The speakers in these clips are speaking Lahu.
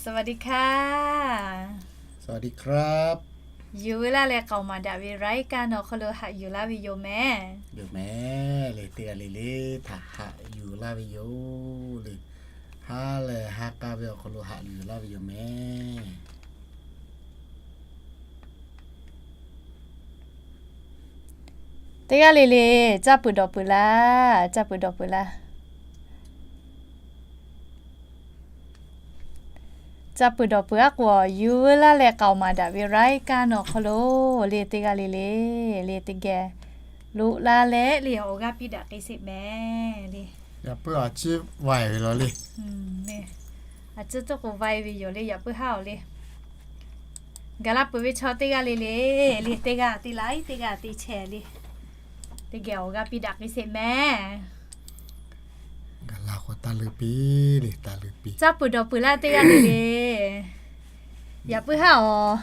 สวัสดีค่ะ สวัสดีครับ Yuˬ veu laˇ leh k'aoˍ maˍ daꞈ ve รายการ awˬ hk'aw lo haꞈ yuˬ laˇ ve yoˬ mehˍ. Yoˬ mehˍ le, teˇ g'aˇ le le htaꞈ haꞈ yuˬ laˇ ve yoˬ le. Ha lehˬ ha k'a ve awˬ hk'aw lo haꞈ yuˬ laˇ ve yoˬ mehˍ. Teˇ g'aˇ le le, caˇ peuˬ dawˬ peuˬ laˇ, caˇ peuˬ dawˬ peuˬ laˇ. Caˇ peuˬ dawˬ peuˬ aˉ k'o, yuˬ veu laˇ leh k'aoˍ maˍ daꞈ ve รายการ awˬ hk'aw lo le, teˇ g'aˇ le le, le teˇ geh loꞈ la leh le awˬ g'aˇ piˇ daꞈ k'ai sheˍ mehˍ le. Yaꞈ puiˉ a ciˉ vaiˍ ve law le. A ciˉ tuˇ k'o vaiˍ ve yoˬ le, yaꞈ puiˉ haˉ awˬ le. Gaˬ la peuˬ ve chaw teˇ g'aˇ le le, le teˇ g'aˇ te laiˉ teˇ g'aˇ te chehˇ le. Teˇ geh awˬ g'aˇ piˇ daꞈ k'ai sheˍ mehˍ. Gaˬ la k'o taˇ leuˉ piˇ le, taˇ leuˉ piˇ. Caˇ peuˬ dawˬ peuˬ laˇ teˇ g'aˇ le le. Yaꞈ puiˉ haˉ awˬ,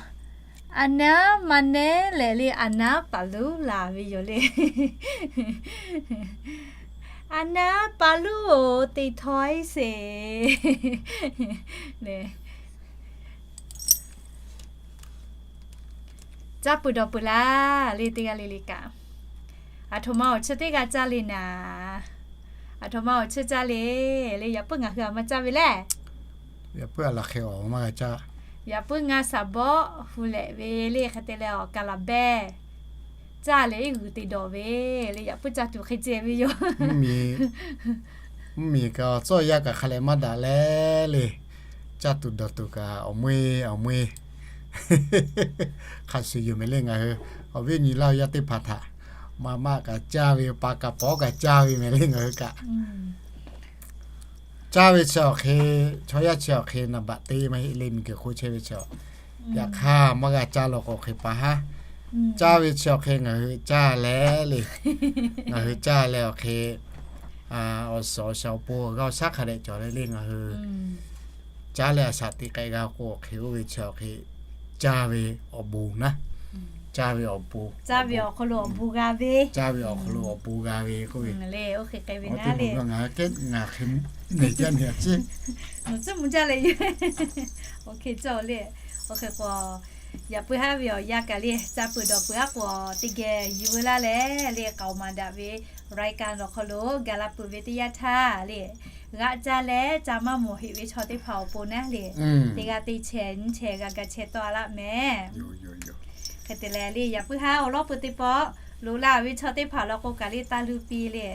a naˉ ma nehˉ leh le a naˉ paˍ luˉ laˬ ve yoˬ le. A naˉ paˍ luˉ oˬ, te htawˇ sheˍ le. Caˇ peuˬ dawˬ peuˬ laˇ le, teˇ g'aˇ le le kaꞈ. Aˬ htoꞈ ma awˬ chi teˇ g'aˇ caˇ le naˍ. Aˬ htoꞈ ma awˬ chi caˇ le le, yaꞈ puiˉ ngaˬ hui a maˇ caˇ ve lehˬ. Yaꞈ puiˉ a laˬ hk'e awˬ maˇ g'a caˇ. Yaꞈ puiˉ ngaˇ shaˍ bawˆ hu lehꞈ ve le, hk'e te leh awˬ kaˍ laˍ behˇ caˇ leh iˉ g'uiˬ te dawˬ ve le, yaꞈ puiˉ caˇ tuˬ hk'e ceh ve yoˬ. Mvuhˇmiˬ kaꞈ awˬ tcuhˉ awˬ yanˇ kaꞈ hk'a leh maˇ daꞈ leh le, caˇ tuˬ dawˬ tuˬ kaꞈ awˬ meuˇ awˬ meuˇ hk'a shuˍ yoˬ mehˍ le. Ngaˬ hui awˬ viˉ awˬ nyi laˇ awˬ yaˇ teˇ hpaˍ htaꞈ maˇ maˇ kaꞈ caˇ ve, pa kaꞈ pawˉ kaꞈ caˇ ve mehˍ le ngaˬ hui kaꞈ. Caˇ ve chi awˬ hk'e, chaw yaˇ chi awˬ hk'e naˍ baꞈ te maˇ heˆ le, miˬguiˬ hk'oˆ chehˇ ve chi. Yaꞈ hk'aˇ maˇ g'a caˇ law k'o awˬ hk'e pa haˉ. Caˇ ve chi awˬ hk'e ngaˬ hui caˇ leh le, ngaˬ hui caˇ leh awˬ hk'e awˬ suhˍ awˬ shaˍ awˬ pon g'a awˬ shaˉ hk'a dehꞈ cawˬ leh le ngaˬ hui caˇ leh a shaꞈ teꞈ k'ai g'a k'o awˬ hk'e oˇ ve chi awˬ hk'e caˇ ve awˬ bon naˉ. Caˇ ve awˬ bon, caˇ ve awˬ hk'aw lo awˬ bon g'a ve, caˇ ve awˬ hk'aw lo awˬ bon g'a ve k'oˆ ve le. Oˇ hk'e k'ai ve naˉ le. Ngaˬ hk'e ngaˬ hk'e neˬ jaˇ neˬ a ciˉ, mvuhˇ tcuhˉ mvuhˇ jaˇ leh yoˬ. Oˇ hk'e cawˬ le. Oˇ hk'e k'o, yaꞈ puiˉ haˉ ve awˬ yanˇ kaꞈ le, caˇ peuˬ dawˬ peuˬ aˉ k'o, teˇ geh yuˬ veu laˇ leh le k'aoˍ maˍ daꞈ ve รายการ awˬ hk'aw lo gaˬ la peuˬ ve teˇ yanˇ htaˇ le, g'aꞈ caˇ leh caˇ maˇ mawˬ heꞈ ve chaw teˇ hpaˍ awˬ pon naˉ le, teˇ g'aˇ teˇ chehˇ nyiˇ chehˇ g'a ga chehˇ tawˆ a laˇ mehˍ. Hk'e te leh le, yaꞈ puiˉ haˉ awˬ lawˉ peuˬ teˇ pawˆ loꞈ la ve chaw teˇ hpaˍ law k'o kaꞈ le taˇ luˇ piˇ le.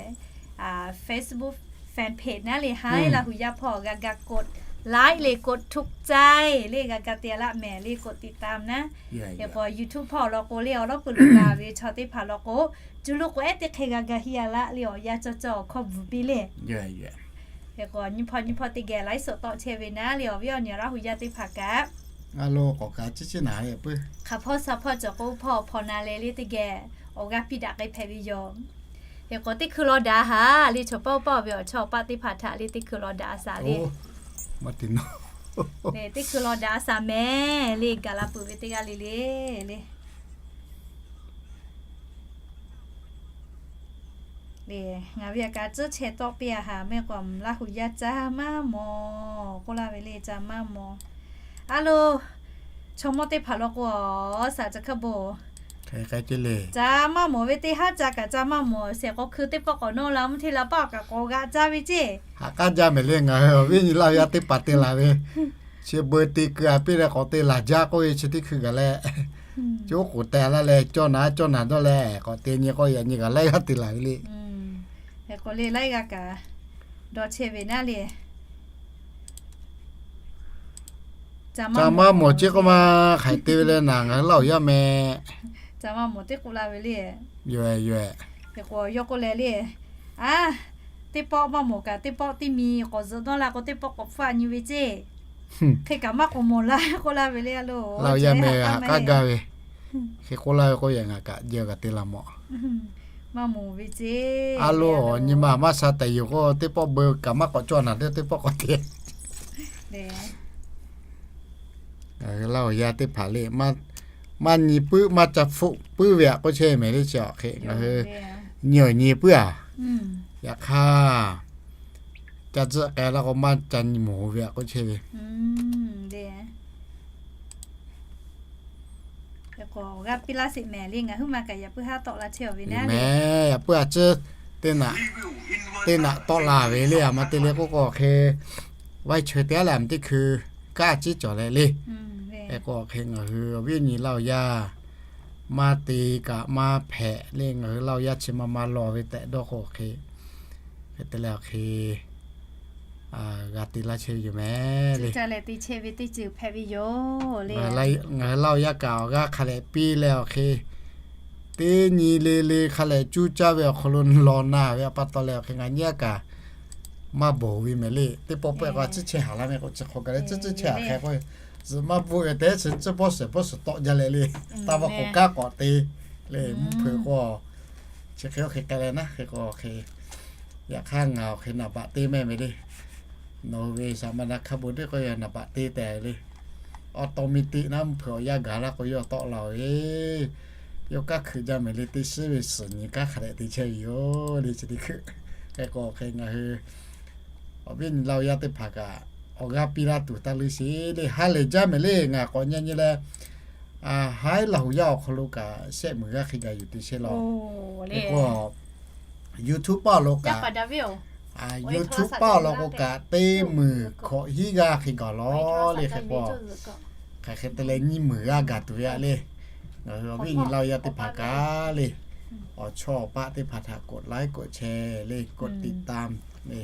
Facebook fan page naˉ le, Haiˉ Laˇ hu yaˇ hpawˇ g'a ga กด like le กดถูกใจ le g'a ga te a laˇ mehˍ le กดติดตาม naˉ. Yaꞈ k'o YouTube hpawˇ law k'o le awˬ lawˉ peuˬ loꞈ la ve chaw teˇ hpaˍ law k'o, cuˇ luˇ k'o ehˉ teˇ hk'e g'a ga heˆ a laˇ le awˬ yanˇ cawˇ cawˇ awˬ hkawˇ bvuhˬ piˇ le. Yaꞈ k'o nyiˇ hpawˇ nyiˇ hpawˇ teˇ geh ไลฟ์สด tawˆ chehˇ ve naˉ le awˬ viˉ awˬ nyi Laˇ hu yaˇ teˇ hpaˍ kaꞈ, a lo k'awꞈ kaꞈ ciˉ ciˉ naˍ le puiˉ, hk'aˬ hpawˇ sha hpawˇ cawˬ k'o hpawˇ hpaw na leh le teˇ geh awˬ g'aˇ piˇ daꞈ k'ai hpehꞈ ve yoˬ. Yaꞈ k'o teˇ hkui law daꞈ a haˍ le, chaw paˆ paˆ ve awˬ chawˇ awˬ paˆ teˇ hpaˍ htaꞈ le teˇ hkui law daꞈ a shaˍ le. Teˇ hkui law daꞈ a shaˍ mehˍ le gaˬ la peuˬ ve teˇ g'aˇ le le le. Le, ngaˬ ve a kaꞈ tcuhˉ chehˇ tawˆ piˇ a haˍ mehˆ k'o, Laˇ hu yaˇ caˇ maˇ mawˬ k'oˆ laˇ ve le, caˇ maˇ mawˬ. A lo, chaw mawˇ teˇ hpaˍ law k'o, shaˍ ca hk'a bon, caˇ maˇ mawˬ ve teˇ haˉ ca kaꞈ caˇ maˇ mawˬ shehˍ k'o, hkui teˇ pawˆ k'awꞈ nawˇ la mvuhˇ hteˇ la paˆ awˬ kaꞈ k'awꞈ g'aꞈ caˇ ve ceˇ. Haꞈ k'aˉ jaˇ mehˍ le ngaˬ hui awˬ viˉ nyi Laˇ hu yaˇ teˇ hpaˍ te laˬ ve, chi beuꞈ te keu a piˇ leh k'awꞈ te laˬ jaˇ k'oˆ ve chi teˇ hkui gaˬ leh, chi oˉ k'oˍ teh laˇ leh cawˇ naˍ cawˇ naˍ dawˇ leh k'awꞈ te nyi k'o yaꞈ nyi kaꞈ laiˉ g'aˇ te laˬ ve le. Hk'e k'o le laiˉ g'aˇ kaꞈ dawˇ chehˇ ve naˉ le. Caˇ maˇ mawˬ ceˇ k'oˆ ma, hk'aiˬ te ve leh naˬ ngaˬ hui Laˇ hu yaˇ meh. Caˇ maˇ mawˬ teˇ k'oˆ la ve le. Yoˬ yoˬ. Hk'e k'o yawˇ k'oˆ leh le, a, teˇ pawˆ maˇ mawˬ kaꞈ teˇ pawˆ teˇ mi k'awꞈ zuhꞈ dawˇ la k'o teˇ pawˆ k'awꞈ hpfuhˆ a nyi ve ceˇ. Hk'e kaꞈ maˇ k'awꞈ mawˬ la k'oˆ la ve le a lo. Laˇ hu yaˇ meh haꞈ k'aˉ gaˇ ve. Hk'e k'oˆ laˇ ve k'o yaꞈ ngaˬ kaꞈ jehˇ kaꞈ te la mawˬ. Maˇ mawˬ ve ceˇ. A lo, nyi ma maˇ sha tehꞈ yoˬ k'o teˇ pawˆ beu kaꞈ maˇ k'awꞈ cawˇ naˍ dawˇ teˇ pawˆ k'awꞈ te. Ngaˬ hui Laˇ hu yaˇ teˇ hpaˍ le, maˇ nyi puiˉ maˇ ca hpfuhˆ puiˉ ve aꞈ k'oˆ chehˇ mehˍ le chi awˬ hk'e ngaˬ hui nyi awˬ nyi puiˉ a. Yaꞈ hk'aˇ, ca tcuhˆ k'ai la k'o maˇ ca nyi mawˬ ve aꞈ k'oˆ chehˇ ve. K'awꞈ g'aˇ piˇ laˇ sheˍ mehˍ le, ngaˬ huiˉ ma kaꞈ yaꞈ puiˉ haˉ tawˆ la chehˇ ve naˉ le. Yaꞈ puiˉ a ciˉ teˇ naꞈ tawˆ la ve le, a ma te le k'oˆ k'o hk'e, vaiˇ chaweh teˇ g'aˇ leh a ma teˇ hkui kaˇ ciˉ cawˬ leh le. Hk'e k'o hk'e ngaˬ hui awˬ viˉ awˬ nyi Laˇ huˍ yaˇ maˇ te kaꞈ maˇ hpehꞈ le, ngaˬ hui Laˇ huˍ yaˇ chi ma ma lawˬ ve tehꞈ dawˇ k'o hk'e, hk'e te leh awˬ hk'e g'a te laˇ chehˇ ve yoˬ mehˍ le. Ngaˬ hui Laˇ huˍ yaˇ kaꞈ awˬ g'aˇ hk'a leh piˇ leh awˬ hk'e, teˇ nyi le le hk'a leh cuˇ caˇ ve awˬ hk'aw lo lawˬ na ve a pa taw leh awˬ hk'e ngaˬ nyi a kaꞈ maˇ bawˬ ve mehˍ le. Teˇ pawˆ pawehˇ k'o a ciˉ chehˇ haˍ laˇ mehˍ k'o chi hk'aw gaˬ leh ciˉ ciˉ chehˇ haˍ hk'e k'o, zuhꞈ maˇ bvuhˆ ve tehꞈ chi ciˉ bawˇ shehˍ bawˇ shehˍ tawˆ jaˇ leh le. Taˇ va k'o kaˉ k'awꞈ te le, mvuhˇ hpeuꞈ k'o, chi hk'e oˇ hk'e k'ai leh naˉ hk'e k'o hk'e, yaꞈ hk'aˇ ngaˬ awˬ hk'e naˍ baꞈ te mehˍ mehˍ le. Nawˬ hui ve saˍ ma na hk'a bon teˇ k'o yawˇ naˍ baꞈ te tehꞈ le. Awˬ taw mi tiꞈ naˉ mvuhˇ hpeuꞈ awˬ yanˇ gaˬ laˇ k'o yawˇ tawˆ la ve, yawˇ kaˉ hkui jaˇ mehˍ le. Teˇ shiˉ ve suhˍ nyi kaˉ hk'a dehꞈ te chehˇ ve yoˬ le. Chi teˇ hkui hk'e k'o hk'e ngaˬ hui awˬ viˉ awˬ nyi Laˇ huˍ yaˇ teˇ hpaˍ kaꞈ awˬ g'aˇ piˇ laˇ tuˬ taˇ leuˇ sheˍ le. Ha lehˬ jaˇ mehˍ le. Ngaˬ k'awꞈ nyi nyi leh, haiˉ Laˇ huˍ yaˇ awˬ hk'aw lo kaꞈ shehˆ muiˬ g'aˇ hk'e gaˬ yuˬ te chehˇ law. Hk'e k'o YouTube paˇ awˬ lawn kaꞈ, YouTube paˇ awˬ lawn k'o kaꞈ teˇ muiˬ hkawꞈ hiˉ g'aˇ hk'e gaˬ law le. Hk'e k'o hk'aˬ hk'e te leh nyiˇ muiˬ g'aˇ gaˬ tuˬ ve a le. Ngaˬ hui awˬ viˉ awˬ nyi Laˇ huˍ yaˇ teˇ hpaˍ kaꞈ le, awˬ chawˇ awˬ paˆ teˇ hpaˍ htaꞈ กดไลค์ กดแชร์ le, กดติดตาม le,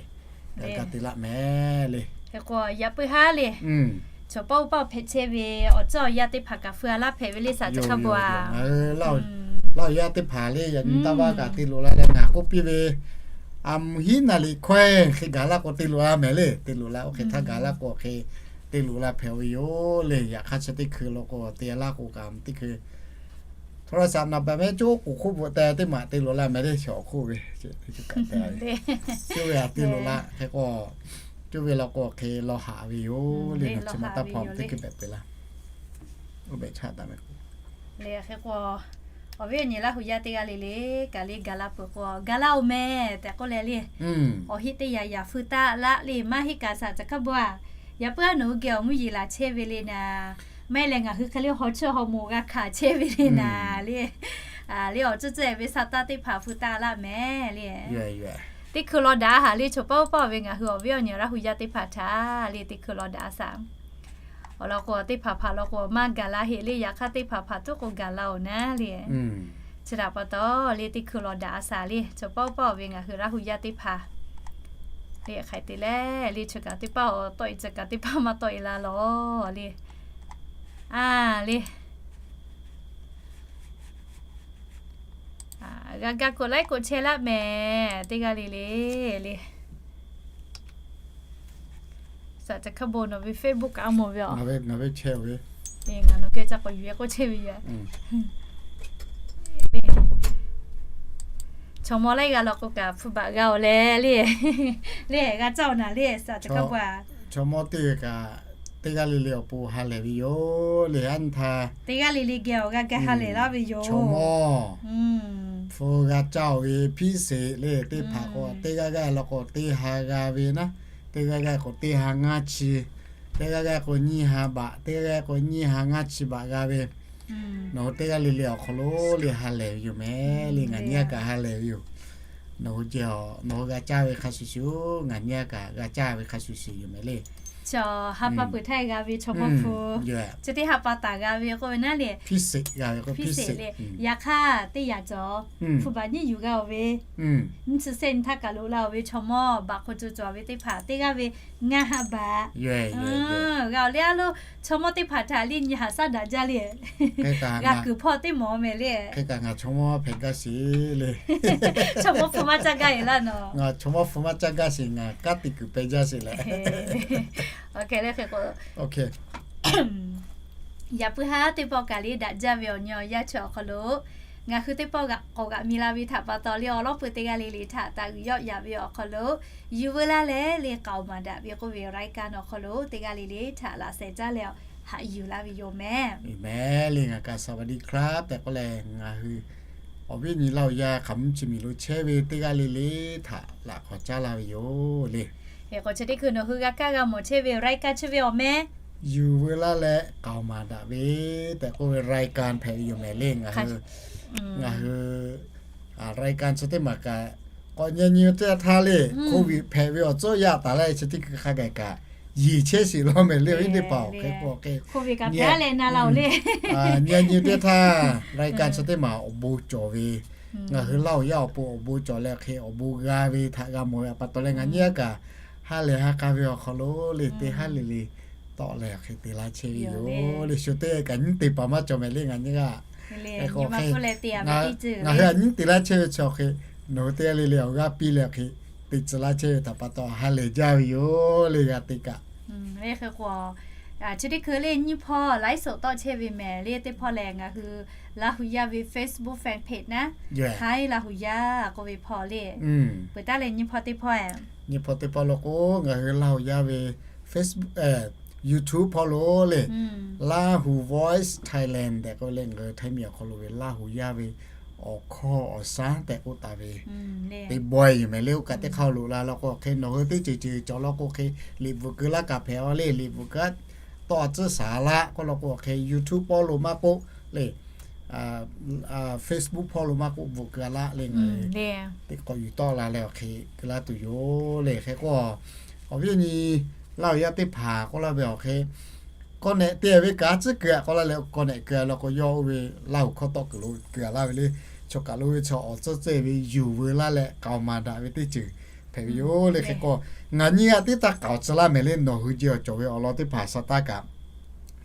g'a te laˇ mehˍ le. Hk'e k'o yaꞈ puiˉ haˉ le, chaw paˆ uˉ paˆ hpehꞈ chehˇ ve awˬ tcuhˉ awˬ yanˇ teˇ hpaˍ kaꞈ feu a laˇ hpehꞈ ve le saˍ chi hk'a bon a. Laˇ huˍ yaˇ teˇ hpaˍ le, yaꞈ nyi taˇ vaˇ kaꞈ te loꞈ la leh ngaˬ k'oˆ piˇ ve, a mvuhˇ hiˉ naˍ liꞈ hkawehˇ hk'e gaˬ laˇ k'o te loꞈ la mehˍ le. Te loꞈ la oˇ hk'e htaˇ gaˬ laˇ k'o hk'e te loꞈ la hpehꞈ ve yoˬ le. Yaꞈ hk'aˇ chi teˇ hkui law k'o te laˇ k'o kaꞈ teˇ hkui โทรศัพท์ naˍ baꞈ mehˍ coˇ k'oˍ hk'oˆ bvuhꞈ te teˇ maˬ te loꞈ la mehˍ le. Chaw awˬ hk'oˆ ve, coˇ ve a te loꞈ la hk'e k'o, coˇ ve law k'o hk'e law haꞈ ve yoˬ le. Chi ma taˇ hpaw teˇ hkui behꞈ peuˬ laˇ. Oˇ behꞈ chaˇ taˍ mehˍ k'o le. Hk'e k'o awˬ viˉ awˬ nyi Laˇ huˍ yaˇ teˇ g'aˇ le le kaꞈ le gaˬ la peuˬ k'o gaˬ laˇ oˬ mehˍ tehꞈ k'oˆ leh le, awˬ heˆ teˇ yaꞈ yaꞈ feu taˆ laˇ le. Maˇ heˆ kaꞈ saˍ chi hk'a bon a, yaꞈ puiˉ a nawˬ hui geh awˬ mvuhˇ yeˬ laˬ chehˇ ve le naˍ. Maˇ heˆ leh ngaˬ hui hk'e le haw chawˇ haw moˍ g'a hkanˍ chehˇ ve le naˍ le. Le awˬ ceuˬ ceuˬ ve sa taˇ teˇ hpaˍ feu taˆ laˇ mehˍ le. Teˇ hkui law daꞈ haˍ le. Chaw paˆ uˉ paˆ ve ngaˬ hui awˬ viˉ awˬ nyi Laˇ huˍ yaˇ teˇ hpaˍ htaꞈ le teˇ hkui law daꞈ a saˍ. Awˬ lawn k'o teˇ hpaˍ hpaˍ law k'o maˇ gaˬ la heˆ le. Yaꞈ hk'aˇ teˇ hpaˍ hpaˍ tuˉ k'o gaˬ la oˬ naˉ le. Chi htaꞈ pa taw le teˇ hkui law daꞈ a saˍ le. Chaw paˆ uˉ paˆ ve ngaˬ hui Laˇ huˍ yaˇ teˇ hpaˍ le hk'ai te leh le chi kaꞈ teˇ paˆ awˬ tawˆ e chi kaꞈ teˇ paˆ maˇ tawˆ e la lawˬ le. A le, g'a gaˇ กดไลค์ กดแชร์ laˇ mehˍ teˇ g'aˇ le le le. Saˍ chi hk'a bon nawˬ ve Facebook kaꞈ a mawˬ ve a. Ngaˬ ve chehˇ ve, ngaˬ nawˬ geh ca k'awꞈ yuˬ e k'oˆ chehˇ ve yoˬ. Chaw mawˇ laiˉ g'aˇ law k'o kaꞈ hpu baꞈ g'a oˬ le le. Le g'a caˇ oˬ naˍ le saˍ chi hk'a bon a. Chaw mawˇ teˇ g'aˇ kaꞈ teˇ g'aˇ le le awˬ pon ha lehˬ ve yoˬ le. A nyi htaˇ teˇ g'aˇ le le geh awˬ g'a g'a ha lehˬ laˇ ve yoˬ. Chaw mawˇ hpu g'a caˇ oˬ ve พิเศษ le teˇ hpaˍ k'o teˇ g'aˇ g'aˇ law k'o teˇ ha g'a ve naˉ, teˇ g'aˇ g'aˇ k'o teˇ ha ngaˇ chi, teˇ g'aˇ g'aˇ k'o nyiˇ ha baꞈ, teˇ g'aˇ g'aˇ k'o nyiˇ ha ngaˇ chi baꞈ g'a ve, nawˬ hui teˇ g'aˇ le le awˬ hk'aw lo le ha lehˬ ve yoˬ mehˍ le. Ngaˬ nyi a kaꞈ ha lehˬ ve yoˬ. Nawˬ hui ceh a nawˬ hui g'a caˇ ve hk'a shuˍ shuˍ, ngaˬ nyi a kaꞈ g'a caˇ ve hk'a shuˍ shuˍ yoˬ mehˍ le. Chaw ha pa peuˬ htaˇ g'a ve chaw mawˇ hpu, chi teˇ ha pa taˍ g'a ve k'oˆ ve naˉ le. Yaꞈ hk'aˇ teˇ yaꞈ cawˬ hpu baꞈ nyiˇ yuˬ g'a oˬ ve, nyiˇ chi sehˆ nyi htaˇ kaꞈ loꞈ la oˬ ve chaw mawˇ baꞈ hk'aw co cawˬ ve teˇ hpaˍ teˇ g'aˇ ve ngaˇ ha baꞈ g'a oˬ le. A lo chaw mawˇ teˇ hpaˍ htaꞈ le nyi haꞈ shaˉ daꞈ jaˇ le. G'a kuiˬ hpawˇ teˇ mawˬ mehˍ le. Hk'e kaꞈ ngaˬ chaw mawˇ hpehꞈ gaˇ sheˍ le. Chaw mawˇ hpu maˇ caˇ gaˇ e laˇ nawˬ. Ngaˬ chaw mawˇ hpu maˇ caˇ gaˇ sheˍ, ngaˬ kanˉ te kuiˬ peh jaˇ sheˍ leh. Hk'e le hk'e k'o, yaꞈ puiˉ haˉ teˇ pawˆ kaꞈ le daꞈ jaˇ ve awˬ nyi awˬ yanˇ chi awˬ hk'aw lo ngaˬ hui teˇ pawˆ k'awꞈ g'aꞈ mi la ve htaꞈ pa taw le awˬ lawn peuˬ teˇ g'aˇ le le htaꞈ taˍ g'uiˬ yawˆ yaꞈ ve awˬ hk'aw lo, yuˬ veu laˇ leh le k'aoˍ maˍ daꞈ ve k'oˆ ve รายการ awˬ hk'aw lo teˇ g'aˇ le le htaꞈ laꞈ sheh caˇ leh haꞈ yuˬ laˇ ve yoˬ mehˍ. Mehˍ le ngaˬ kaꞈ สวัสดีครับ tehꞈ k'oˆ leh ngaˬ hui awˬ viˉ nyi Laˇ huˍ yaˇ hk'aˬ mvuhˇ chi miˬ lo chehˇ ve teˇ g'aˇ le le htaꞈ laꞈ k'awꞈ caˉ laˇ ve yoˬ le. Hk'e k'o chi teˇ hkui nawˬ hui g'a kaˇ g'a mawˬ chehˇ ve รายการ chi ve awˬ mehˍ yuˬ veu laˇ leh k'aoˍ maˍ daꞈ ve tehꞈ k'oˆ ve รายการ hpehꞈ ve yoˬ mehˍ le. Ngaˬ hui, ngaˬ hui รายการ chi teˇ maˬ kaꞈ k'awꞈ nyi nyi teˇ htaˇ le, โควิด hpehꞈ ve awˬ tcuhˉ yaˇ taˍ leh chi teˇ hkui hk'a gaˬ kaꞈ yeˬ chehˇ sheˍ law mehˍ le. Awˬ viˉ teˇ hpaˍ awˬ hk'e k'o hk'e nyi nyi teˇ htaˇ รายการ chi teˇ maˬ รายการ chi teˇ maˬ awˬ bon cawˬ ve, ngaˬ hui Laˇ huˍ yaˇ awˬ pon awˬ bon cawˬ leh hk'e awˬ bon g'a ve htaꞈ g'a mawˬ ve a pa taw leh ngaˬ nyi a kaꞈ ha lehˬ ha k'a ve awˬ hk'aw lo le teˇ ha lehˬ le tawˆ leh awˬ hk'e te laˇ chehˇ ve yoˬ le. Shu teˇ kaꞈ nyiˉ te paˍ maˇ cawˬ mehˍ le ngaˬ nyi a. Ngaˬ hui a nyiˉ te laˇ chehˇ ve chi awˬ hk'e nawˬ hui teˇ g'aˇ le le awˬ g'aˇ piˇ leh awˬ hk'e te tcuh laˇ chehˇ ve htaꞈ pa taw ha lehˬ jaˇ ve yoˬ le g'a te kaꞈ. Chi teˇ hkui le nyiˇ hpawˇ ไลฟ์สด tawˆ chehˇ ve mehˍ le. Teˇ hpawˇ lehˬ ngaˬ hui Laˇ huˍ yaˇ ve Facebook fan page naˉ, Htaiˇ Laˇ huˍ yaˇ k'oˆ ve hpawˇ le. Peuˬ taˉ leh nyiˇ hpawˇ teˇ hpawˇ, nyiˇ hpawˇ teˇ hpawˇ lo k'o ngaˬ hui Laˇ huˍ yaˇ ve Facebook, YouTube hpawˇ lo le, Lahu Voice Thailand tehꞈ k'oˆ leh ngaˬ hui Htaiˇ miˬ awˬ hk'aw lo ve Laˇ huˍ yaˇ ve awˬ hkawˇ awˬ shaˉ tehꞈ k'oˆ taˍ ve teˇ bawehˇ yoˬ mehˍ le. Oˇ kaꞈ teˇ hk'aˇ lo la law k'o hk'e nawˬ hui teˇ ceuˬ ceuˬ cawˬ law k'o hk'e liꞈ bvuhꞈ keu laˇ kaꞈ hpehꞈ a le. Liꞈ bvuhꞈ keu tawˆ a tcuhˉ shaˍ laˇ k'oˆ law k'o hk'e YouTube hpawˇ lo maˇ k'oˆ le, Facebook hpawˇ lo maˇ k'oˆ bvuhꞈ keu a laˇ le. Ngaˬ hui teˇ k'awꞈ yuˬ tawˆ la leh awˬ hk'e keu laˇ tuˬ yoˬ le. Hk'e k'o awˬ viˉ awˬ nyi Laˇ huˍ yaˇ teˇ hpaˍ k'oˆ laˇ ve awˬ hk'e k'awꞈ nehꞈ te ve kaꞈ tcuhˉ keu a k'oˆ laˇ leh k'awꞈ nehꞈ keu a law k'o yawˇ oˇ ve Laˇ huˍ hkawˇ tawˆ kuiˬ lo keu a laˇ ve le. Chaw kaˬ lo ve chaw awˬ tcuhˉ cehˇ ve yuˬ veu laˇ leh k'aoˍ maˍ daꞈ ve teˇ ceuˬ hpehꞈ ve yoˬ le. Hk'e k'o ngaˬ nyi a teˇ taˇ k'aoˍ tcuh laˇ mehˍ le. Nawˬ hui jehˬ awˬ cawˬ ve awˬ lawn teˇ hpaˍ sa taˇ kaꞈ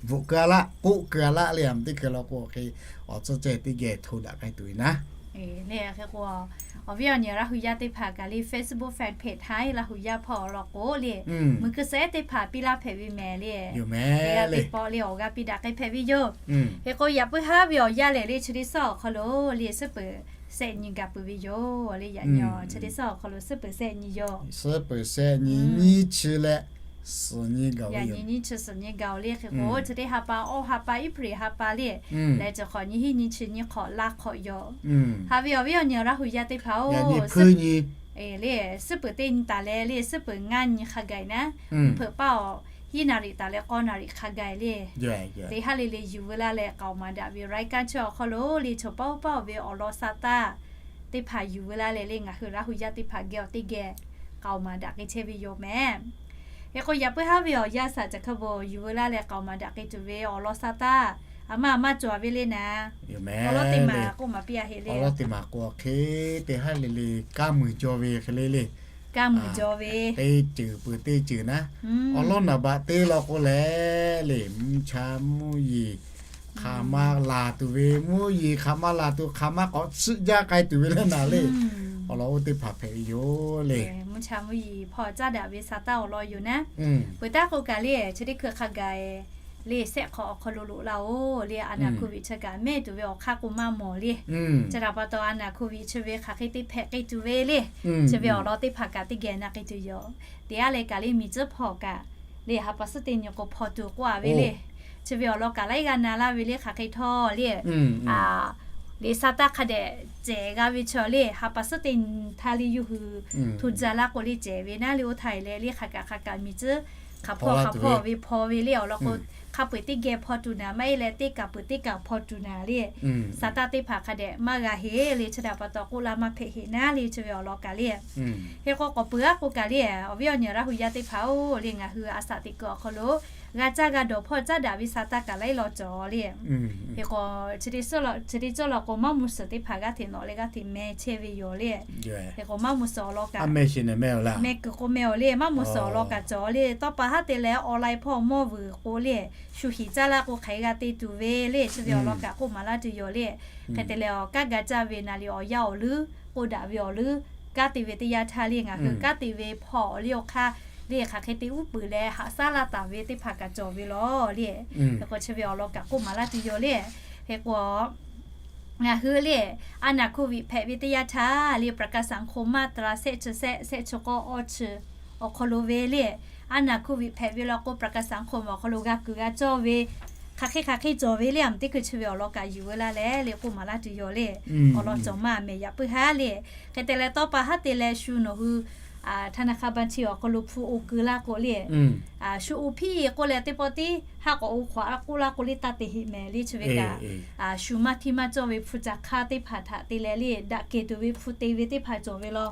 bvuhꞈ keu a laˇ k'oˆ keu a laˇ le. A teˇ hkui law k'o hk'e awˬ tcuhˉ cehˇ teˇ geh hto daꞈ k'ai tuˬ ve naˉ. Hk'e k'o awˬ viˉ awˬ nyi Laˇ huˍ yaˇ teˇ hpaˍ kaꞈ le Facebook fan page Htaiˇ Laˇ huˍ yaˇ hpawˇ awˬ lawn k'o le, meuˬ keu shehˉ teˇ hpaˍ piˇ laˇ hpehꞈ ve mehˍ le. Teˇ g'aˇ teˇ pawˆ le awˬ g'aˇ piˇ daꞈ k'ai hpehꞈ ve yoˬ. Hk'e k'o yaꞈ puiˉ haˉ ve awˬ yanˇ lehˬ le chi teˇ suhˉ awˬ hk'aw lo le suhˉ peuˬ shehˆ nyi gaˬ peuˬ ve yoˬ le. Yaꞈ nyi chi teˇ suhˉ awˬ hk'aw lo suhˉ peuˬ shehˆ nyi yoˬ. Suhˉ peuˬ shehˆ nyi, nyiˇ chi leh suhˍ nyi gaˬ ve yoˬ. Nyiˇ chi suhˍ nyi gaˬ le. Hk'e k'o chi teˇ ha pa awˇ ha pa April ha pa le, leh cawˬ hk'awꞈ nyiˇ hinˉ nyiˇ chi nyiˇ hk'awꞈ laˇ hk'awꞈ yoˬ. Haꞈ ve awˬ viˉ awˬ nyi Laˇ huˍ yaˇ teˇ hpaˍ-oˬ, le suhˉ peuˬ teˇ nyi taˍ leh le suhˉ peuˬ ngaˇ nyi hk'a gaˬ naˉ, hpeuꞈ paˇ awˬ hiˉ naˍ riˍ taˍ leh k'awˇ naˍ riˍ hk'a gaˬ le, teˇ ha le le yuˬ veu laˇ leh k'aoˍ maˍ daꞈ ve รายการ chi awˬ hk'aw lo le chaw paˇ oˇ paˇ awˬ ve awˬ lawn sa taˇ teˇ hpaˍ yuˬ veu laˇ leh le ngaˬ hui Laˇ huˍ yaˇ teˇ hpaˍ geh awˬ teˇ geh k'aoˍ maˍ daꞈ k'ai chehˇ ve yoˬ mehˍ. Hk'e k'o yaꞈ puiˉ haˉ ve awˬ yanˇ shaˍ caˬ hk'e bvuhꞈ yuˬ veu laˇ leh k'aoˍ maˍ daꞈ k'ai tuˬ ve awˬ lawn sa taˇ a maˇ a maˇ cawˬ ve le naˉ, awˬ lawn teˇ maˬ k'oˆ maˍ piˇ a heˆ le. Awˬ lawn teˇ maˬ k'o hk'e teˇ ha le le kaˇ muiˬ jaw ve hk'e le le, kaˇ muiˬ jaw ve teˇ ceuˬ peuˬ teˇ ceuˬ naˉ, awˬ lawn naˍ baꞈ te law k'o leh le mvuhˇ cha mvuhˇ yeˬ hk'aˬ ma laˬ tuˬ ve, mvuhˇ yeˬ hk'aˬ ma laˬ tuˬ hk'aˬ ma k'awꞈ chiˆ jaˇ k'ai tuˬ ve le naˉ le, awˬ lawn oˇ teˇ hpaˍ hpehꞈ ve yoˬ le. Mvuhˇ cha mvuhˇ yeˬ hpawˇ caˉ daꞈ ve sa taˇ awˬ lawn yoˬ naˉ. Peuˬ taˉ k'o kaꞈ le chi teˇ hkui hk'a gaˬ le sehˆ hk'awꞈ awˬ hk'aw lo loꞈ la-oˬ le. A naˍ โควิด chi kaꞈ mehˆ tuˬ ve awˬ hk'aˇ k'o maˇ mawˬ le. Chi htaꞈ pa taw a naˍ โควิด chi ve hk'aˬ hk'e te hpehꞈ k'ai tuˬ ve le, chi ve awˬ lawn teˇ hpaˍ kaꞈ teˇ geh na k'ai tuˬ yoˬ. Teˇ g'aˇ leh kaꞈ le miˬ tcuhˉ hpawˇ kaꞈ le ha pa suhˉ teˇ nyi k'o hpaw tuˬ k'oˆ a ve le. Chi ve awˬ lawn kaꞈ laiˉ g'aˇ na laˇ ve le hk'aˬ hk'e htawˇ le le sa taˇ hk'a dehꞈ cehˬ g'a ve chaw le ha pa suhˉ teˇ nyi htaˇ le yawˇ hui hto jaˇ laˇ k'o le cehˬ ve naˉ le. Oˇ htaˇ leh le hk'aˬ kaꞈ hk'aˬ kaꞈ miˬ tcuhˉ hk'aˬ hpawˇ hk'aˬ hpawˇ ve hpaw ve le awˬ lawn k'o hk'a peu-eˬ teˇ geh hpaw tuˬ naˍ maˇ heˆ leh teˇ kaˬ peu-eˬ teˇ kaˬ hpaw tuˬ naˍ le. Sa taˇ teˇ hpaˍ hk'a dehꞈ maˇ g'a heˆ le. Chi htaꞈ pa taw k'oˆ laˇ maˇ hpehꞈ heˆ naˉ le chi ve awˬ lawn kaꞈ le. Hk'e k'o k'awꞈ peuˬ aˉ k'o kaꞈ le awˬ viˉ awˬ nyi Laˇ huˍ yaˇ teˇ hpaˍ-oˬ le ngaˬ hui a shaꞈ teꞈ kuiˬ awˬ hk'aw lo g'a caˇ g'a dawˬ hpawˇ caˉ daꞈ ve sa taˇ kaꞈ laiˉ law cawˬ le. Hk'e k'o chi teˇ cawˇ law k'o maˇ mvuh suhˍ teˇ hpaˍ g'aˇ hteꞈ nawꞈ leh g'aˇ hteꞈ meh chehˇ ve yoˬ le. Hk'e k'o maˇ mvuh suhˍ awˬ lawn kaꞈ meh kuiˬ k'o meh awˬ le maˇ mvuh suhˍ awˬ lawn kaꞈ cawˬ le. Tawˇ pa haˉ te leh online hpawˇ mawˇ vuiˬ k'o le shu hiˍ caˇ laˇ k'o hk'aˬ hk'e g'a te tuˬ ve le chi ve awˬ lawn kaꞈ k'oˆ maˍ laˇ tuˬ yoˬ le. Hk'e te leh awˬ kaˉ ga caˇ ve naˍ liꞈ awˬ yanˇ awˬ leuˉ k'oˆ daꞈ ve awˬ leuˉ kanˉ te ve teˇ yanˇ htaˇ le ngaˬ hui kanˉ te ve hpawˇ awˬ liˇ awˬ hk'aˇ le hk'aˬ hk'e te uˉ peunˍ leh haꞈ shaˉ laˇ taˍ ve teˇ hpaˍ kaꞈ cawˬ ve lawˬ le. Hk'e k'o chi ve awˬ lawn kaꞈ k'oˆ maˍ laˇ tuˬ yoˬ le. Hk'e k'o ngaˬ hui le a naˍ โควิด hpehꞈ ve teˇ yanˇ htaˇ le ประกันสังคม มาตรา shehˆ chi shehˆ shehˆ chi k'awˇ awˇ chi awˬ hk'aw lo ve le a naˍ โควิด hpehꞈ ve law k'o ประกันสังคม awˬ hk'aw lo g'a kuiˬ g'a cawˇ ve hk'aˬ hk'e hk'aˬ hk'e cawˬ ve le a teˇ hkui chi ve awˬ lawn kaꞈ yuˬ veu laˇ leh le k'oˆ maˍ laˇ tuˬ yoˬ le. Awˬ lawn cawˬ maˇ mehˍ yaꞈ puiˉ haˉ le. Hk'e te leh tawˇ pa haˉ te leh shu nawˬ hui htaˇ na hk'a ba chi awˬ hk'aw lo hpu o keu laˇ k'o le, shu o hpiˇ k'oˆ leh teˇ pawˆ tiˉ haˉ k'awꞈ o hk'awꞈ a k'oˆ laˇ k'o le taˇ te heꞈ mehˍ le chi ve kaꞈ, shu maˇ htiˇ maˇ cawˇ ve hpu caꞈ hk'aˇ teˇ hpaˍ htaꞈ te leh le daꞈ kehˬ tuˬ ve hpu te ve teˇ hpaˍ cawˬ ve law.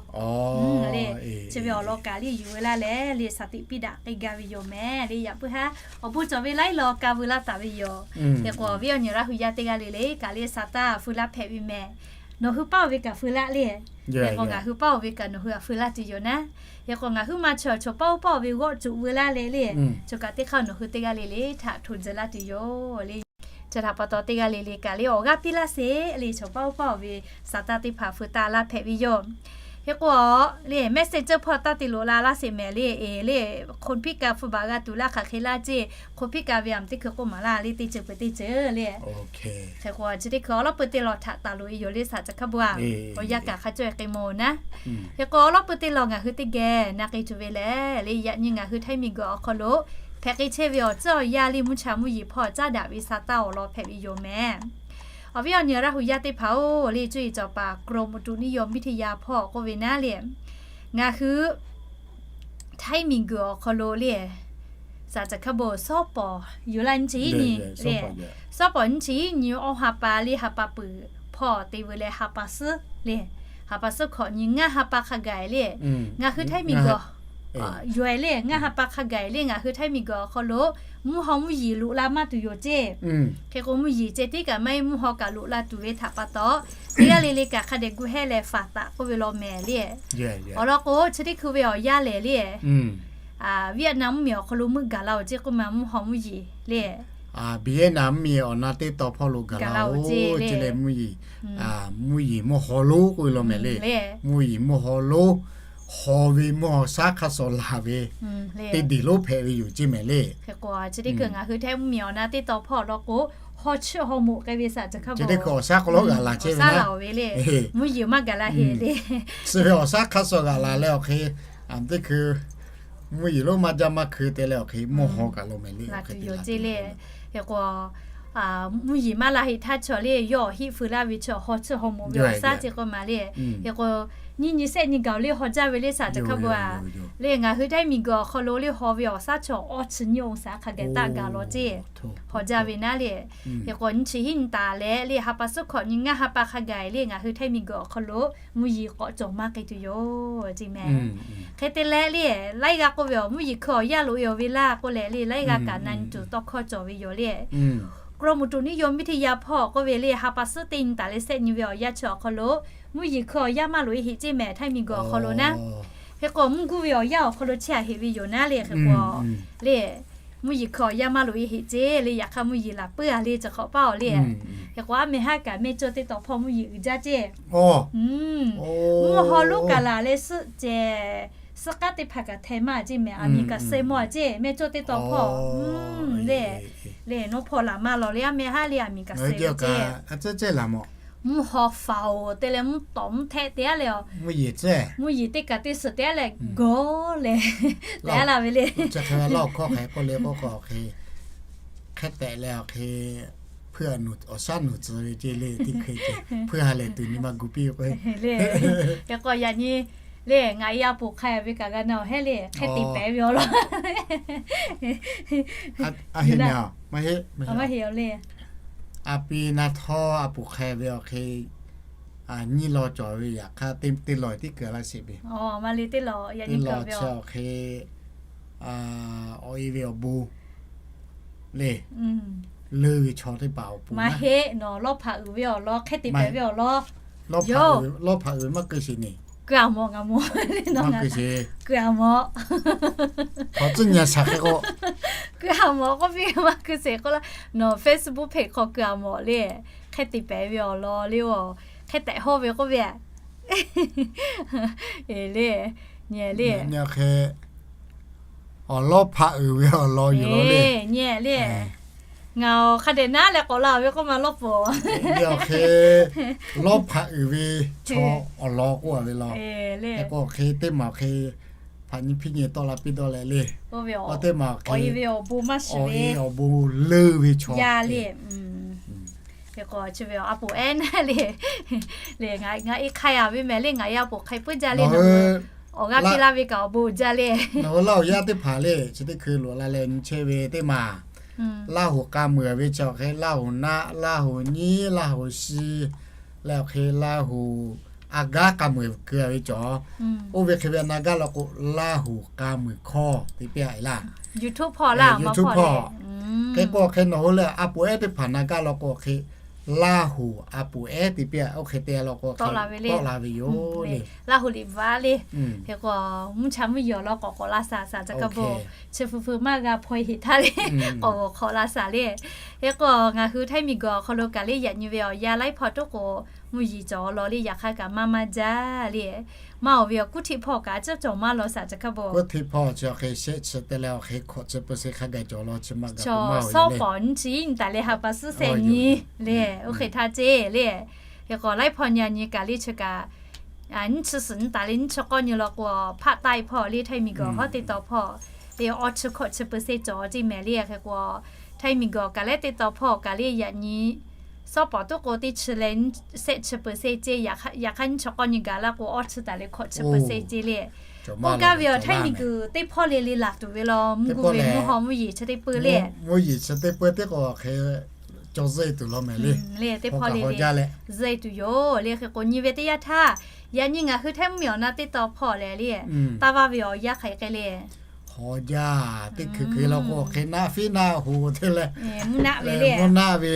Le, chi ve awˬ lawn kaꞈ le yuˬ ve laˇ leh le shaˍ tiꞈ piˇ daꞈ k'ai gaˇ ve yoˬ mehˍ le. Yaꞈ puiˉ haˉ awˬ bon cawˬ ve laiˉ law ka veu laˇ taˍ ve yoˬ. Hk'e k'o awˬ viˉ awˬ nyi Laˇ hu yaˇ teˇ g'aˇ le le kaꞈ le sa taˇ feu laˇ hpehꞈ ve mehˍ. Nawˬ hui paˇ oˬ ve kaꞈ feu laˇ le. Hk'e k'o ngaˬ hui paˇ oˬ ve kaꞈ nawˬ hui htaꞈ feu laˇ tuˬ yoˬ naˉ. Hk'e k'o ngaˬ huiˉ ma chaw chaw paˇ oˇ paˇ oˬ ve g'awˆ cuꞈ veu laˇ leh le, chaw kaꞈ teˇ hk'aˇ nawˬ hui teˇ g'aˇ le le htaꞈ hto tcuh laˇ tuˬ yoˬ le. Chi htaꞈ pa taw teˇ g'aˇ le le kaꞈ le awˬ g'aˇ piˇ laˇ sheˍ le. Chaw paˇ oˇ paˇ oˬ ve sa taˇ teˇ hpaˍ feu taˇ laˇ hpehꞈ ve yoˬ. Hk'e k'o le message hpawˇ taˇ te loꞈ la laˇ sheˍ mehˍ le. E le, hk'o hpiˇ ka hpu baˬ g'a tuˬ laˇ hk'aˬ hk'e laˇ ceˇ. Hk'o hpiˇ ka ve a teˇ hkui k'oˆ maˍ laˇ le teˇ ceuˬ peuˬ teˇ ceuˬ le. Hk'e k'o chi teˇ hkui awˬ lawˉ peu teˇ law htaꞈ taˍ loꞈ e yoˬ le shaˍ caˬ hkaˇ bon a. Awˬ yanˇ kaꞈ hk'a cawˇ e k'ai mawˬ naˉ. Hk'e k'o awˬ lawˉ peu teˇ law ngaˬ hui teˇ geh na k'ai tuˬ ve lehˬ le yaꞈ nyi ngaˬ hui Htaiˇ miˬguiˬ awˬ hk'aw lo hpehꞈ k'ai chehˇ ve awˬ tcuhˉ awˬ yaˇ le mvuhˇ cha mvuhˇ yeˬ hpawˇ caˉ daꞈ ve sa taˇ awˬ lawn hpehꞈ ve yoˬ mehˍ. Awˬ viˉ awˬ nyi Laˇ hu yaˇ teˇ hpaˍ oˬ le cuˇ yiˍ cawˬ paˍ กรมอุตุนิยมวิทยา hpawˇ k'oˆ ve naˉ le ngaˬ hui Htaiˇ miˬguiˬ awˬ hk'aw lo le shaˍ caˬ hkaˇ bon sawˉ pawˍ yuˬ laˇ nyi chi iˉ nyi le, sawˉ pawˍ nyi chi iˉ nyi awˇ ha pa le ha pa peuˬ hpawˇ te veu leh ha pa suhˉ le, ha pa suhˉ hkawꞈ nyi ngaˇ ha pa hk'a gaˬ le ngaˬ hui Htaiˇ miˬguiˬ yoˬ le ngaˇ ha pa hk'a gaˬ le ngaˬ hui Htaiˇ miˬguiˬ awˬ hk'aw lo mvuhˇ haw mvuhˇ yeˬ loꞈ la maˇ tuˬ yoˬ ceˇ. Hk'e k'o mvuhˇ yeˬ ceh tiˉ kaꞈ maˇ heˆ mvuhˇ haw kaꞈ loꞈ la tuˬ ve htaꞈ pa taw teˇ g'aˇ le le kaꞈ hk'a dehꞈ gu hehˇ leh faˍ taˍ k'oˆ ve law mehˍ le. Awˬ lawn k'o chi teˇ hkui ve awˬ yaˇ lehˬ le Vietnam mvuhˇmiˬ awˬ hk'aw lo meuˆ gaˬ la oˬ ceˇ k'oˆ ma mvuhˇ haw mvuhˇ yeˬ le. Vietnam mvuhˇmiˬ awˬ na teˇ taw hpawˇ lo gaˬ la oˬ ceˇ le mvuhˇ yeˬ, mvuhˇ yeˬ mvuhˇ haw lonˉ k'oˆ ve law mehˍ le. Mvuhˇ yeˬ mvuhˇ haw lonˉ haw ve mvuhˇ haw shaˉ hk'a sawˍ laˬ ve teˇ deˬ lonˉ hpehꞈ ve yoˬ ceˇ mehˍ le. Hk'e k'o chi teˇ hkui ngaˬ hui Htaiˇ mvuhˇmiˬ awˬ na teˇ taw hpawˇ awˬ lawn k'o haw chiˇ haw moꞈ k'ai ve shaˍ caˬ hkaˇ bon awˬ shaˉ k'aw lonˉ g'aꞈ la chehˇ ve naˉ ve le. Mvuhˇ yeˬ maˇ gaˬ la heˍ le. Chi ve awˬ shaˉ hk'a sawˍ g'aꞈ la leh awˬ hk'e teˇ hkui mvuhˇ yeˬ lonˉ maˇ jaˇ maˇ hkui te leh awˬ hk'e mvuhˇ haw kaꞈ lo mehˍ le la tuˬ yoˬ ceˇ le. Hk'e k'o mvuhˇ yeˬ maˇ la heˍ htaˇ chaw le yawˇ awˬ hiˆ feu laˇ ve chaw haw chiˇ haw moꞈ ve awˬ shaˉ ceˇ k'oˆ ma le. Hk'e k'o nyiˇ nyi shehˆ nyi gaˬ le haw jaˇ ve le shaˍ caˬ hkaˇ bon a le ngaˬ hui Htaiˇ miˬguiˬ awˬ hk'aw lo le haw ve awˬ shaˉ chaw awˇ chi nyiˇ องศา hk'a gaˬ taˆ gaˬ law ceˇ. Haw jaˇ ve naˉ le. Hk'e k'o nyi chi hiˉ nyi taˍ leh le ha pa suhˉ hkawꞈ nyi ngaˇ ha pa hk'a gaˬ le ngaˬ hui Htaiˇ miˬguiˬ awˬ hk'aw lo mvuhˇ yeˬ k'awꞈ cawˬ maˇ k'ai tuˬ yoˬ ceˇ mehˍ. Hk'e te leh le laiˉ g'aˇ k'oˆ ve awˬ mvuhˇ yeˬ hkui awˬ yaˇ loꞈ e awˬ ve laˇ k'oˆ leh le laiˉ g'aˇ kaꞈ na nyi tuˬ tawˇ hkawˇ cawˬ ve yoˬ le. กรมอุตุนิยมวิทยา hpawˇ k'oˆ ve le ha pa suhˉ teˇ nyi taˍ leh shehˆ nyi ve awˬ yanˇ chi awˬ hk'aw lo mvuhˇ yeˬ hkui awˬ yaˇ maˇ loꞈ e heꞈ ceˇ mehˍ Htaiˇ miˬguiˬ awˬ hk'aw lo naˉ. Hk'e k'o mvuhˇ guˇ ve awˬ yanˇ awˬ hk'aw lo chehˇ a heꞈ ve yoˬ naˉ le hk'e k'o le mvuhˇ yeˬ hkui awˬ yaˇ maˇ loꞈ e heꞈ ceˇ le yaꞈ hk'aˇ mvuhˇ yeˬ laˬ puiˉ a le chi hk'awꞈ paˇ awˬ le. Hk'e k'o aˉ meh haˉ kaꞈ mehˇ cawˇ teˇ taw hpawˇ mvuhˇ yeˬ uiˍ jaˇ ceˇ. Mvuhˇ haw lonˉ kaꞈ laˬ leh suhˆ ceh suhˆ k'aˉ teˇ hpaˍ kaꞈ hteh maˇ ceˇ mehˍ a miˬ kaꞈ seh mawˇ a ceˇ mehˇ cawˇ teˇ taw hpawˇ le le nawˉ hpawˇ laˬ maˇ lawˬ le aˉ meh haˉ le a miˬ kaꞈ seh ceˇ. Mvuhˇ haw faˍ oˬ te leh mvuhˇ tawˍ mvuhˇ htehˆ te aˉ leh mvuhˇ yeˬ teˇ kaꞈ teˇ suhˍ te aˉ leh gawˇ leh te aˉ la ve le. Hk'e k'oˆ le k'o k'o hk'e hk'e tehꞈ leh awˬ hk'e hpuiˇ awˬ shaˉ nuˬ tcuh ve ceˇ le teˇ hkui ce hpuiˇ ha lehˬ tuˬ nyi ma gu piˇ k'o le. Hk'e k'o yaꞈ nyi le ngaˬ e a poˍ hk'a ve kaꞈ g'a na awˬ hehˉ le hk'e te pehˍ ve awˬ lawn a heˆ mehˍ a maˇ heˆ maˇ heˆ le. A pi na htawˇ a poˍ hk'a ve awˬ hk'e nyiˇ law cawˬ ve yaꞈ hk'aˇ teˇ law tiˉ keu laˇ sheˍ ve. Teˇ law chi awˬ hk'e awˬ e ve awˬ bon le, leuˇ ve chaw teˇ hpaˍ awˬ pon maˇ heˆ nawˬ lawˇ hpaꞈ uiˍ ve awˬ lawn hk'e te pehˍ ve awˬ lawn lawˇ hpaꞈ uiˍ maˇ keu sheˍ neˬ. Keu a mawˬ ngaˬ mawˬ le nawˬ keu a mawˬ. Awˬ tcuhˉ nyi a shaˍ hk'e k'o keu a mawˬ k'oˆ piˇ maˇ keu sheˍ k'oˆ laˇ. Nawˬ Facebook hpeꞈ hk'aw keu a mawˬ le. Hk'e te pehˍ ve awˬ lawn le, hk'e tehꞈ hawˇ ve k'oˆ ve a. E le, nyi le. Awˬ lawˇ hpaꞈ uiˍ ve awˬ lawn yoˬ le. Nyi le. Ngaˬ awˬ hk'a dehꞈ naˉ leh k'awꞈ la ve k'oˆ ma lawˇ pfuhˍ. Awˬ hk'e lawˇ hpaꞈ uiˍ ve chaw awˬ lawn k'oˆ a ve law. Hk'e k'o awˬ hk'e teˇ maˬ awˬ hk'e hpaꞈ nyi hpiˇ nyi tawˆ la piˇ dawˇ leh le. Teˇ maˬ awˬ hk'e awˬ e awˬ bon leuˇ ve chaw le. Hk'e k'o chi ve a poˍ ehˉ naˉ le, le ngaˬ e hk'ai a ve mehˍ le ngaˬ e a poˍ hk'ai puiˉ jaˇ le nawˬ. Awˬ g'aˇ piˇ laˇ ve kaꞈ awˬ bon jaˇ le. Nawˬ hui Laˇ huˍ yaˇ teˇ hpaˍ le, chi teˇ hkui loꞈ la leh nyi chehˇ ve teˇ maˬ, Laˇ huˍ k'a muiˬ ve chi awˬ hk'e Laˇ huˍ naˆ, Laˇ huˍ nyiˉ, Laˇ huˍ shi, leh awˬ hk'e Laˇ huˍ a gaˉ k'a muiˬ keu ve cawˬ. Oˇ ve hk'e ve na gaˇ law k'o, Laˇ huˍ k'a muiˬ hkawˇ te piˇ-a laˇ. YouTube hpawˇ. Hk'e k'o hk'e nawˬ hui leh a poˍ ehˉ teˇ hpaˍ na gaˇ law k'o hk'e, Laˇ huˍ a poˍ ehˉ te piˇ-a. Oˇ hk'e te laˇ k'o hk'e tawˆ la ve yoˬ le. Laˇ huˍ liꞈ bvuhꞈ-a le. Hk'e k'o mvuhˇ cha mvuhˇ yeˬ awˬ lawn k'awꞈ k'awꞈ la shaˍ shaˍ ca kaˇ bon, chi hpu hpu maˇ g'a hpaw-e heˍ htaˇ le, k'awꞈ g'awˬ hk'awꞈ la shaˍ le. Hk'e k'o ngaˬ hui Htaiˇ miˬguiˬ awˬ hk'aw lo kaꞈ le yaꞈ nyi ve awˬ yanˇ laiˉ hpawˇ toˉ k'o, mvuhˇ yeˬ cawˬ law le, yaꞈ hk'aˇ kaꞈ maˇ maˇ jaˇ le. Maˇ awˬ ve awˬ kuˉ htiˆ hpawˇ kaꞈ cawˇ cawˬ maˇ law shaˍ ca kaˇ bon. Kuˉ htiˆ hpawˇ chi awˬ hk'e shehˆ chi te leh awˬ hk'e hkawꞈ chi peuˬ se hk'a gaˬ cawˬ law chi maˇ g'a. Shawˉ pawˍ nyiˇ chi nyi taˍ leh ha pa suhˉ shehˆ nyi le, oˇ hk'e htaˇ ceˇ le. Hk'e k'o laiˉ hpawˇ nyi a nyi kaꞈ le chi kaꞈ nyiˇ chi suhˍ nyi taˍ leh nyiˇ chi k'awˇ nyi law k'o, hpaˆ taiˆ hpawˇ le Htaiˇ miˬguiˬ hawˉ teˇ taw hpawˇ le awˇ chi hkawꞈ chi peuˬ se cawˬ ceˇ mehˍ le. Hk'e k'o Htaiˇ miˬguiˬ kaꞈ leh teˇ taw hpawˇ kaꞈ le yaꞈ nyi shawˉ pawˍ toˉ k'o teˇ chi leh shehˆ chi peuˬ se ceˇ, yaꞈ hk'aˇ nyiˇ chi k'awˇ nyi gaˬ laˇ k'o awˇ chi taˍ leh hkawꞈ chi peuˬ se ceˇ le. Oˇ gaˇ ve awˬ Htaiˇ miˬguiˬ teˇ hpawˇ le le laˬ tuˬ ve law, mvuhˇ guˇ ve mvuhˇ haw mvuhˇ yeˬ chi teˇ peuˬ le. Mvuhˇ yeˬ chi teˇ peuˬ teˇ k'o hk'e cawˬ zuhˆ e tuˬ law mehˍ le. Le teˇ hpawˇ le zuhˆ e tuˬ yoˬ le. Hk'e k'o nyi ve teˇ yanˇ htaˇ, yaꞈ nyi ngaˬ hui Htaiˇ mvuhˇ miˬ awˬ na teˇ taw hpawˇ lehˬ le, taˇ vaˇ ve awˬ yanˇ hk'aˬ hk'e le. Hawˬ jaˇ, teˇ hkui hkui law k'o hk'e naˆ fiˉ naˆ hoꞈ te leh mvuhˇ naˆ ve le, mvuhˇ naˆ ve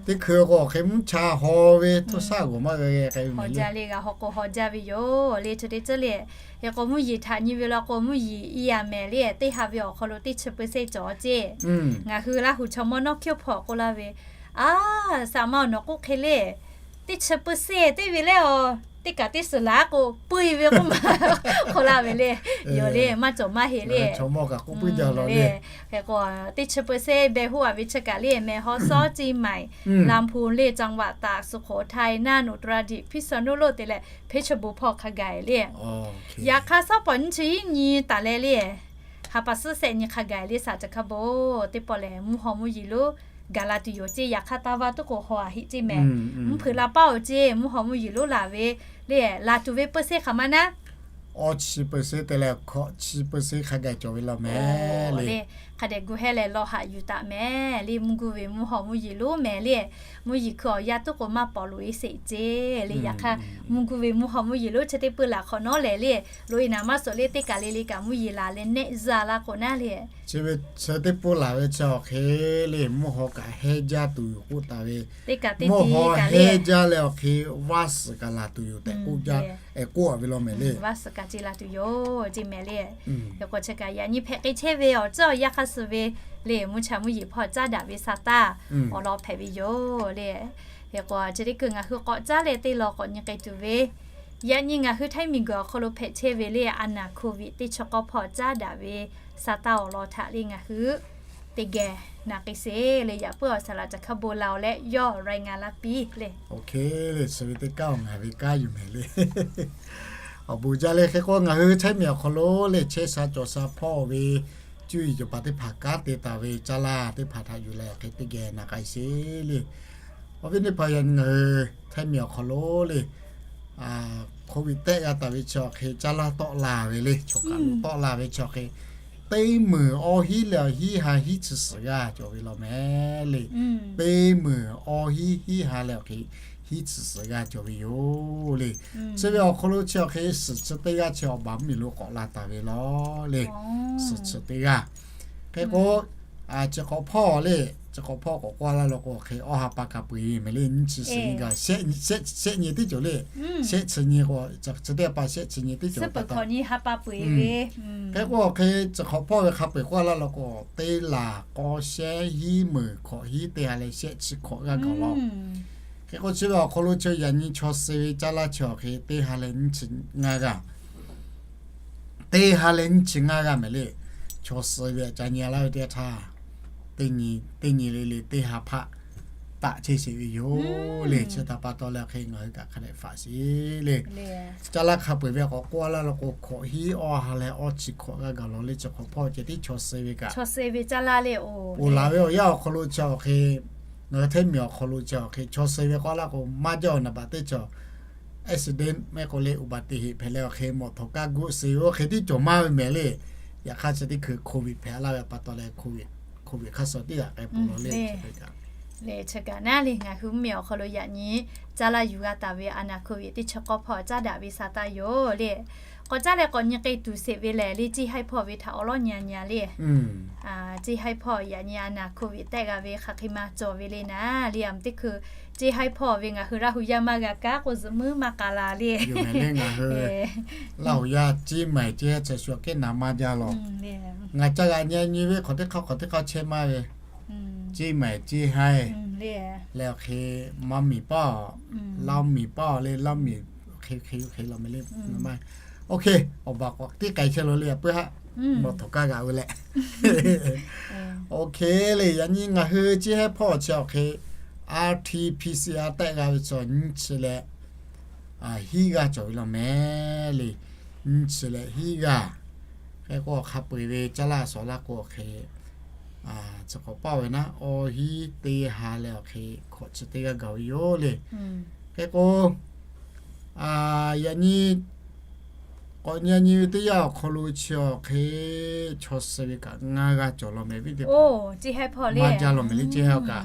teˇ hkui k'o hk'e mvuhˇ cha haw ve hto shaˉ g'awˬ maˇ g'a g'a k'ai ve hawˬ jaˇ le. G'a haw k'o hawˬ jaˇ ve yoˬ le. Chi teˇ ceuˬ le. Hk'e k'o mvuhˇ yeˬ htaꞈ nyi ve law k'o mvuhˇ yeˬ iˉ a mehˍ le, teˇ ha ve awˬ hk'aw lo teˇ chi peuˬ se cawˬ ceˇ. Ngaˬ hui Laˇ huˍ chaw mawˇ nawˉ hkiˇ hpawˇ k'oˆ laˇ ve, a, saˍ ma awˬ nawˬ k'oˆ hk'e le, teˇ chi peuˬ se teˇ ve leh a, teˇ kaꞈ teˇ suhˍ laˬ k'o peu-e ve k'oˆ ma k'oˆ laˇ ve le. Yoˬ le, maˇ cawˬ maˇ heˆ le. Hk'e k'o teˇ chi peuˬ se beh hoˆ a ve chi kaꞈ le mehˍ hawˉ sawˉ ceˇ maiˍ laˍ hpu le caˍ vaꞈ taˍ suˍ hk'oˍ htaiˍ naˇ nuˬ tawˍ raˇ diꞈ hpiˇ shaw nuˇ loˆ te leh hpeˇ chi bon hpawˇ hk'a gaˬ le. Yaꞈ hk'aˇ shawˉ pawˍ nyiˇ chi iˉ nyi taˍ leh le, ha pa suhˉ shehˆ nyi hk'a gaˬ le shaˍ ca hkaˇ bon. Teˇ pawˆ lehˬ mvuhˇ haw mvuhˇ yeˬ lonˉ gaˬ la tuˬ yoˬ ceˇ. Yaꞈ hk'aˇ taˇ vaˇ tuˉ k'o haw a heˆ ceˇ mehˍ. Mvuhˇ hpeuꞈ la paˇ oˬ ceˇ, mvuhˇ haw mvuhˇ yeˬ lonˉ laˬ ve le, laˬ tuˬ ve peuˬ se hk'aˬ ma naˉ awˇ chi peuˬ se te leh hkawꞈ chi peuˬ se hk'a gaˬ cawˬ ve law mehˍ le. Hk'a dehꞈ gu hehˉ leh law haꞈ yuˬ taˍ mehˍ le. Mvuhˇ guˇ ve mvuhˇ haw mvuhˇ yeˬ lonˉ mehˍ le. Mvuhˇ yeˬ hkui awˬ yanˇ tuˉ k'o maˇ pawˍ loꞈ e sheˍ ceˇ le. Yaꞈ hk'aˇ mvuhˇ guˇ ve mvuhˇ haw mvuhˇ yeˬ lonˉ chi teˇ peuˬ laˬ hk'awꞈ nawˉ lehˬ le, loꞈ e naˍ maˇ suhˍ le teˇ kaˬ le le kaꞈ mvuhˇ yeˬ laˬ leh nehˆ zaˇ laˇ k'o naˉ le. Chi ve chi teˇ peuˬ laˬ ve chi awˬ hk'e le mvuhˇ haw kaꞈ hehnˇ jaˇ tuˬ yoˬ k'oˆ taˍ ve. Mvuhˇ haw hehnˇ jaˇ leh awˬ hk'e vaˇ suhˍ kaꞈ laˬ tuˬ yoˬ tehꞈ k'oˆ jaˇ, k'oˆ a ve law mehˍ le. Vaˇ suhˍ kaꞈ ce laˬ tuˬ yoˬ ceˇ mehˍ le. Hk'e k'o chi kaꞈ yaꞈ nyi hpehꞈ k'ai chehˇ ve awˬ tcuhˉ awˬ yanˇ hk'aˇ suh ve le, mvuhˇ cha mvuhˇ yeˬ hpawˇ caˉ daꞈ ve sa taˇ awˬ lawn hpehꞈ ve yoˬ le. Hk'e k'o chi teˇ hkui ngaˬ hui k'awꞈ caˉ leh teˇ law k'awꞈ nyi k'ai tuˬ ve, yaꞈ nyi ngaˬ hui Htaiˇ miˬguiˬ awˬ hk'aw lo hpehꞈ chehˇ ve le a naˍ Covid teˇ chi k'awˇ hpawˇ caˉ daꞈ ve sa taˇ awˬ lawn htaꞈ le ngaˬ hui teˇ geh na k'ai sheˍ le. Yaꞈ puiˉ awˬ saˍ laꞈ ca hkaˇ bon la-oˬ leh yawˇ รายงาน laˇ piˇ le. Oˇ hk'e le, suh ve teˇ kaˉ awˬ ngaˬ ve kanˉ yoˬ mehˍ le. Awˬ bon jaˇ le. Hk'e k'o ngaˬ hui Htaiˇ miˬ awˬ hk'aw lo le chehˇ sha cawˬ sha hpawˇ ve cuˇ yiˍ cawˬ paˍ teˇ hpaˍ kanˉ te taˍ ve caˇ laˇ teˇ hpaˍ htaꞈ yuˬ leh hk'e teˇ geh na k'ai sheˍ le. Awˬ viˉ teˇ hpaˍ, yaꞈ nyi ngaˬ hui Htaiˇ miˬ awˬ hk'aw lo le Covid tehˆ g'a taˍ ve chi awˬ hk'e caˇ laˇ tawˆ la ve le, chaw kaˬ lo tawˆ la ve chi awˬ hk'e teˇ meunˍ awˇ hiˉ leh awˬ hiˉ ha hiˉ chi suhˍ g'aˇ cawˬ ve law mehˍ le. Teˇ meunˍ awˇ hiˉ hiˉ ha leh awˬ hk'e hiˉ chi suhˍ g'aˇ cawˬ ve yoˬ le. Chi ve awˬ hk'aw lo chi awˬ hk'e suhˍ chi teˇ g'aˇ chi awˬ baˬ mvuhˇ miˬ lo k'awꞈ la taˍ ve law le. Suhˍ chi teˇ g'aˇ. Hk'e k'o, chi hk'awꞈ hpawˇ le, chi hk'awꞈ hpawˇ k'awꞈ k'oˆ laˇ law k'o hk'e awˇ ha pa kaꞈ peu-eˬ mehˍ le. Nyiˇ chi suhˍ nyi gaˬ shehˆ nyi teˇ cawˬ le. Shehˆ chi nyi k'o, chi teˇ pa shehˆ chi nyi teˇ cawˬ pa taw. Hk'e k'o hk'e chi hk'awꞈ hpawˇ ve hk'a peu-eˬ k'oˆ laˇ law k'o teˇ laˬ k'awˇ shehˉ hiˉ meunˍ hkawꞈ hiˉ teˇ ha leh shehˆ chi hkawꞈ g'aˇ gaˬ law. Hk'e k'o chi ve awˬ hk'aw lo chi yaꞈ nyi chaw suh ve caˇ laˇ chi awˬ hk'e teˇ ha leh nyiˇ chi ngaˇ g'aˇ teˇ ha leh nyiˇ chi ngaˇ g'aˇ mehˍ le. Chaw suh ve aꞈ ca nyi laˇ ve teˇ yanˇ htaˇ, teˇ nyi le le teˇ ha hpaˆ taˆ chehˇ sheˍ ve yoˬ le. Chi htaꞈ pa taw leh hk'e ngaˬ hui kaꞈ hk'a dehꞈ faꞈ sheˍ le. Caˇ laˇ hk'a peu-eˬ ve k'awꞈ k'oˆ laˇ law k'o hkawꞈ hiˉ awˇ ha leh awˇ chi hkawꞈ g'aˇ gaˬ law le. Chi hk'awꞈ hpawˇ ceh tiˉ chaw suh ve kaꞈ oˬ laˬ ve awˬ yanˇ awˬ hk'aw lo chi awˬ hk'e, ngaˬ hui Htaiˇ miˬ awˬ hk'aw lo chi awˬ hk'e chaw suh ve k'oˆ laˇ k'o maˇ jaˇ-oˬ naˍ baꞈ teˇ cawˬ accident maˇ heˆ k'o le อุบัติเหตุ hpehꞈ leh awˬ hk'e mawꞈ htawnˍ kaˇ g'oˆ suh ve oˇ hk'e tiˉ cawˬ maˇ ve mehˍ le. Yaꞈ hk'aˇ chi teˇ hkui โควิด hpehꞈ laˇ ve pa taw leh โควิด hk'a shuˍ tiˉ g'aꞈ k'ai peuˬ law le. Chi kaꞈ le, chi kaꞈ naˉ le ngaˬ hui mvuhˇmiˬ awˬ hk'aw lo yaꞈ nyi caˇ laˇ yuˬ g'a taˍ ve อาณาโควิด teˇ chi k'awˇ hpawˇ caˉ daꞈ ve sa taˇ yoˬ le. K'awꞈ caˉ leh k'awꞈ nyi k'ai tuˬ sheˍ ve lehˬ le, ceˇ haiˇ hpawˇ ve htaꞈ awˬ lawˉ nyi a nyi a le. Ceˇ haiˇ hpawˇ yaꞈ nyi อาณาโควิด tehˆ g'a ve hk'aˬ hk'e maˇ cawˬ ve le naˉ le. Aˬ teˇ hkui ceˇ haiˇ hpawˇ ve ngaˬ hui Laˇ hu yaˇ maˇ g'a kaˉ k'o zuhꞈ muiˉ maˇ k'a la le. Ngaˬ hui Laˇ hu yaˇ ceˇ maiˍ ceˇ haiˇ chi shu kehˉ naˍ maˇ jaˇ lawˬ. Ngaˬ ca g'aꞈ nyi nyi ve hk'awꞈ teˇ hk'aˇ hk'awꞈ teˇ hk'aˇ chehˇ maˇ ve, ceˇ maiˍ ceˇ haiˇ leh awˬ hk'e maˇ miˬ paˇ, Laˇ miˬ paˇ le, Laˇ miˬ hk'e hk'e hk'e la mehˍ le. Oˇ hk'e awˬ baˬ k'awꞈ teˇ k'ai chehˇ lo le, a peuˬ haˆ mawꞈ htawnˍ kaˇ g'aꞈ ve leh. Oˇ hk'e le, yaꞈ nyi ngaˬ hui ceˇ haiˇ hpawˇ chi awˬ hk'e R T P C R tehˆ g'a ve chi nyiˇ chi leh hiˉ g'aˇ cawˬ ve law mehˍ le. Nyiˇ chi leh hiˉ g'aˇ. Hk'e k'o hk'a peu-eˬ ve caˇ laˇ shawˍ laˇ k'o hk'e chi k'awꞈ paˇ ve naˉ, awˬ hiˉ teˇ ha leh awˬ hk'e hkawꞈ chi teˇ g'aˇ gaˬ ve yoˬ le. Hk'e k'o, yaꞈ nyi k'awꞈ nyi nyi ve teˇ yanˇ awˬ hk'aw lo chi awˬ hk'e chaw suh ve kaꞈ ngaˇ g'aˇ cawˬ law mehˍ ve teˇ hpaˍ. Maˇ jaˇ law mehˍ le, ceˇ haiˇ kaꞈ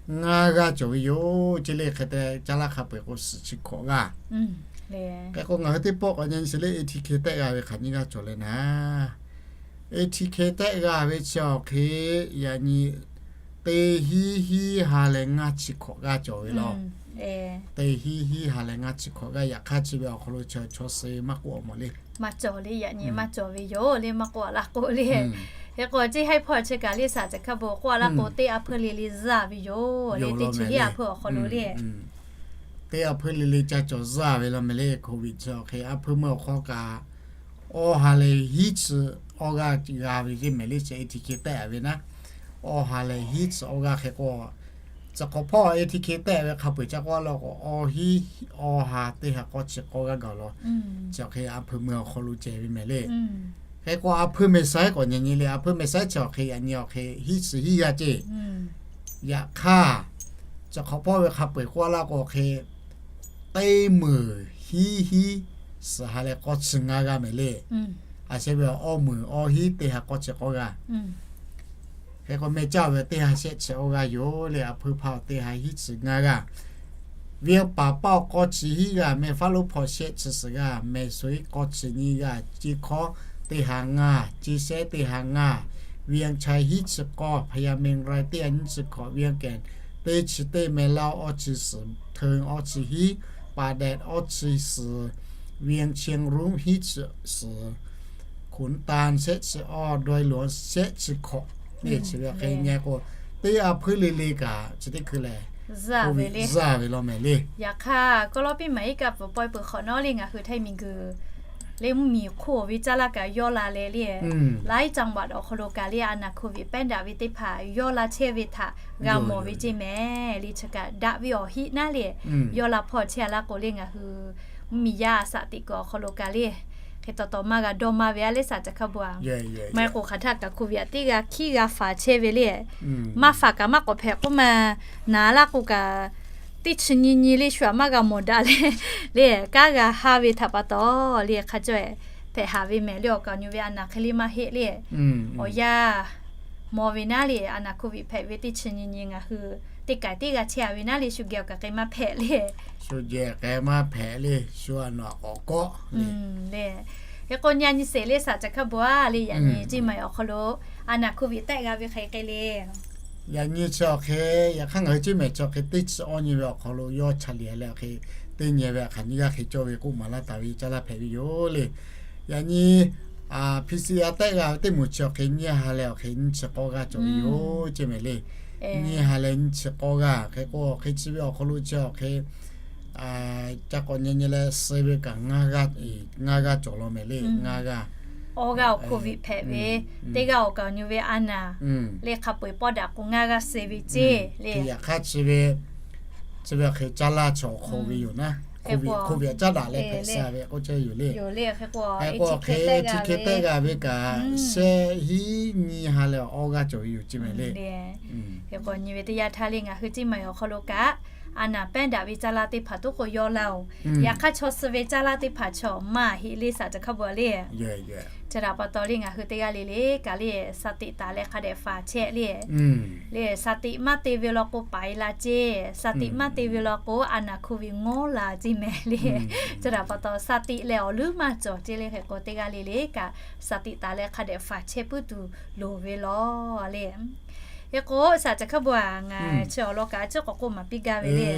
ngaˇ g'aˇ cawˬ ve yoˬ. Ceˇ le hk'e te caˇ laˇ hk'a peu-eˬ k'o suhˍ chi hkawꞈ g'aˇ. Hk'e k'o ngaˬ hui teˇ pawˆ k'awꞈ nyi nyi sheˍ le, A T K tehˆ g'a ve hk'aˬ nyiˇ g'aˇ cawˬ leh naˉ, A T K tehˆ g'a ve chi awˬ hk'e yaꞈ nyi teˇ hiˉ hiˉ ha leh ngaˇ chi hkawꞈ g'aˇ cawˬ ve law. Teˇ hiˉ hiˉ ha leh ngaˇ chi hkawꞈ g'aˇ. Yaꞈ hk'aˇ chi ve awˬ hk'aw lo chi chaw suh maˇ k'oˆ awˬ mawˬ le. Maˇ cawˬ le, yaꞈ nyi maˇ cawˬ ve yoˬ le, maˇ k'oˆ a laˇ k'o le. Hk'e k'o ceˇ haiˇ hpawˇ chi kaꞈ le saˍ ca hk'a bon k'oˆ a laˇ k'o teˇ a hpeuˇ le le zuhˇ ve yoˬ le, teˇ chi hiˉ a hpeuˇ awˬ hk'aw lo le. Teˇ a hpeuˇ le le ca cawˬ zuhˇ ve law mehˍ le. โควิด chi awˬ hk'e a hpeuˇ meuˇ awˬ hk'aw kaꞈ awˬ ha leh hiˉ chi awˬ g'aˇ g'a ve le mehˍ le, chi A T K tehˆ a ve naˉ. Awˬ ha leh hiˉ chi awˬ g'aˇ hk'e k'o, chi hk'awꞈ hpawˇ A T K tehˆ ve hk'a peu-eˬ ca k'oˆ laˇ k'o, awˬ hiˉ awˬ ha teˇ ha k'awˇ chi k'awˇ g'aˇ gaˬ law. Chi awˬ hk'e a hpeuˇ meuˇ awˬ hk'aw lo ceh ve mehˍ le. Hk'e k'o a hpeuˇ mehˍ saiˉ k'awꞈ nyi nyi le, a hpeuˇ mehˍ saiˉ chi awˬ hk'e yaꞈ nyi awˬ hk'e hiˉ chi hiˉ g'aˇ ceˇ. Yaꞈ hk'aˇ, chi hk'awꞈ hpawˇ ve hk'a peu-eˬ k'oˆ laˇ k'o awˬ hk'e teˇ meunˍ hiˉ hiˉ suhˍ ha leh k'awˇ chi ngaˇ g'aˇ mehˍ le. A sheh ve awˬ meunˍ awˬ hiˉ teˇ ha k'awˇ chi k'awˇ g'aˇ. Hk'e k'o meh caˇ ve teˇ ha shehˆ chi awˬ g'aˇ yoˬ le, a hpeuˇ hpaˇ teˇ ha hiˉ chi ngaˇ g'aˇ. Venˇ paˍ paˇ awˬ k'awˇ chi hiˉ g'aˇ, meh faˉ lonˉ hpawˇ shehˆ chi suhˍ g'aˇ, meh suh hiˉ k'awˇ chi nyiˇ g'aˇ, ceˇ hkawˉ teˇ ha ngaˇ, ceˇ shehˉ teˇ ha ngaˇ, Vientiane hiˉ chi k'awˇ, พญาเมงราย teˇ ha nyiˇ chi hkawꞈ, Vientiane teˇ chi teˇ, แม่เล้า awˇ chi suhˍ, Thon awˇ chi hiˉ, ป่าแดด awˇ chi suhˍ, Vientiane Rome hiˉ chi suhˍ, ขุนตาล shehˆ chi awˇ, ดอยหลวง shehˆ chi hkawꞈ. Chi ve hk'e nyi k'o, teˇ a hpeuˇ le le kaꞈ chi teˇ hkui lehˬ zuhˇ ve law mehˍ le. Yaꞈ hk'aˇ kawˇ lawˇ piˇ maˍ iˉ kaˆ pfuhˍ pawehˇ peuˬ hk'awꞈ nawˉ le ngaˬ hui Htaiˇ miˬguiˬ le mvuhˇmiˬ hk'oˆ ve caˇ laˇ kaꞈ yawˇ la leh le, laiˉ จังหวัด awˬ hk'aw lo kaꞈ le a naˍ โควิด pehˉ daꞈ ve teˇ hpaˍ yawˇ la chehˇ ve htaꞈ g'a mawˬ ve ceˇ mehˍ le. Chi kaꞈ daꞈ ve awˬ hiˆ naˉ le, yawˇ la hpawˇ chehˇ a laˇ k'o le ngaˬ hui mvuhˇmiˬ yaˇ a shaꞈ teꞈ kuiˬ awˬ hk'aw lo kaꞈ le hk'e taw taw maˇ g'a dawˇ maˇ ve a le saˍ ca hk'a bon a. Maˇ heˆ k'o hk'aˬ htaˇ kaꞈ โควิด teˇ g'a hkiˉ g'a faˍ chehˇ ve le. Maˇ faˍ kaꞈ maˇ k'awꞈ hpehꞈ k'oˆ ma, naˍ laˇ k'o kaꞈ teˇ chi nyi nyi le shu aꞈ maˇ g'a mawˬ daꞈ le, le kanˉ g'a haˇ ve htaꞈ pa taw le hk'a caweh hpehꞈ haˍ ve mehˍ le. Awˬ kaˍ awˬ nyi ve a naˍ hk'e le maˇ heˆ le. Awˬ yanˇ maw ve naˉ le a naˍ โควิด hpehꞈ ve teˇ chi nyi nyi ngaˬ hui teˇ kaiˬ teˇ g'a chehˇ a ve naˉ le shu geh awˬ kaˍ hk'e maˇ hpehꞈ le. Shu geh hk'e maˇ hpehꞈ le, shu a naˍ k'awꞈ kawˆ le. Hk'e k'o nyi a nyi sheˍ le saˍ ca hk'a bon a le yaꞈ nyi ceˇ maˬ awˬ hk'aw lo a naˍ โควิด tehˆ g'a ve hk'e hk'e le. Yaꞈ nyi chi awˬ hk'e, yaꞈ hk'aˇ ngaˬ hui ceˇ mehˍ chi awˬ hk'e teˇ chi awˇ nyi ve awˬ hk'aw lo yawˇ cha liꞈ leh awˬ hk'e teˇ nyi ve hk'aˬ nyiˇ g'aˇ hk'e cawˇ ve k'oˆ maˍ laˇ taˍ ve caˇ laˇ hpehꞈ ve yoˬ le. Yaꞈ nyi P C R tehˆ g'a ve teˇ moˍ chi awˬ hk'e nyiˇ ha leh awˬ hk'e nyiˇ chi k'awˇ g'aˇ cawˬ ve yoˬ ceˇ mehˍ le. Nyiˇ ha leh nyiˇ chi k'awˇ g'aˇ. Hk'e k'o awˬ hk'e chi ve awˬ hk'aw lo chi awˬ hk'e ca k'awꞈ nyi nyi leh suh ve kaꞈ ngaˇ g'aˇ cawˬ law mehˍ le, ngaˇ g'aˇ. Awˇ g'aˇ awˬ โควิด hpehꞈ ve, teˇ g'aˇ awˬ kaˍ awˬ nyi ve a naˍ le hk'a peu-eˬ pawˇ daꞈ k'o ngaˇ g'aˇ suh ve ceˇ le. Yaꞈ hk'aˇ chi ve chi ve awˬ hk'e caˇ laˇ chi awˬ hk'aw ve yoˬ naˉ, โควิด caˇ daꞈ leh hpehꞈ suh ve k'oˆ chehˇ yoˬ le. Hk'e k'o chi hk'e tehˆ g'a ve kaꞈ shehˆ hiˉ nyiˇ ha leh awˇ g'aˇ cawˬ ve yoˬ ceˇ mehˍ le. Hk'e k'o nyi ve teˇ yanˇ htaˇ le ngaˬ hui ceˇ maˬ awˬ hk'aw lo kaꞈ a naˍ pehˉ daꞈ ve caˇ laˇ teˇ hpaˍ toˉ k'o yawˇ laˇ oˬ. Yaꞈ hk'aˇ chaw suh ve caˇ laˇ teˇ hpaˍ chaw maˇ heˆ le saˍ ca hk'a bvuˬ le. Chi htaꞈ pa taw le ngaˬ hui teˇ g'aˇ le le kaꞈ le, sa tiꞈ taˍ leh hk'a dehꞈ faˍ chehˇ le. Le sa tiꞈ maˇ te ve law k'o paiˍ la ceˇ, sa tiꞈ maˇ te ve law k'o a naˍ hk'oˆ ve ngawˉ la ceˇ mehˍ le. Chi htaꞈ pa taw sa tiꞈ leh awˬ leuˉ maˇ cawˬ ceˇ le. Hk'e k'o teˇ g'aˇ le le kaꞈ sa tiꞈ taˍ leh hk'a dehꞈ faˍ chehˇ puiˉ tuˬ loˍ ve law le. Hk'e k'o saˍ ca hk'a bvuˬ a ngaˬ chi awˬ lawn kaꞈ a ciˉ k'awꞈ k'oˆ maˍ piˇ gaˇ ve le.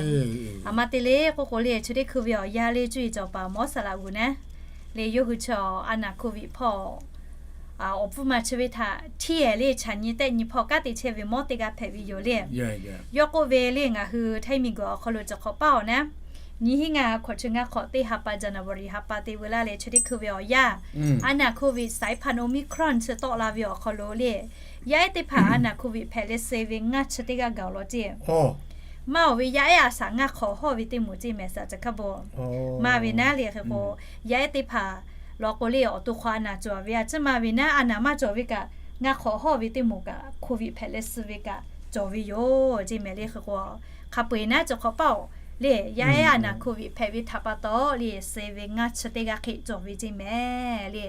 A ma te le k'oˆ k'o le, chi teˇ hkui ve awˬ yanˇ le cuˇ yiˍ cawˬ paˍ mawˉ saˍ laꞈ g'uˬ naˉ le, yawˇ hui chi a naˍ hk'oˆ ve hpawˇ awˬ pfuhˇ ma chi ve htaꞈ htiˇ ehˍ le, chaꞈ nyi tehˆ nyi hpawˇ kanˉ te chehˇ ve mawˇ teˇ g'aˇ hpehꞈ ve yoˬ le. Yawˇ k'oˆ ve le, ngaˬ hui Htaiˇ miˬ guiˬ awˬ hk'aw lo cawˬ hk'awꞈ paˇ awˬ naˉ, nyiˇ hinˉ ngaˇ hk'awꞈ chi ngaˇ hk'awꞈ teˇ ha pa January ha pa te ve laˇ leh chi teˇ hkui ve awˬ yanˇ a naˍ hk'oˆ ve saiˉ hpaˇ Omicron chi tawˆ la ve awˬ hk'aw lo le, yaˇ ehˉ teˇ hpaˍ a naˍ hk'oˆ ve hpehꞈ leh suh ve ngaˇ chi teˇ g'aˇ gaˬ awˬ lawn ceˇ. Maˇ oˬ ve yaˇ ehˉ a saˍ ngaˇ hk'awꞈ hawˇ ve teˇ moˍ ceˇ mehˍ saˍ ca hk'a bvuˬ. Maˇ ve naˉ le hk'e k'o, yaˇ ehˉ teˇ hpaˍ law k'o le awˬ to hk'aw a naˍ cawˬ ve a ciˉ maˇ ve naˉ, a naˍ maˇ cawˬ ve kaꞈ ngaˇ hk'awꞈ hawˇ ve teˇ moˍ kaꞈ hk'oˆ ve hpehꞈ leh suh ve kaꞈ cawˬ ve yoˬ ceˇ mehˍ le. Hk'e k'o hk'a peu eˬ naˉ cawˬ hk'awꞈ paˇ oˬ le, yaˇ ehˉ a naˍ hk'oˆ ve hpehꞈ ve htaꞈ pa taw le suh ve ngaˇ chi teˇ g'aˇ hk'e cawˬ ve ceˇ mehˍ le.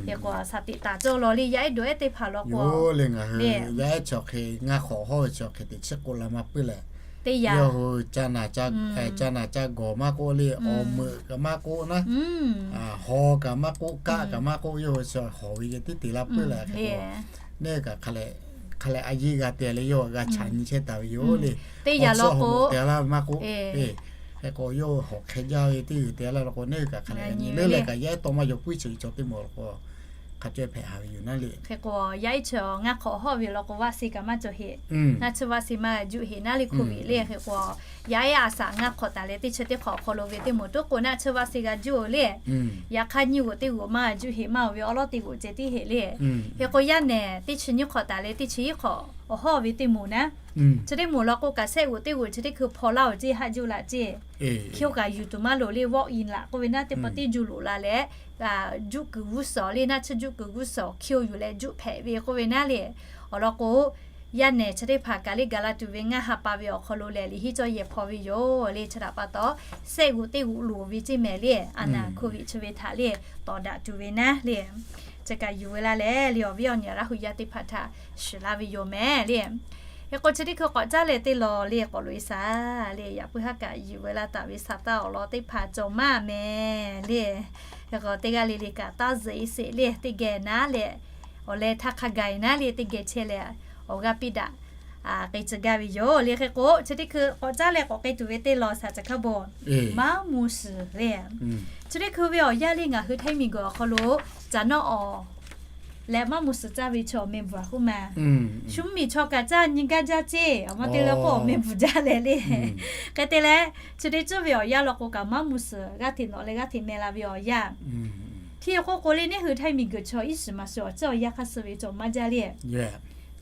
Hk'e k'o saˍ tiꞈ taˍ cawˇ law le, yaˇ ehˉ dawˬ ehˉ teˇ hpaˍ law k'o le, yaˇ ehˉ chi awˬ hk'e ngaˇ hk'awꞈ hawˇ ve chi awˬ hk'e teꞈ chiˉ k'oˆ la maˇ puiˉ leh, teˇ yanˇ yawˇ hui ca naˍ ca gawˬ maˇ k'oˆ le, awˬ meuꞈ kaꞈ maˇ k'oˆ naˉ, haw kaꞈ maˇ k'oˆ, kaˆ kaꞈ maˇ k'oˆ, yawˇ hui chi hawˬ ve geh tiˉ te la puiˉ leh hk'e k'o, neˇ kaꞈ hk'a leh a yeˇ g'a te leh yawˇ g'a chaꞈ nyi chehˇ taˍ ve yoˬ le. Teˇ yanˇ law k'o te laˇ ve maˇ k'oˆ, hk'e k'o yawˇ hawˬ hk'e jaˇ ve teˇ g'uiˬ te laˇ law k'o, neˇ kaꞈ hk'a leh nyi leuˉ leh kaꞈ yaˇ ehˉ tawˇ maˇ yaw puiˉ chi cawˬ teˇ moˍ law k'o, hk'a caweh hpehꞈ haˍ ve yoˬ naˉ le. Hk'e k'o yaˇ ehˉ chi ngaˇ hk'awꞈ hawˇ ve law k'o vaˆ seˍ kaꞈ maˇ cawˬ heꞈ, naˆ tsuhˇ vaˆ seˍ maˇ juˆ heꞈ naˉ le hk'oˆ ve le. Hk'e k'o yaˇ ehˉ a saˍ ngaˇ hk'awꞈ taˍ leh teˇ chi teˇ hk'awꞈ awˬ hk'aw lo ve teˇ moˍ toˉ k'o naˆ tsuhˇ vaˆ seˍ g'a juˆ le. Yaꞈ hk'aˇ nyiˇ g'oꞈ teˇ g'oꞈ maˇ juˆ heꞈ, maˇ oˬ ve awˉ lawˉ teˇ g'oꞈ ceh tiˉ heꞈ le. Hk'e k'o yaˇ nehˬ teˇ chi nyiˇ hk'awꞈ taˍ leh teˇ chi iˉ hk'awꞈ awˬ hawˇ ve teˇ moˍ naˉ, chi teˇ moˍ law k'o kaꞈ sehˆ g'oꞈ teˇ g'oꞈ chi teˇ hkui hpaw laˇ oˬ ceˇ, haˆ juˆ laꞈ ceˇ. Hkiˇ oˇ kaꞈ yuˬ tuˬ maˇ loˍ le, walk in laꞈ k'oˆ ve naˉ teˇ pawˆ teˇ juˇ loꞈ la leh, juˆ kuiˬ g'uˇ suhˍ le, naˆ tsuhˇ juˆ kuiˬ g'uˇ suhˍ hkiˇ oˇ yuˬ leh juˆ hpehꞈ ve k'oˆ ve naˉ le. Awˬ lawn k'o, yaˇ nehˬ chi teˇ hpaˍ kaꞈ le gaˬ la tuˬ ve ngaˇ ha pa ve awˬ hk'aw lo lehˬ, liꞈ henˇ cawˇ yehˬ hpaw ve yoˬ le. Chi htaꞈ pa taw, sehˆ g'oꞈ teˇ g'oꞈ loˍ ve ceˇ mehˍ le, a naˍ hk'oˆ ve chi ve htaꞈ le tawˍ daꞈ tuˬ ve naˉ le. Chi kaꞈ yuˬ ve laˇ leh le, awˬ viˉ awˬ nyi Laˇ hu yaˇ teˇ hpaˍ htaꞈ shiˍ laˇ ve yoˬ mehˍ le. Hk'e k'o chi teˇ hkui k'awꞈ caˉ leh teˇ law le k'awꞈ loꞈ e shaˍ le, yaꞈ puiˉ haˉ kaꞈ yuˬ ve laˇ taˍ ve shaˍ taˇ awˬ lawn teˇ hpaˍ cawˬ maˇ mehˍ le. Hk'e k'o teˇ g'aˇ le le kaꞈ taˇ zuhꞈ e sheˍ le, teˇ geh naˉ leh awˬ leh htaˇ hk'a gaˬ e naˉ le, teˇ geh chehˇ leh awˬ g'aˇ piˇ daꞈ k'ai tcuh gaˇ ve yoˬ le. Hk'e k'o chi teˇ hkui k'awꞈ caˉ leh k'awꞈ k'ai tuˬ ve teˇ law shaˍ ca hk'a bvuˬ, maˇ mvuh shiˍ le. Chi teˇ hkui ve awˬ yanˇ le ngaˬ hui Htaiˇ miˬ guiˬ awˬ hk'aw lo caꞈ nawˉ awˬ leh maˇ mvuh shiˍ caˇ ve chaw meh bvuhˬ a k'oˆ ma. Shu mvuhˇ miˬ chaw kaꞈ caˇ nyi gaˇ jaˇ ceˇ, awˬ ma te leh k'o awˬ meh bvuhˬ jaˇ leh le. Hk'e te leh, chi teˇ ceuˬ ve awˬ yanˇ law k'o kaꞈ maˇ mvuh shiˍ g'aˇ hteꞈ nawꞈ leh g'aˇ hteꞈ meh la ve awˬ yanˇ, hti k'oˆ k'o le neˇ hui Htaiˇ miˬ guiˬ chaw iˉ shiˍ maˍ shiˍ awˬ ceuˬ awˬ yanˇ hk'a suh ve cawˬ maˇ jaˇ le.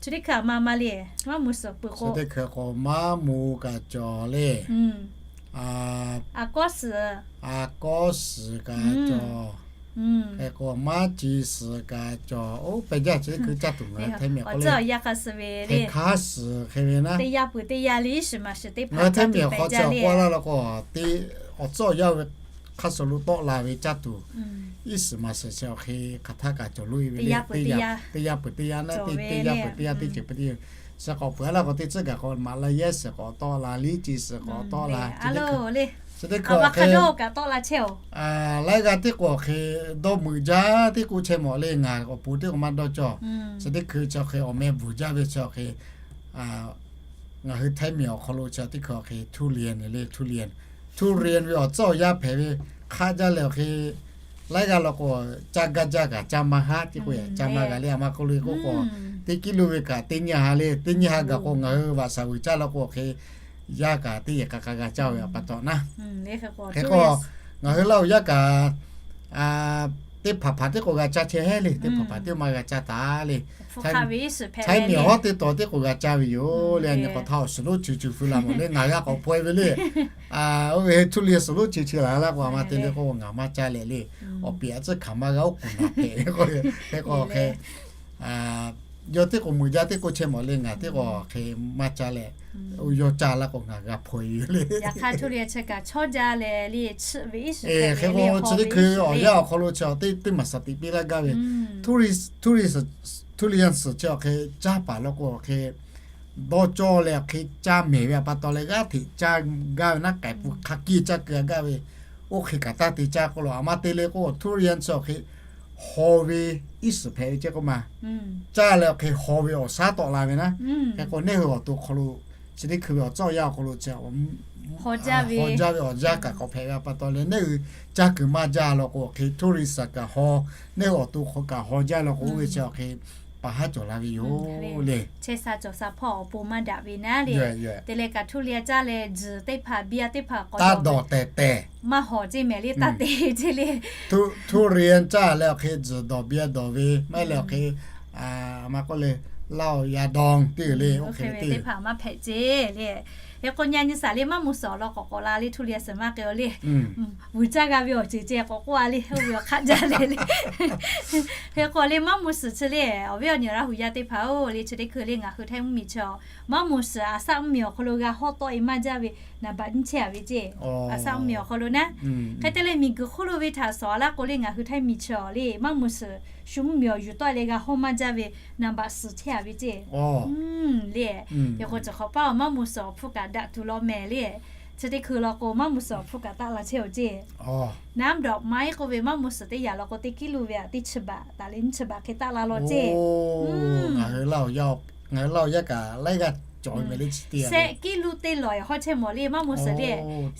Chi teˇ hkui a ma ma le, maˇ mvuh shiˍ peuˬ k'o, teˇ hkui k'o maˇ mvuh kaꞈ cawˬ le. A kawˉ suhˍ, a kawˉ suhˍ kaꞈ cawˬ. Hk'e k'o maˇ ci suhˍ kaꞈ cawˬ. Oˇ peh jaˇ chi teˇ hkui caˇ tuˬ ngaˬ hui Htaiˇ miˬ k'o le, hk'e hk'aˇ suhˍ hk'e ve naˉ, ngaˬ hui Htaiˇ miˬ awˬ hk'aw chi awˬ k'oˆ laˇ law k'o, awˬ tcuhˉ awˬ yanˇ ve hk'a shuˍ lo tawˆ la ve caˇ tuˬ, iˉ shiˍ maˍ shiˍ chi awˬ hk'e hk'aˬ htaˇ kaꞈ cawˬ loꞈ e ve le. Teˇ yanˇ peuˬ teˇ yanˇ, teˇ yanˇ peuˬ teˇ yanˇ, teˇ ceuˬ peuˬ teˇ ceuˬ, chi k'awꞈ peuˬ a laˇ k'o teˇ ceuˬ kaꞈ k'o maꞈ la yehˇ shiˍ k'awꞈ tawˆ la, liˇ ci shiˍ k'awꞈ tawˆ la, chi teˇ hkui kaꞈ tawˆ la chehˇ oˬ. Laiˉ g'aˇ teˇ k'o awˬ hk'e dawˇ meuꞈ jaˇ teˇ k'oˆ chehˇ mawˬ le, ngaˬ awˬ pon teˇ k'o maˇ dawˇ cawˇ. Chi teˇ hkui chi awˬ hk'e awˬ meh bvuhˬ jaˇ ve chi awˬ hk'e ngaˬ hui Htaiˇ miˬ awˬ hk'aw lo chi teˇ hkui awˬ hk'e ทุเรียน le, ทุเรียน ve awˬ tcuhˉ awˬ yanˇ hpehꞈ ve hk'aˆ jaˇ leh awˬ hk'e laiˉ g'aˇ law k'o caˇ gaˇ jaˇ kaꞈ caˇ maˇ haˉ teˇ k'o, caˇ maˇ g'a le, a ma k'oˆ le k'oˆ k'o, teˇ kiˇ lo ve kaꞈ teˇ nyiˇ ha le, teˇ nyiˇ ha gaˬ k'o ngaˬ hui vaꞈ shaˍ vuiˬ caˇ law k'o awˬ hk'e yaˇ kaꞈ teˇ yehˬ k'a k'a g'a caˇ ve pa taw naˉ. Hk'e k'o ngaˬ hui Laˇ huˍ yaˇ kaꞈ teˇ hpaˍ hpaˍ teˇ k'o g'a caˇ chehˇ heˉ le, teˇ hpaˍ hpaˍ teˇ maˇ g'a caˇ taˍ le. Htaiˇ miˬ hawˉ teˇ taw teˇ k'o g'a caˇ ve yoˬ le. Nyi k'awꞈ htaˇ awˬ suhˍ lonˉ chi chi fui la mawˬ le, ngaˬ g'aˇ k'awꞈ pawehˇ ve le. Oˇ ve ทุเรียน suhˍ lonˉ chi chi laˬ laˇ k'o a ma te le k'o ngaˬ maˇ caˇ leh le. Awˬ piˍ a tcuhˉ hkanˍ maˇ g'a oˉ k'oˍ naˍ hpehꞈ ve k'o, hk'e k'o hk'e Yawˇ teˇ k'o meuꞈ jaˇ teˇ k'oˆ chehˇ mawˬ le, ngaˬ teˇ k'o hk'e maˇ caˇ leh, oˇ yawˇ caˇ laˇ k'o ngaˬ g'a hpaw e yoˬ le. Hk'e k'o chi teˇ hkui awˬ yanˇ awˬ hk'aw lo chi teˇ maˬ shaˍ tiꞈ piˇ laˇ gaˇ ve, Tourist, Tourist, Tourist chi awˬ hk'e caˇ paˍ law k'o awˬ hk'e dawˇ cawˇ leh awˬ hk'e caˇ mehˍ ve a pa taw leh g'aˇ hteꞈ caˇ gaˇ ve naˉ k'ai pui hk'a kiˇ caˇ keu a gaˇ ve, oˇ hk'e kaꞈ taˇ te caˇ k'oˆ lo, a ma te le k'o Tourist chi awˬ hk'e haw ve iˉ shiˍ hpehꞈ ve ceˇ k'oˆ ma. Caˇ leh awˬ hk'e haw ve awˬ shaˉ tawˆ la ve naˉ. Hk'e k'o neˇ hui awˬ to hk'aw lo chi teˇ hkui ve awˬ tcuhˇ awˬ yanˇ awˬ hk'aw lo chi haw jaˇ ve awˬ jaˇ kaꞈ k'awꞈ hpehꞈ ve a pa taw leh neˇ hui caˇ kuiˬ maˇ jaˇ law k'o awˬ hk'e Tourist kaꞈ haw, neˇ hui awˬ to hk'aw kaꞈ haw jaˇ law k'o oˇ ve chi awˬ hk'e paˍ haˉ cawˬ la ve yoˬ le. Chehˇ sha cawˬ sha hpawˇ awˬ pon maˇ daꞈ ve naˉ le. Te leh kaꞈ Tourist caˇ leh tzuhˬ teˇ hpaˍ biˇ a teˇ hpaˍ k'awꞈ dawˬ tehˬ tehˬ maˇ hawˍ ceˇ mehˍ le, taˇ te ceˇ le. Tourist caˇ leh awˬ hk'e tzuhˬ dawˬ biˇ a dawˬ ve maˇ heˆ leh awˬ hk'e a ma k'oˆ le, laˇ awˬ yaˇ dawˇ teˇ g'uiˬ le, oˇ hk'e ve teˇ hpaˍ maˇ hpehꞈ ceˇ le. Hk'e k'o nyi a nyi shaˍ le maˇ moˍ suhˍ awˬ lawn k'awꞈ k'awꞈ la le, Tourist maˇ k'ai a le, vuiˬ caˇ g'a ve awˬ ceuˬ ceh k'awꞈ k'oˆ a le, oˇ ve awˬ hk'aˆ jaˇ leh le. Hk'e k'o le maˇ moˍ suhˍ chi le, awˬ viˉ awˬ nyi Laˇ huˍ yaˇ teˇ hpaˍ-oˬ le, chi teˇ hkui le ngaˬ hui Htaiˇ mvuhˇmiˬ chi maˇ moˍ suhˍ a shaˆ mvuhˇmiˬ awˬ hk'aw lo g'a hawˇ tawˆ e maˇ jaˇ ve naˍ baꞈ nyiˇ chehˇ a ve ceˇ. A shaˆ mvuhˇmiˬ awˬ hk'aw lo naˉ. Hk'e te leh miˬguiˬ hk'oˆ lo ve htaꞈ shawˍ a laˇ k'o le ngaˬ hui Htaiˇ miˬ chi le maˇ moˍ suhˍ shu mvuhˇmiˬ awˬ yuˬ tawˆ e leh g'a hawˇ maˇ jaˇ ve naˍ baꞈ suhˍ chehˇ a ve ceˇ. Le, hk'e k'o chi hk'awꞈ paˇ awˬ maˇ moˍ suhˍ awˬ hpfuhˇ kaꞈ daꞈ tuˬ law mehˍ le. Chi teˇ hkui law k'o maˇ moˍ suhˍ awˬ hpfuhˇ kaꞈ taˆ la chehˇ oˬ ceˇ. Naˉ mvuhˇ dawꞈ ma iˉ k'oˆ ve maˇ moˍ suhˍ teˇ yaꞈ law k'o teˇ kiˉ luˇ ve a teˇ chi baꞈ taˍ leh nyiˇ chi baꞈ hk'e taˆ la law ceˇ. Ngaˬ hui Laˇ huˍ yaˇ kaꞈ laiˉ g'aˇ cawˬ ve mehˍ le chi teˇ yaꞈ. Shehˆ kiˉ luˇ teˇ lawˬ hawˉ chehˇ mawˬ le maˇ moˍ suhˍ le.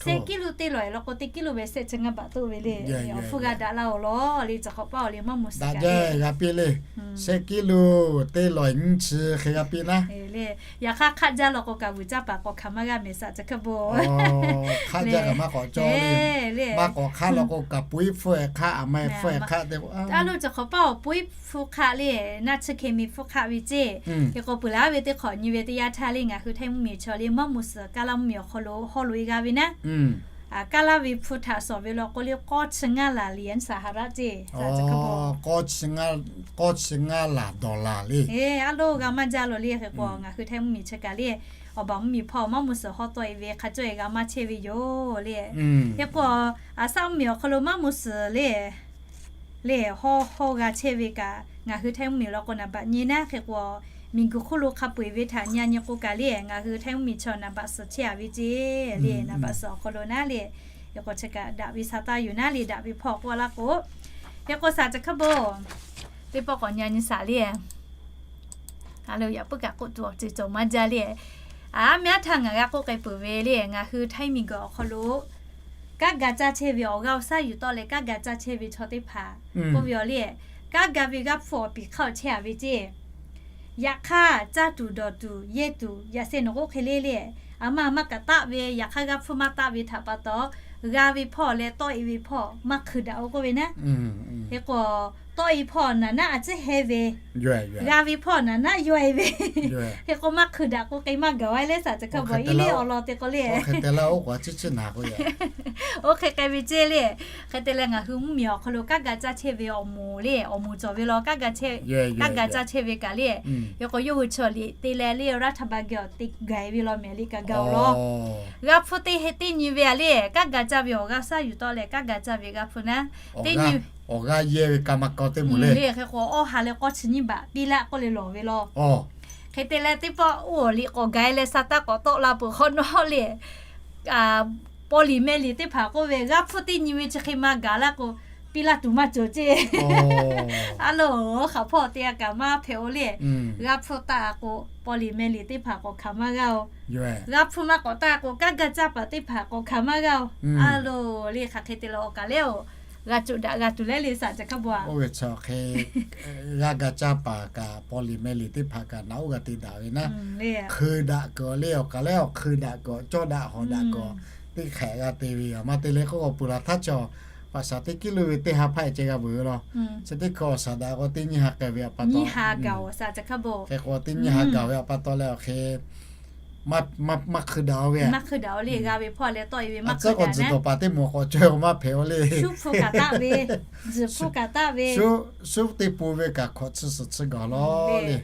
Shehˆ kiˉ luˇ teˇ lawˬ law k'o teˇ kiˉ luˇ ve shehˆ chi ngaˇ baꞈ toˆ ve le. Awˬ hpfuhˇ g'a daꞈ laˇ oˬ law le, chi hk'awꞈ paˇ awˬ le maˇ moˍ suhˍ kaꞈ g'a piˇ le. Shehˆ kiˉ luˇ teˇ lawˬ nyiˇ chi hk'e g'a piˇ naˉ. Yaꞈ hk'aˇ hk'aˆ jaˇ law k'o kaꞈ vuiˬ caˇ paˍ k'awꞈ hkanˍ maˇ g'a mehˍ shaꞈ chi hk'e bo. Hk'aˆ jaˇ kaꞈ maˇ k'awꞈ cawˇ le. Maˇ k'awꞈ hk'aˆ law k'o kaꞈ puiˉ hpfuhˇ-e hk'aˆ, a ma-e hpfuhˇ-e hk'aˆ te k'o, a lo chi hk'awꞈ paˇ awˬ puiˉ hpfuhˇ hk'aˆ le, naˆ chi hkeh mi hpfuhˇ hk'aˆ ve ceˇ. Hk'e k'o peuˬ laˬ ve teˇ hk'awꞈ nyi ve teˇ yanˇ htaˇ le ngaˬ hui Htaiˇ mvuhˇmiˬ chi le maˇ moˍ suhˍ kaˇ laˇ mvuhˇmiˬ awˬ hk'aw lo hawˇ loꞈ e g'a ve naˉ. Kaˇ laˇ ve hpu htaꞈ shawˍ ve law k'o le k'awˇ chi ngaˇ laˬ liꞈ a shaˍ ha raˆ ceˇ. K'awˇ chi ngaˇ laˬ dawˬ laˬ le. A lo g'a maˇ jaˇ lo le. Hk'e k'o ngaˬ hui Htaiˇ mvuhˇmiˬ chi kaꞈ le, awˬ baˬ mvuhˇmiˬ hpawˇ maˇ moˍ suhˍ hawˇ tawˆ e ve hk'a cawˇ e g'a maˇ chehˇ ve yoˬ le. Hk'e k'o a shaˆ mvuhˇmiˬ awˬ hk'aw lo maˇ moˍ suhˍ le le hawˇ hawˇ g'a chehˇ ve kaꞈ ngaˬ hui Htaiˇ mvuhˇmiˬ law k'o naˍ baꞈ nyi naˉ. Hk'e k'o miˬguiˬ hk'oˆ lo hk'a peu-eˬ ve htaꞈ nyi a nyi k'o kaꞈ le ngaˬ hui Htaiˇ mvuhˇmiˬ chi naˍ baꞈ suhˍ chehˇ a ve ceˇ le. Naˍ baꞈ suhˍ awˬ hk'aw lo naˉ le, hk'e k'o chi kaꞈ daꞈ ve sha taˇ yoˬ naˉ le, daꞈ ve hpawˇ k'oˆ laˇ k'o. Hk'e k'o shaˍ chi hk'e bo, teˇ pawˆ k'awꞈ nyi a nyi shaˍ le. A lo yaꞈ puiˉ kaꞈ k'oˆ tuˬ awˬ ceuˬ cawˬ maˇ jaˇ le. A, mehˉ htaˇ ngaˬ g'a k'oˆ k'ai peuˬ ve le, ngaˬ hui Htaiˇ miˬguiˬ awˬ hk'aw lo kanˉ ga caˇ chehˇ ve awˬ g'aˇ awˬ shaˉ yuˬ tawˆ leh kanˉ ga caˇ chehˇ ve chaw teˇ hpaˍ k'oˆ ve awˬ le, kanˉ ga ve g'aˇ hpfuhˇ awˬ piˍ hk'aˇ awˬ chehˇ a ve ceˇ. Yaꞈ hk'aˇ caˇ tuˬ dawˬ tuˬ yehˇ tuˬ yaꞈ sheh nawˬ k'oˆ hk'e le le, a ma a maˇ kaꞈ taˆ ve, yaꞈ hk'aˇ g'aˇ hpfuhˇ maˇ taˆ ve htaꞈ pa taw, g'a ve hpawˇ leh tawˆ e ve hpawˇ maˇ hkui daꞈ-o k'oˆ ve naˉ. Hk'e k'o tawˆ e hpawˇ naˍ naˆ a ciˉ heh ve, g'a ve hpawˇ naˍ naˆ yawˇ e ve, hk'e k'o maˇ hkui daꞈ k'o k'e maˇ gaˬ a leh shaˍ chi hk'e bawˬ iˉ le awˬ lawn te k'o le. Oˇ hk'e k'ai ve ceˇ le. Hk'e te leh ngaˬ hui mvuhˇmiˬ awˬ hk'aw lo kanˉ ga caˇ chehˇ ve awˬ moˍ le, awˬ moˍ cawˬ ve law kanˉ ga chehˇ ve kaꞈ le, hk'e k'o yawˇ hui chaw liꞈ te leh le raˇ htaꞈ ba geh awˬ te gaˬ e ve law mehˍ le kaꞈ gaˬ-o law. G'aˇ hpfuhˇ teˇ he teˇ nyi ve a le, kanˉ ga caˇ ve awˬ g'aˇ shaˉ yuˬ tawˆ leh kanˉ ga caˇ ve g'aˇ hpfuhˇ naˉ, teˇ nyi awˬ g'aˇ yehˇ ve ka ma kaw teˇ moˍ le. Hk'e k'o awˇ ha leh k'awˇ chi nyiˇ baꞈ piˇ laˆ k'oˆ leh lawˬ ve law. Hk'e te leh teˇ pawˆ oˇ awˬ liꞈ k'awꞈ gaˬ e leh sa taˇ k'awꞈ tawˆ la peuˬ hk'awꞈ nawˉ le. Paw liꞈ meh liꞈ teˇ hpaˍ k'oˆ ve g'aˇ hpfuhˇ teˇ nyi ve chi hk'e ma gaˬ laˇ k'o, piˇ laˇ tuˬ maˇ cawˬ ceˇ. A lo, hk'aˬ hpawˇ te a kaꞈ maˇ hpehꞈ-o le. G'aˇ hpfuhˇ taˆ a k'o, paw liꞈ meh liꞈ teˇ hpaˍ k'awꞈ hkanˍ maˇ g'a-o. G'aˇ hpfuhˇ maˇ k'awꞈ taˆ k'o, kanˉ ga caˇ paˍ teˇ hpaˍ k'awꞈ hkanˍ maˇ g'a-o. A lo, le hk'aˬ hk'e te leh awˬ kaˬ lehˬ-oˬ, g'a coˬ daꞈ g'a tuˬ leh le shaˍ chi hk'e bo a. Oˇ ve chi hk'e g'aˇ ga caˇ paˍ kaꞈ paw liꞈ meh liꞈ teˇ hpaˍ kaꞈ naꞈ oˇ g'a te daꞈ ve naˉ. Hkui daꞈ kuiˬ le awˬ kaˬ lehˬ, hkui daꞈ kuiˬ cawˇ daꞈ hawˍ daꞈ kuiˬ teˇ hk'ehꞈ g'a te ve yoˬ. A ma te leh k'oˆ k'o peuˬ laˬ htaˇ chaw paˍ shaˍ teˇ kiˉ lo ve teˇ ha hpaˇ e ceh g'a veuˬ ve law. Chi teˇ hkui awˬ shaˍ daꞈ k'o teˇ nyiˇ ha k'ai ve a pa taw, hk'e k'o teˇ nyiˇ ha gaˬ ve a pa taw leh awˬ hk'e maˇ hkui daꞈ-o ve, maˇ hkui daꞈ-o le. G'a ve hpawˇ leh tawˆ e ve maˇ hkui daꞈ naˉ. Tcuhˉ k'awꞈ tzuhˬ dawˬ paˍ teˇ moˍ k'awꞈ caweh k'o maˇ hpehꞈ-o le. Shu hpfuhˇ kaꞈ taˆ ve, tzuhˬ hpfuhˇ kaꞈ taˆ ve, shu teˇ pun ve kaꞈ hkawꞈ tsuhˇ suhˍ tsuhˇ gaˬ law le.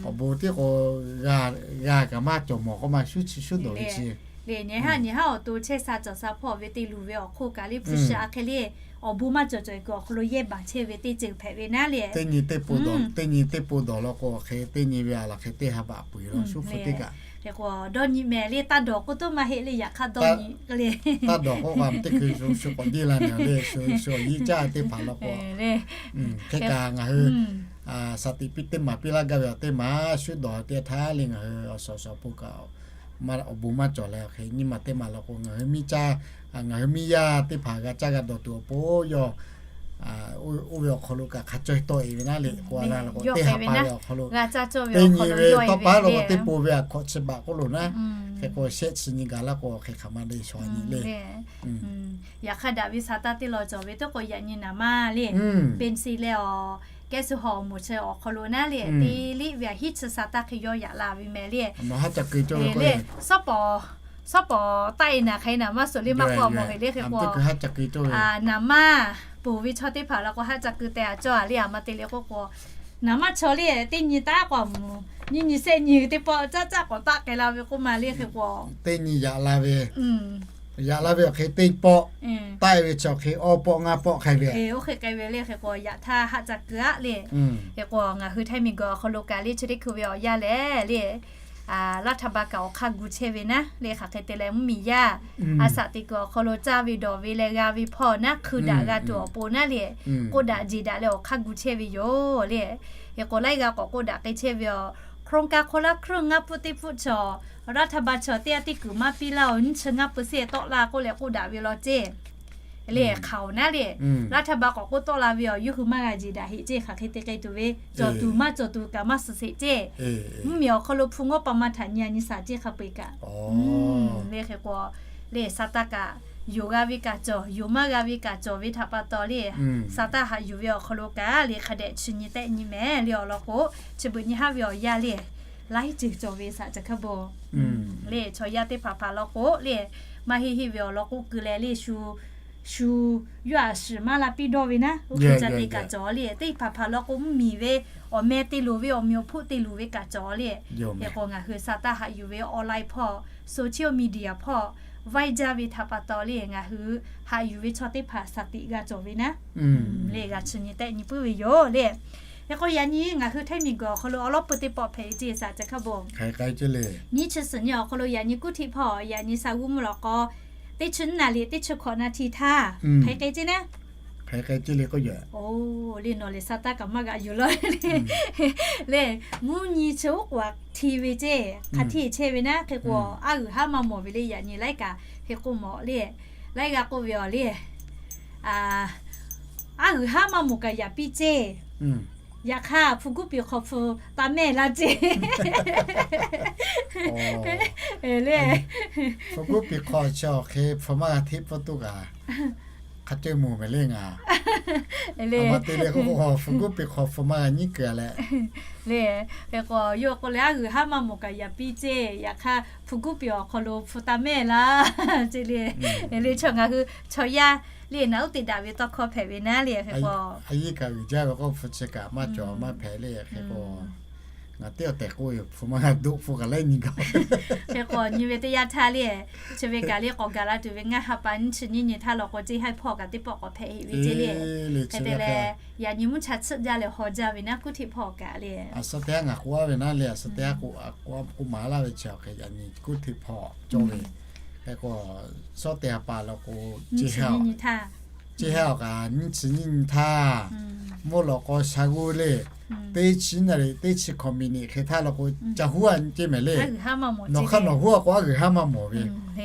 Awˬ bon tiˉ k'o, g'a kaꞈ maˇ cawˬ mawˬ k'oˆ ma, shuˉ chi shuˉ dawˬ ve chi. Lehˬ, nyi haˉ nyi haˉ awˬ to chehˇ sha cawˬ sha hpawˇ ve te luˬ ve awˬ hk'oˆ kaꞈ le hpu shi a hk'e le, awˬ bon maˇ cawˬ cawˬ kuiˬ awˬ hk'aw lo yehˇ baˬ chehˇ ve teˇ ceuˬ hpehꞈ ve naˉ le. Teˇ nyi teˇ po dawˬ, teˇ nyi teˇ po dawˬ law k'o, hk'e teˇ nyi ve a laˬ hk'e teˇ ha baꞈ peu eˬ law shuˉ hpu teˇ kaꞈ. Hk'e k'o dawˇ nyi mehˍ le, taˇ dawˬ k'oˆ toˉ maˇ heˆ le, yaꞈ hk'aˇ dawˇ nyi le. Taˇ dawˬ k'oˆ kaꞈ teˇ hkui shu shu k'awꞈ deˇ la nyi le, shu shu awˬ yiˇ caˇ teˇ hpaˍ law k'o, hk'e kaꞈ ngaˬ hui shaˍ tiꞈ piˇ teˇ maˍ piˇ laˇ gaˇ ve awˬ teˇ maˍ shuˉ dawˬ teˇ htaˇ le, ngaˬ hui awˬ suhˍ awˬ suhˍ awˬ pon kaꞈ awˬ bon maˇ cawˬ leh, hk'e nyiˇ maˬ teˇ maˬ law k'o, ngaˬ hui miˇ caˇ, ngaˬ hui miˇ yaˇ teˇ hpaˍ g'a caˇ g'a dawˬ tuˬ awˬ pon yawˇ oˇ ve awˬ hk'aw lo kaꞈ hk'a caweh tawˆ e ve naˉ le k'o, a na law k'o teˇ ha pa ve awˬ hk'aw lo teˇ nyi ve tawˇ pa law k'o teˇ po ve a hkawꞈ chi baꞈ k'oˆ lo naˉ, hk'e k'o shehˆ chi nyi gaˬ laˇ k'o, hk'e hk'aˬ ma le shaw nyi le. Yaꞈ hk'aˇ daꞈ ve sa taˇ teˇ law cawˬ ve teˇ k'o, yaꞈ nyi naˍ maˇ le, peˇ si leh awˬ kehˉ suh hawˍ moˍ chi awˬ hk'aw lo naˉ le, teˇ liˇ ve a hiˉ chi sa taˇ hk'e yawˇ yaꞈ la ve mehˍ le. Shawˉ pawˍ, shawˉ pawˍ taˆ e naˍ hk'e naˍ maˇ suhˍ le maˇ k'oˆ mawˬ heˍ le hk'e k'o, naˍ maˇ ponˬ ve chaw teˇ hpaˍ law k'o, haˆ ca keu teh a cawˇ a le, a ma te le k'oˆ k'o, naˍ maˇ chaw le, teˇ nyi taˉ k'o a moˍ, nyiˇ nyi shehˆ nyi teˇ pawˆ caˇ caˇ k'awꞈ taˆ k'ai la ve k'oˆ ma le hk'e k'o, teˇ nyi yaꞈ la ve, yaꞈ la ve awˬ hk'e teˇ pawˆ, taˆ e ve chi awˬ hk'e awˇ pawˆ ngaˇ pawˆ hk'e ve, oˇ hk'e k'ai ve le hk'e k'o, yaꞈ htaˇ haˆ ca keu aˆ le. Hk'e k'o ngaˬ hui Htaiˇ miˬguiˬ awˬ hk'aw lo kaꞈ le, chi teˇ hkui ve awˬ yanˇ lehˬ le, รัฐบาล kaꞈ awˬ hk'aˇ gu chehˇ ve naˉ le, hk'aˬ hk'e te leh mvuhˇmiˬ yaˇ a shaꞈ teꞈ kuiˬ awˬ hk'aw lo caˇ ve dawˬ ve leh g'a ve hpawˇ naˉ hkui daꞈ g'a tuˬ awˬ pon naˉ le, k'oˆ daꞈ jeˬ daꞈ leh awˬ hk'aˇ gu chehˇ ve yoˬ le. Hk'e k'o laiˉ g'aˇ k'awꞈ k'oˆ daꞈ k'ai chehˇ ve yoˬ. โครงการคนละครึ่ง ngaˇ pfuhˆ teˇ pfuhˆ chaw รัฐบาล chaw teˇ g'aˇ teˇ kuiˬ maˇ piˇ laˇ oˬ, nyiˇ chi ngaˇ เปอร์เซ็นต์ tawˆ la k'oˆ leh k'oˆ daꞈ ve law ceˇ. Le hk'aoˍ naˉ le, รัฐบาล k'awꞈ k'oˆ tawˆ la ve awˬ yawˇ hui maˇ g'a jeˬ daꞈ heˆ ceˇ, hk'aˬ hk'e te k'ai tuˬ ve, cawˬ tuˬ maˇ cawˬ tuˬ kaꞈ maˇ suhˍ sheˍ ceˇ. Mvuhˇmiˬ awˬ hk'aw lo hpu ngawˇ pa ma htaꞈ nyi a nyi shaˍ ceˇ hk'a peu eˬ kaꞈ. Le hk'e k'o, le sa taˇ kaꞈ, yonˍ g'a ve kaꞈ cawˬ, yonˍ maˇ g'a ve kaꞈ cawˬ ve htaꞈ pa taw le, sa taˇ haꞈ yuˬ ve awˬ hk'aw lo kaꞈ le hk'a dehꞈ chi nyi tehˆ nyi mehˍ le awˬ lawn k'o, chi beuꞈ nyi haˉ ve awˬ yanˇ le, laiˉ ceuˬ cawˬ ve shaˍ ca hk'a bon. Le chaw yaˇ teˇ hpaˍ hpaˍ law k'o le, maˇ heˆ heˆ ve awˬ lawn k'oˆ keu leh le shu shu yawˇ a shiˍ maˇ la piˇ dawˇ ve naˉ, oˇ hk'e ca te kaꞈ cawˬ le. Teˇ hpaˍ hpaˍ law k'o mvuhˇmiˬ ve awˬ meh te loˍ ve, awˬ miˬ awˬ hpoˆ te loˍ ve kaꞈ cawˬ le. Hk'e k'o ngaˬ hui sa taˇ haꞈ yuˬ ve online hpawˇ, social media hpawˇ, vaiˇ jaˇ ve htaꞈ pa taw le ngaˬ hui haꞈ yuˬ ve chaw teˇ hpaˍ shaˍ tiꞈ g'a cawˬ ve naˉ, le g'a chi nyi tehˆ nyi puiˉ ve yoˬ le. Hk'e k'o yaꞈ nyi ngaˬ hui Htaiˇ miˬguiˬ awˬ hk'aw lo awˬ lawˉ pui teˇ pawˆ hpehꞈ e ceˇ shaˍ ca hk'a bon. Nyiˇ chi suhˍ nyi awˬ hk'aw lo yaꞈ nyi kuˇ htiˆ hpawˇ yaꞈ nyi sha g'uˇ mvuhˇ lawꞈ k'aw teˇ chi naˍ liꞈ teˇ chi hkawꞈ naˍ htiˍ htaˇ hk'e k'ai ceˇ naˉ. Hk'e k'ai ceˇ le k'oˆ yaꞈ. O, le nawˬ lehˬ sa taˇ kaꞈ maˇ g'a yuˬ law le. Le mvuhˇ nyi chi oˉ k'oˍ a hti ve ceˇ, hk'a htiˇ chehˇ ve naˉ hk'e k'o, aˉ g'uiˬ haˉ maˇ mawˬ ve le yaꞈ nyi laiˉ kaꞈ hk'e k'oˆ mawˬ le. Laiˉ g'aˇ k'oˆ ve awˬ le, aˉ g'uiˬ haˉ maˇ mawˬ kaꞈ yaꞈ piˇ ceˇ. Yaꞈ hk'aˇ hpu guˉ piˍ hk'aw hpu taˇ mehˇ laˇ ceˇ. Le hpu guˉ piˍ hk'aw chi awˬ hk'e hpu maˇ g'a hteˆ pfuhˇ tuˬ kaꞈ hk'a ceuˬ moˍ mehˍ le ngaˬ. Le hpu guˉ piˍ hk'aw hpu maˇ g'a nyiˉ keu leh. Le hk'e k'o yawˇ k'oˆ leh, aˉ g'uiˬ haˉ maˇ mawˬ kaꞈ yaꞈ piˇ ceˇ. Yaꞈ hk'aˇ hpu guˉ piˍ awˬ hk'aw lo hpu taˇ mehˇ laˇ ceˇ le. Le chaw ngaˬ hui chaw yaˇ le naˉ uˉ te daꞈ ve tawˇ hkawˇ hpehꞈ ve naˉ le hk'e k'o, a yiˇ kaꞈ uiˍ jaˇ ve k'o hpu chi kaꞈ maˇ cawˬ maˇ hpehꞈ le hk'e k'o, ngaˬ teˇ awˬ tehˬ k'oˆ ve yoˬ, hpu maˇ g'a doˆ hpu kaꞈ laiˉ nyi gaˬ. Hk'e k'o nyi ve teˇ yanˇ htaˇ le, chi ve kaꞈ le k'awꞈ gaˬ la tuˬ ve ngaˇ ha pa nyiˇ chi nyiˇ nyi htaˇ law k'o ceˇ haiˇ hpawˇ kaꞈ teˇ pawˆ k'awꞈ hpehꞈ heˆ ve ceˇ le. Hk'e te leh yaꞈ nyi mvuhˇ cha tsuhˆ jaˇ leh haw jaˇ ve naˉ kuˇ htiˆ hpawˇ kaꞈ le. A suh teˇ haˉ ngaˬ k'oˆ a ve naˉ le, a suh teˇ haˉ k'oˆ maˍ laˇ ve chi awˬ hk'e yaꞈ nyi kuˇ htiˆ hpawˇ cawˇ ve. Hk'e k'o, suh teˇ ha pa law k'o, ceˇ haiˇ awˬ kaꞈ nyiˇ chi nyiˇ nyi htaˇ, mvuhˇ lawꞈ k'aw sha g'uˇ le, teˇ chi naˍ liꞈ teˇ chi hkawꞈ miˬ niꞈ hk'e htaˇ law k'o ca huˉ a nyi ceˇ mehˍ le. Nawˬ hk'aˇ nawˬ huˉ a k'o aˉ g'uiˬ haˉ maˇ mawˬ ve.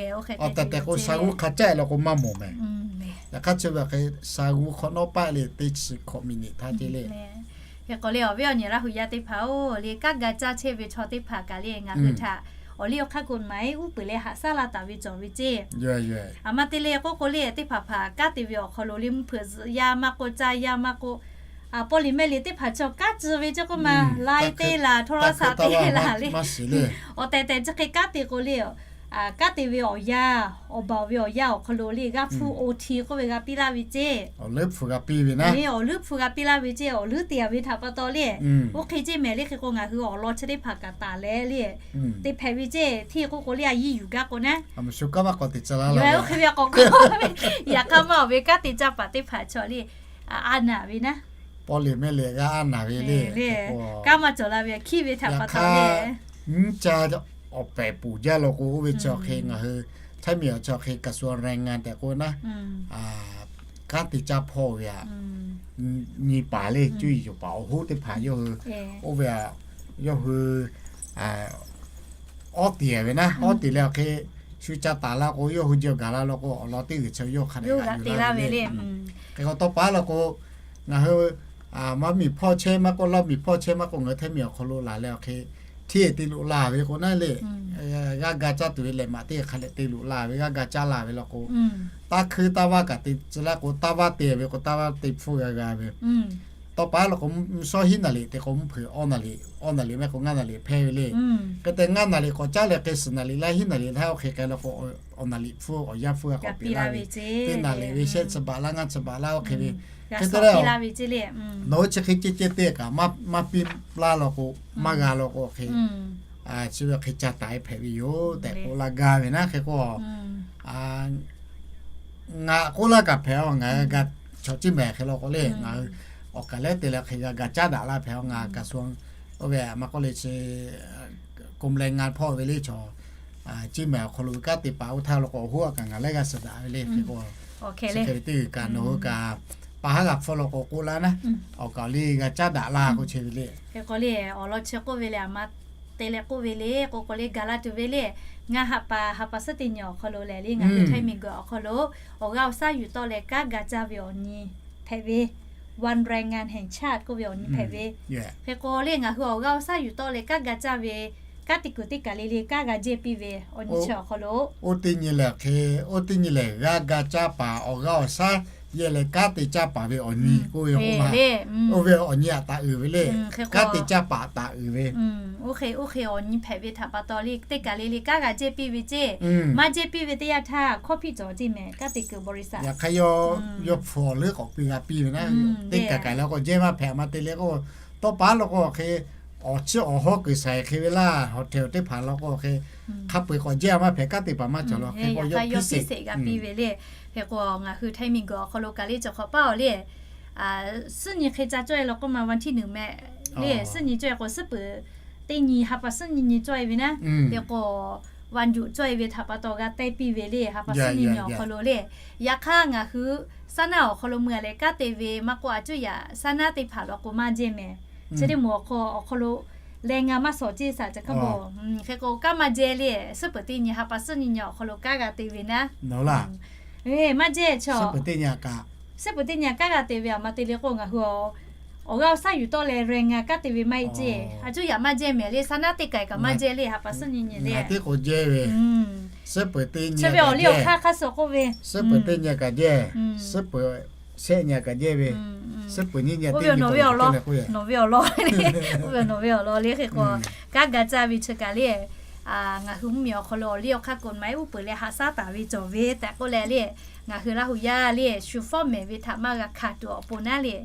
Awˬ tehˬ tehˬ k'o sha g'uˇ hk'a caˆ law k'o maˇ mawˬ mehˍ. Yaꞈ hk'aˇ chi ve hk'e sha g'uˇ hk'awꞈ nawˉ paˆ le teˇ chi hkawꞈ miˬ niꞈ htaˇ ceˇ le. Hk'e k'o le awˬ viˉ awˬ nyi Laˇ huˍ yaˇ teˇ hpaˍ-oˬ, le kanˉ ga caˇ chehˇ ve chaw teˇ hpaˍ kaꞈ le ngaˬ hui htaꞈ awˬ liˇ awˬ hk'aˇ k'o maˍ-e uˉ peunˍ leh haꞈ shaˉ laˇ taˍ ve cawˬ ve ceˇ. A ma te le k'oˆ k'o le teˇ hpaˍ hpaˍ kanˉ te ve awˬ hk'aw lo le mvuhˇ hpeuꞈ zuhꞈ yaˇ maˇ k'oˆ, caˇ yaˇ maˇ k'oˆ, a paw liꞈ mehˆ liꞈ teˇ hpaˍ chaw kanˉ tcuh ve ceˇ k'oˆ ma, lai te laˬ, โทรศัพท์ te laˬ le. Awˬ tehˬ tehˬ chi hk'e kanˉ te k'o le, kanˉ te ve awˬ yanˇ, awˬ baˬ ve awˬ yanˇ awˬ hk'aw lo le g'aˇ hpfuhˇ O T k'oˆ ve g'a piˇ laˇ ve ceˇ. Awˬ leuˉ hpfuhˇ g'a piˇ laˇ ve ceˇ, awˬ leuˉ hpfuhˇ g'a piˇ laˇ ve ceˇ, awˬ leuˉ te a ve htaꞈ pa taw le, oˇ hk'e ceˇ mehˍ le. Hk'e k'o ngaˬ hui awˬ lawn chi teˇ hpaˍ kaꞈ taˍ leh le, te hpehꞈ ve ceˇ. Hteˇ k'oˆ k'o le a yiˇ yuˬ gaˇ k'o naˉ, oˇ hk'e ve a k'awꞈ k'oˆ ve, yaꞈ hk'aˇ maˇ awˬ ve kanˉ te caˇ paˍ teˇ hpaˍ chaw le, a naˍ ve naˉ, paw le mehˆ le g'a a naˍ ve le, kanˉ maˇ cawˬ la ve hkiˉ ve htaꞈ pa taw le, nyiˇ caˇ awˬ pehˍ peuˬ jaˇ law k'o, oˇ ve chi awˬ hk'e ngaˬ hui Htaiˇ miˬ awˬ chi awˬ hk'e กระทรวงแรงงาน tehꞈ k'oˆ naˉ, kanˉ te caˇ hpawˇ ve a nyi paˍ le, cuˇ yiˍ yoˬ paˍ awˬ hoˉ teˇ hpaˍ yawˇ hui, oˇ ve a, yawˇ hui awˉ tiˍ ve naˉ, awˉ tiˍ leh awˬ hk'e shu ca taˍ la k'o, yawˇ hui jawˇ gaˬ la law k'o, awˬ lawn teˇ g'uiˬ chi yawˇ hk'a dehꞈ g'a te laˇ ve le. Hk'e k'o tawˇ pa law k'o, ngaˬ hui maˇ miˬ hpawˇ chehˇ maˇ k'oˆ, lawˇ miˬ hpawˇ chehˇ maˇ k'oˆ, ngaˬ hui Htaiˇ miˬ awˬ hk'aw lo laˬ leh awˬ hk'e hteˇ te loꞈ la ve k'o naˉ le, g'aˇ ga caˇ tuˬ ve lehˬ maꞈ teˇ hk'a leh te loꞈ la ve, g'aˇ ga caˇ la ve law k'o, taˇ hkuiˇ taˇ vaˇ kaꞈ te tcuh laˇ k'o, taˇ vaˇ te ve k'o, taˇ vaˇ te hpfuhˇ g'a g'a ve. Tawˇ pa law k'o, mvuhˇ shawˉ hiˉ naˍ liꞈ te k'o, mvuhˇ hpeuꞈ awˇ naˍ liꞈ, awˇ naˍ liꞈ mehˆ k'o ngaˇ naˍ liꞈ hpehˇ ve le. Hk'e te ngaˇ naˍ liꞈ k'awꞈ caˉ leh hk'e suhˍ naˍ liꞈ laˇ hiˉ naˍ liꞈ laˇ oˇ hk'e k'ai law k'o, awˬ naˍ liꞈ hpfuhˇ awˬ yanˇ hpfuhˇ g'a k'awꞈ piˇ laˇ ve, teˇ naˍ liꞈ ve shehˆ chi baꞈ laˇ ngaˇ chi baꞈ laˇ oˇ hk'e ve. Hk'e te leh, nawˬ hui chi hk'e ceh ceh te kaꞈ maˇ piˇ laˇ law k'o, maˇ g'a law k'o hk'e, chi ve hk'e ca taˍ e hpehꞈ ve yoˬ tehꞈ k'oˆ laˇ gaˇ ve naˉ. Hk'e k'o, ngaˬ k'oˆ laˇ kaꞈ hpehꞈ a, ngaˬ g'a chaw ciˇ mehˍ hk'e law k'o le, ngaˬ hui awˬ kaˍ lehˉ te leh hk'e g'a ga caˉ daꞈ laˇ hpehꞈ a, ngaˬ กระทรวง oˇ ve maˇ k'oˆ le chi กรมแรงงาน hpawˇ ve le chaw ciˇ mehˍ awˬ hk'aw lo kanˉ te paˍ oˇ htaˇ law k'o, awˬ hoˉ a kaꞈ ngaˬ lehˉ g'aˇ suhˍ daꞈ ve le. Hk'e k'o, chi hk'e ve teˇ g'uiˬ kaꞈ nawˬ hui kaꞈ pa haˉ g'a hpfuhˇ law k'o k'oˆ laˇ naˉ, awˬ kaˍ le g'a caˉ daꞈ laˇ k'oˆ chi ve le. Hk'e k'o le, awˬ lawn chi k'oˆ ve le, a ma te leh k'oˆ ve le k'o k'o le, gaˬ la tuˬ ve le. Ngaˇ ha pa, ha pa suhˉ teˇ nyi awˬ hk'aw lo lehˬ le, ngaˬ hui Htaiˇ miˬ guiˬ awˬ hk'aw lo awˬ g'aˇ awˬ shaˉ yuˬ tawˆ leh kanˉ ga caˇ ve awˬ nyi hpehꞈ ve, วันแรงงานแห่งชาติ k'oˆ ve awˬ nyi hpehꞈ ve. Hk'e k'o le, ngaˬ hui awˬ g'aˇ awˬ shaˉ yuˬ tawˆ leh kanˉ ga caˇ ve, kanˉ te kuiˬ teˇ kaˬ le le kanˉ g'a jehˇ piˇ ve awˬ nyi chi awˬ hk'aw lo, oˇ teˇ nyi lehˬ hk'e, oˇ teˇ nyi lehˬ g'aˇ ga caˇ paˍ awˬ g'aˇ awˬ shaˉ yehˇ leh kanˉ te caˇ paˍ ve awˬ nyi k'oˆ ve k'o ma, oˇ ve awˬ nyi aꞈ taˍ uiˍ ve le. Kanˉ te caˇ paˍ taˍ uiˍ ve, oˇ hk'e oˇ hk'e awˬ nyi hpehꞈ ve htaꞈ pa taw le, teˇ kaˬ le le kanˉ g'a jehˇ piˇ ve ceˇ. Maˇ jehˇ piˇ ve teˇ yanˇ htaˇ hkawˇ hpiˆ cawˬ ceˇ mehˍ, kanˉ te kuiˬ บริษัท yaꞈ hk'aˇ yawˇ hpfuhˇ awˬ leuˉ k'awꞈ piˇ g'a piˇ ve naˉ, teˇ kaˬ kaˬ la k'o jehˇ maˇ hpehꞈ maˇ te le k'o, tawˇ pa law k'o hk'e, awˬ chiˇ awˬ hawˉ kuiˬ shaiˍ hk'e ve laˇ, hotel teˇ hpaˍ law k'o hk'e, hk'a peu-eˬ k'awꞈ jehˇ maˇ hpehꞈ, kanˉ te paˍ maˇ cawˬ law hk'e k'o yawˇ piˇ sheˍ g'a piˇ ve le. Hk'e k'o ngaˬ hui Htaiˇ miˬ guiˬ awˬ hk'aw lo kaˬ le cawˬ hk'awꞈ paˉ awˬ le, suhˉ nyi hk'e ca cawˇ e law k'o ma วันที่หนึ่ง mehˍ le, suhˉ nyi cawˇ e k'o suhˉ peuˍ teˇ nyi ha pa suhˉ nyi nyi cawˇ e ve naˉ. Hk'e k'o วันหยุด cawˇ e ve htaꞈ pa taw g'a teh piˇ ve le, ha pa suhˉ nyi nyi awˬ hk'aw lo le. Yaꞈ hk'aˇ ngaˬ hui saˉ naˉ awˬ hk'aw lo mui a leh kanˉ te ve maˇ k'oˆ, a cuˇ yaꞈ saˉ naˉ teˇ hpaˍ law k'o maˇ jehˇ mehˍ. Chi teˇ moˍ awˬ hk'aw lo leh ngaˬ maˇ shawˍ ceˇ shaˍ ca hkaˇ bawˬ. Hk'e k'o kanˉ maˇ jehˇ le, suhˉ peuˍ teˇ nyi ha pa suhˉ nyi nyi awˬ hk'aw lo kanˉ g'a te ve naˉ. Maˇ jehˇ chaw, suhˉ peuˍ teˇ nyi kanˉ g'a te ve a ma te le k'o ngaˬ hui awˬ g'aˇ awˬ shaˉ yuˬ tawˆ leh แรงงาน kanˉ te ve maˇ heˆ ceˇ. A cuˇ yaꞈ maˇ jehˇ mehˍ le, saˉ naˉ teˇ kaˬ kaꞈ maˇ jehˇ le, ha pa suhˉ nyi nyi le, teˇ k'o jehˇ ve, suhˉ peuˍ teˇ nyi ve awˬ liˇ awˬ hk'aˇ hk'aˇ suh k'oˆ ve, suhˉ peuˍ teˇ nyi kaꞈ jehˇ, suhˉ peuˍ shehˆ nyi kaꞈ jehˇ ve, suhˉ peuˍ nyiˇ nyi teˇ nyi, nawˬ ve awˬ lawn, nawˬ ve awˬ lawn le. Hk'e k'o kanˉ ga caˇ ve chi kaꞈ le, ngaˬ hui mvuhˇmiˬ awˬ hk'aw lo awˬ liˇ awˬ hk'aˇ กฎหมาย uˉ peunˍ leh haꞈ shaˉ taˍ ve cawˬ ve tehꞈ k'oˆ leh le, ngaˬ hui Laˇ hu yaˇ le shu fawˉ mehˍ ve htaꞈ maˇ g'a hkanˍ tuˬ awˬ pon naˉ le,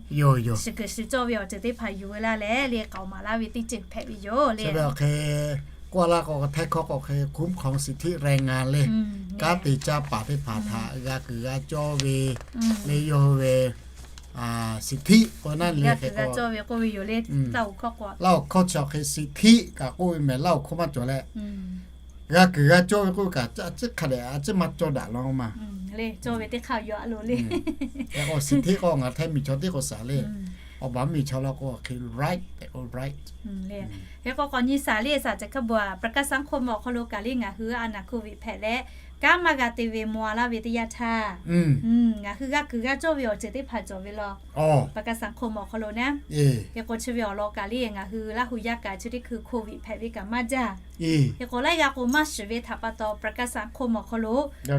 shiˍ kuiˬ shiˍ cawˇ ve awˬ ceuˬ teˇ hpaˍ yuˬ ve laˇ leh le, k'aoˍ maˍ laˇ ve teˇ ceuˬ hpehꞈ ve yoˬ le. Chi ve awˬ hk'e k'oˆ laˇ k'o, Htaiˇ hkawˇ k'o hk'e คุ้มครองสิทธิแรงงาน le, kanˉ te caˇ paˍ teˇ hpaˍ htaꞈ g'a kuiˬ g'a cawˇ ve le, yawˇ hui ve สิทธิ k'o naˉ le, g'a kuiˬ g'a cawˇ ve k'oˆ ve yoˬ le. Laˇ hu hkawˇ chi awˬ hk'e สิทธิ kaꞈ k'oˆ ve mehˍ, Laˇ hu hkawˇ maˇ cawˬ leh, g'a kuiˬ g'a cawˇ ve k'oˆ ve kaꞈ a ciˉ hk'a dehꞈ a ciˉ maˇ cawˇ daꞈ law ma. Cawˇ ve teˇ hk'aˇ yaw a lo le. Hk'e k'o สิทธิ k'o ngaˬ Htaiˇ miˬ chaw teˇ k'o shaˍ le, awˬ baˬ mvuhˇmiˬ chaw law k'o hk'e right tehꞈ k'o right. Hk'e k'o k'awꞈ nyi shaˍ le, shaˍ ca hkaˇ bawˬ a ประกันสังคม awˬ hk'aw lo kaꞈ le ngaˬ hui a naˍ hk'oˆ viꞈ hpehꞈ leh kanˉ maˇ g'a te ve maw a laˇ ve teˇ yanˇ htaˇ, ngaˬ hui g'a kuiˬ g'a cawˇ ve awˬ ceuˬ teˇ hpaˍ cawˬ ve law, ประกันสังคม awˬ hk'aw lo naˉ. Hk'e k'o chi ve awˬ lawn kaꞈ le ngaˬ hui Laˇ hu yaˇ kaꞈ chi teˇ hkui โควิด hpehꞈ ve kaꞈ maˇ jaˇ. Hk'e k'o laiˉ g'aˇ k'o maˇ shiˍ ve htaꞈ pa taw ประกันสังคม awˬ hk'aw lo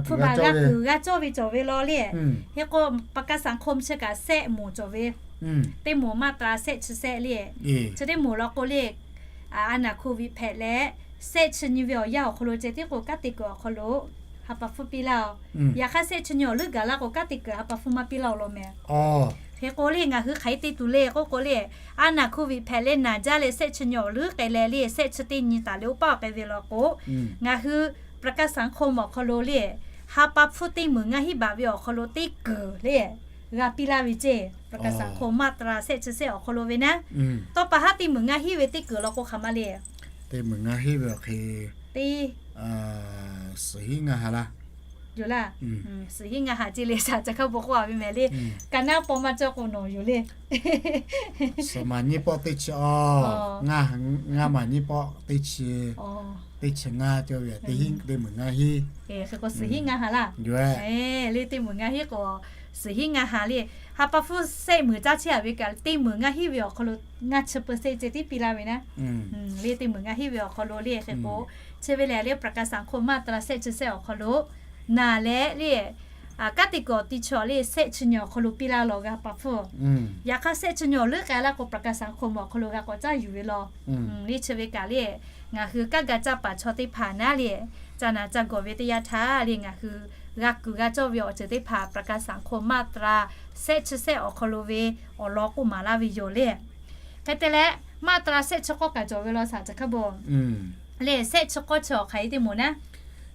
hpu baˬ g'a kuiˬ g'a cawˇ ve cawˬ ve law le. Hk'e k'o ประกันสังคม chi kaꞈ sehˆ moˍ cawˬ ve, teˇ moˍ มาตรา sehˆ chi sehˆ le. Chi teˇ moˍ law k'o le, a naˍ hk'oˆ viꞈ hpehꞈ leh shehˆ chi nyi ve awˬ yanˇ awˬ hk'aw lo ceh tiˉ k'o kanˉ te kuiˬ awˬ hk'aw lo ha pa hpfuhˇ piˇ laˇ-oˬ. Yaꞈ hk'aˇ shehˆ chi nyi awˬ leuˉ gaˬ la k'o kanˉ te kuiˬ ha pa hpfuhˇ maˇ piˇ laˇ-oˬ law mehˍ. Hk'e k'o le ngaˬ hui hk'aˬ hk'e te tuˬ le k'oˆ k'o le, a naˬ โควิด hpehꞈ leh naˬ jaˇ leh shehˆ chi nyi awˬ leuˉ k'ai leh le shehˆ chi teˇ nyi taˍ le oˇ paˆ awˬ k'ai ve law k'o, ngaˬ hui ประกันสังคม awˬ hk'aw lo le ha pa hpfuhˇ teˇ meunˍ ngaˇ hinˉ baꞈ ve awˬ hk'aw lo teˇ kuiˬ le g'a piˇ laˇ ve ceˇ. ประกันสังคม มาตรา shehˆ chi shehˆ awˬ hk'aw lo ve naˉ, tawˇ pa haˉ teˇ meunˍ ngaˇ hinˉ ve teˇ kuiˬ law k'o hk'aˬ ma le. Teˇ meunˍ ngaˇ hinˉ ve awˬ hk'e, suhˍ hinˉ ngaˇ ha laˇ yoˬ laˇ. Suhˍ hinˉ ngaˇ ha ceˇ le shaˍ ca hkaˇ bon k'oˆ a ve mehˍ le. Ka naˉ paw maˇ cawˇ k'o nawˬ yoˬ le. Suhˍ maˬ nyiˇ pawˆ teˇ chi awˬ, ngaˇ maˬ nyiˇ pawˆ teˇ chi, teˇ chi ngaˇ cawˇ ve teˇ hinˉ teˇ meunˍ ngaˇ hinˉ. Hk'e k'o suhˍ hinˉ ngaˇ ha laˇ yoˬ. Le teˇ meunˍ ngaˇ hinˉ k'o, suhˍ hinˉ ngaˇ ha le, ha pa hpfuhˇ shehˆ meunˍ caˇ chehˇ a ve kaꞈ teˇ meunˍ ngaˇ hinˉ ve awˬ hk'aw lo ngaˇ chi เปอร์เซ็นต์ ceh tiˉ piˇ laˇ ve naˉ. Le teˇ meunˍ ngaˇ hinˉ ve awˬ hk'aw lo le hk'e k'o, chi ve lehˬ le ประกันสังคม มาตรา shehˆ chi shehˆ awˬ hk'aw lo naˬ leh le kanˉ te kuiˬ awˬ ti chi awˬ le shehˆ chi nyi awˬ hk'aw lo piˇ laˇ law g'a ha pa hpfuhˇ. Yaꞈ hk'aˇ shehˆ chi nyi awˬ leuˉ k'ai laˇ k'o ประกันสังคม awˬ hk'aw lo g'a k'awꞈ caˇ yuˬ ve law. Le chi ve kaꞈ le ngaˬ hui kanˉ ga caˇ paˍ chaw teˇ hpaˍ naˉ le, caˇ naˬ caˇ gawˬ ve teˇ yanˇ htaˇ le ngaˬ hui g'a kuiˬ g'a cawˇ ve awˬ ceuˬ teˇ hpaˍ ประกันสังคม มาตรา shehˆ chi shehˆ awˬ hk'aw lo ve awˬ lawn k'oˆ maˍ laˇ ve yoˬ le. Hk'e te leh มาตรา shehˆ chi k'awˇ kaꞈ cawˬ ve law shaˍ ca hkaˇ bon le shehˆ chi k'awˇ chi awˬ hk'aˬ hk'e te moˍ naˉ,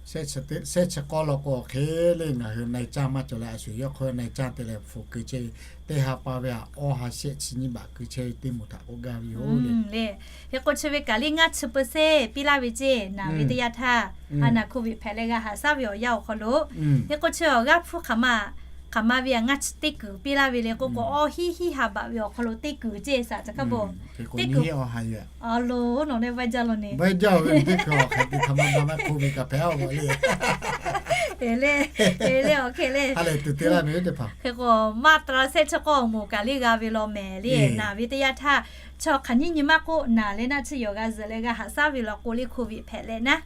shehˆ chi k'awˇ law k'o awˬ hk'e le ngaˬ hui นายจ้าง maˇ cawˬ leh a shuˍ yawˇ hk'aw นายจ้าง te leh hpu keu chehˇ ve teˇ ha pa ve a awˇ ha shehˆ chi nyi baꞈ keu chehˇ ve teˇ moˍ htaꞈ k'oˆ gaˇ ve yoˬ le. Hk'e k'o chi ve kaꞈ le ngaˇ chi เปอร์เซ็นต์ piˇ laˇ ve ceˇ naˬ ve teˇ yanˇ htaˇ, a naˬ โควิด hpehꞈ leh g'a haꞈ shaˉ ve awˬ yanˇ awˬ hk'aw lo, hk'e k'o chi awˬ g'aˇ hpfuhˇ hk'aˬ ma, hk'aˬ ma ve a ngaˇ chi teˇ kuiˬ piˇ laˇ ve le k'oˆ k'o, awˇ hinˉ hinˉ ha baꞈ ve awˬ hk'aw lo teˇ kuiˬ ceˇ shaˍ ca hkaˇ bon. Teˇ kuiˬ a lo nawˬ leh vaˇ jaˇ law ne, vaˇ jaˇ ve teˇ kuiˬ awˬ hk'aˬ hk'e te hk'aˬ ma ma maˇ โควิด kaꞈ hpehꞈ a le. E le, e le awˬ hk'e le. Hk'e k'o มาตรา shehˆ chi k'awˇ awˬ moˍ kaꞈ le g'a ve law mehˍ le naˬ ve teˇ yanˇ htaˇ, chaw hk'aˬ nyiˇ nyi maˇ k'oˆ naˬ leh naˆ tsuhˇ yawˬ g'a zuhꞈ leh g'a haꞈ shaˉ ve law k'o le โควิด hpehꞈ leh naˉ,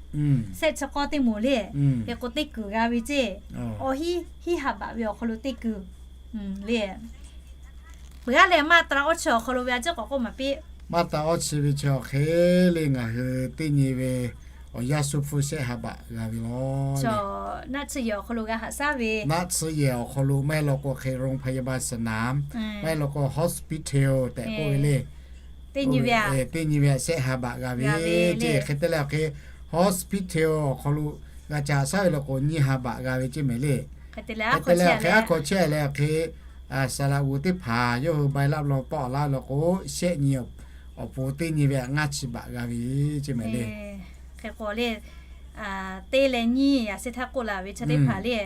shehˆ chi k'awˇ teˇ moˍ le, hk'e k'o teˇ kuiˬ g'a ve ceˇ, awˇ hinˉ hinˉ ha baꞈ ve awˬ hk'aw lo teˇ kuiˬ le. Peuˬ aˉ leh มาตรา awˇ chi awˬ hk'aw lo ve a ciˉ k'awꞈ k'oˆ maˍ piˇ. มาตรา awˇ chi ve chi awˬ hk'e le ngaˬ hui teˇ nyi ve awˬ yanˇ shu hpu shehˆ ha baꞈ g'a ve law. Naˆ tsuhˇ yehˬ awˬ hk'aw lo g'a haꞈ shaˉ ve, naˆ tsuhˇ yehˬ awˬ hk'aw lo maˇ heˆ law k'o hk'e โรงพยาบาลสนาม, maˇ heˆ law k'o hospital tehꞈ k'oˆ ve le. Teˇ nyi ve a, teˇ nyi ve a shehˆ ha baꞈ g'a ve ceˇ. Hk'e te leh awˬ hk'e hospital awˬ hk'aw lo g'a ca haꞈ shaˉ ve law k'o nyiˇ ha baꞈ g'a ve ceˇ mehˍ le. Hk'e te leh awˬ hk'e aˉ hkaw chehˇ leh awˬ hk'e saˍ laꞈ g'oˍ teˇ hpaˍ yawˇ hui ใบรับรอง tawˆ laˇ ve law k'o, shehˆ nyi awˬ pon teˇ nyi ve a ngaˇ chi baꞈ g'a ve ceˇ mehˍ le. Hk'e k'o le, teˇ leh nyiˇ yaꞈ shehˇ htaˇ k'oˆ la ve chaw teˇ hpaˍ le,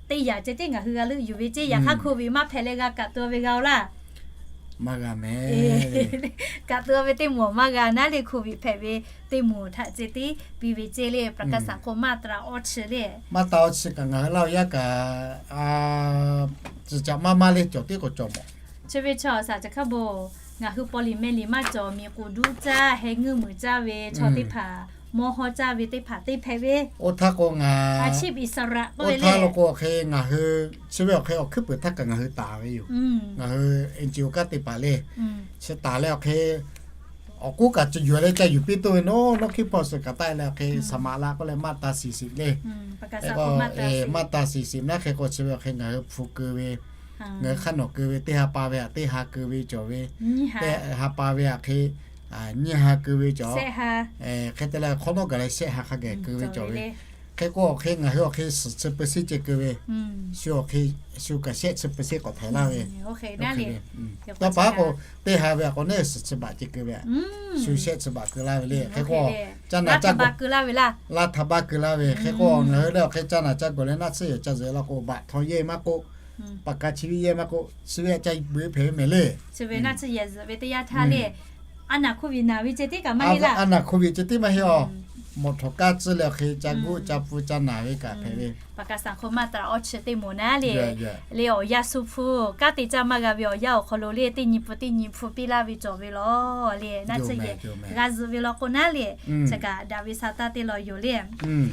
teˇ yaꞈ ceh tiˉ ngaˬ hui g'a leuˆ yuˬ ve ceˇ. Yaꞈ hk'aˇ โควิด maˇ hpehꞈ leh g'a kaꞈ tuˬ ve g'a-o laˇ. Maˇ g'a mehˍ. Kaꞈ tuˬ ve teˇ moˍ maˇ g'a naˉ le โควิด hpehꞈ ve teˇ moˍ htaꞈ ceh tiˉ piˇ ve ceˇ le ประกันสังคม มาตรา awˇ chi le. มาตรา awˇ chi kaꞈ ngaˬ hui laˇ o yaˇ kaꞈ, tcuh caꞈ maˇ maˇ le cawˬ tiˉ k'awꞈ cawˬ mawˬ. Chi ve chaw shaˍ ca hkaˇ bon, ngaˬ hui paw liꞈ meh liꞈ maˇ cawˬ, miˬ k'oˍ duˇ caˇ, heh ngeuˇ muiˬ caˇ ve chaw teˇ hpaˍ, mawˇ hawˇ caˇ ve teˇ hpaˍ te hpehꞈ ve. Oˇ htaˇ k'o ngaˬ, oˇ htaˇ law k'o awˬ hk'e ngaˬ hui chi ve awˬ hk'e awˬ hkuiˉ peuˬ htaˇ kaꞈ ngaˬ hui taˍ ve yoˬ. Ngaˬ hui NGO kanˉ te paˍ le, chi taˍ leh awˬ hk'e awˬ k'oˉ kaꞈ ca yuˬ leh ca yuˬ piˇ toˇ ve nawˉ nawˉ hkiˉ hpawˇ suhˍ kaꞈ taˆ leh awˬ hk'e saˍ maꞈ la k'oˆ leh มาตรา สี่สิบ le. มาตรา สี่สิบ naˉ hk'e k'o chi ve awˬ hk'e ngaˬ hui hpu keu ve, ngaˬ hui hk'aˇ nawˬ keu ve teˇ ha pa ve htaꞈ teˇ ha keu ve cawˬ ve, teˇ ha pa ve htaꞈ hk'e nyiˇ ha keu ve cawˬ. Hk'e te leh hk'awꞈ nawˉ gaˬ leh shehˆ ha hk'a gaˬ keu ve cawˬ ve. Hk'e k'o awˬ hk'e ngaˬ hui awˬ hk'e suhˍ chi เปอร์เซ็นต์ ceh keu ve, shu awˬ hk'e shu kaꞈ shehˆ chi เปอร์เซ็นต์ k'awꞈ htaiˍ laˇ ve. Tawˇ pa k'o teˇ ha ve a k'o neˇ suhˍ chi baꞈ ceh keu ve, shu shehˆ chi baꞈ keu laˇ ve le. Hk'e k'o caˇ naˬ caˇ gawˬ, laˇ htaꞈ baˇ keu laˇ ve laˇ. Hk'e k'o ngaˬ hui leh awˬ hk'e caˇ naˬ caˇ gawˬ leh naˆ tsuhˇ yehˬ ca zuhꞈ law k'o baꞈ htaw yehˇ maˇ k'oˆ, paˍ ka chi viˇ yehˇ maˇ k'oˆ, chi ve a ca beuꞈ hpehꞈ ve mehˍ le. Chi ve naˆ tsuhˇ yehˬ zuhꞈ ve teˇ yanˇ htaˇ le, a naˬ โควิด naˬ ve ceh tiˉ kaꞈ maˇ heˆ laˇ. A naˬ โควิด ceh tiˉ maˇ heˆ a. Mawꞈ htawꞈ kaˇ tcuhˇ leh awˬ hk'e ca guˆ ca pfuhˇ ca naˬ ve kaꞈ hpehꞈ ve. ประกันสังคม มาตรา awˇ chi teˇ moˍ naˉ le, le awˬ yanˇ shu hpfuhˇ kanˉ te caˇ maˇ g'a ve awˬ yanˇ awˬ hk'aw lo le teˇ nyi pfuhˇ teˇ nyi hpfuhˇ piˇ laˇ ve cawˬ ve law le. Naˆ tsuhˇ yehˬ g'a zuhꞈ ve law k'o naˉ le, chi kaꞈ daꞈ ve sa taˇ te law yoˬ le.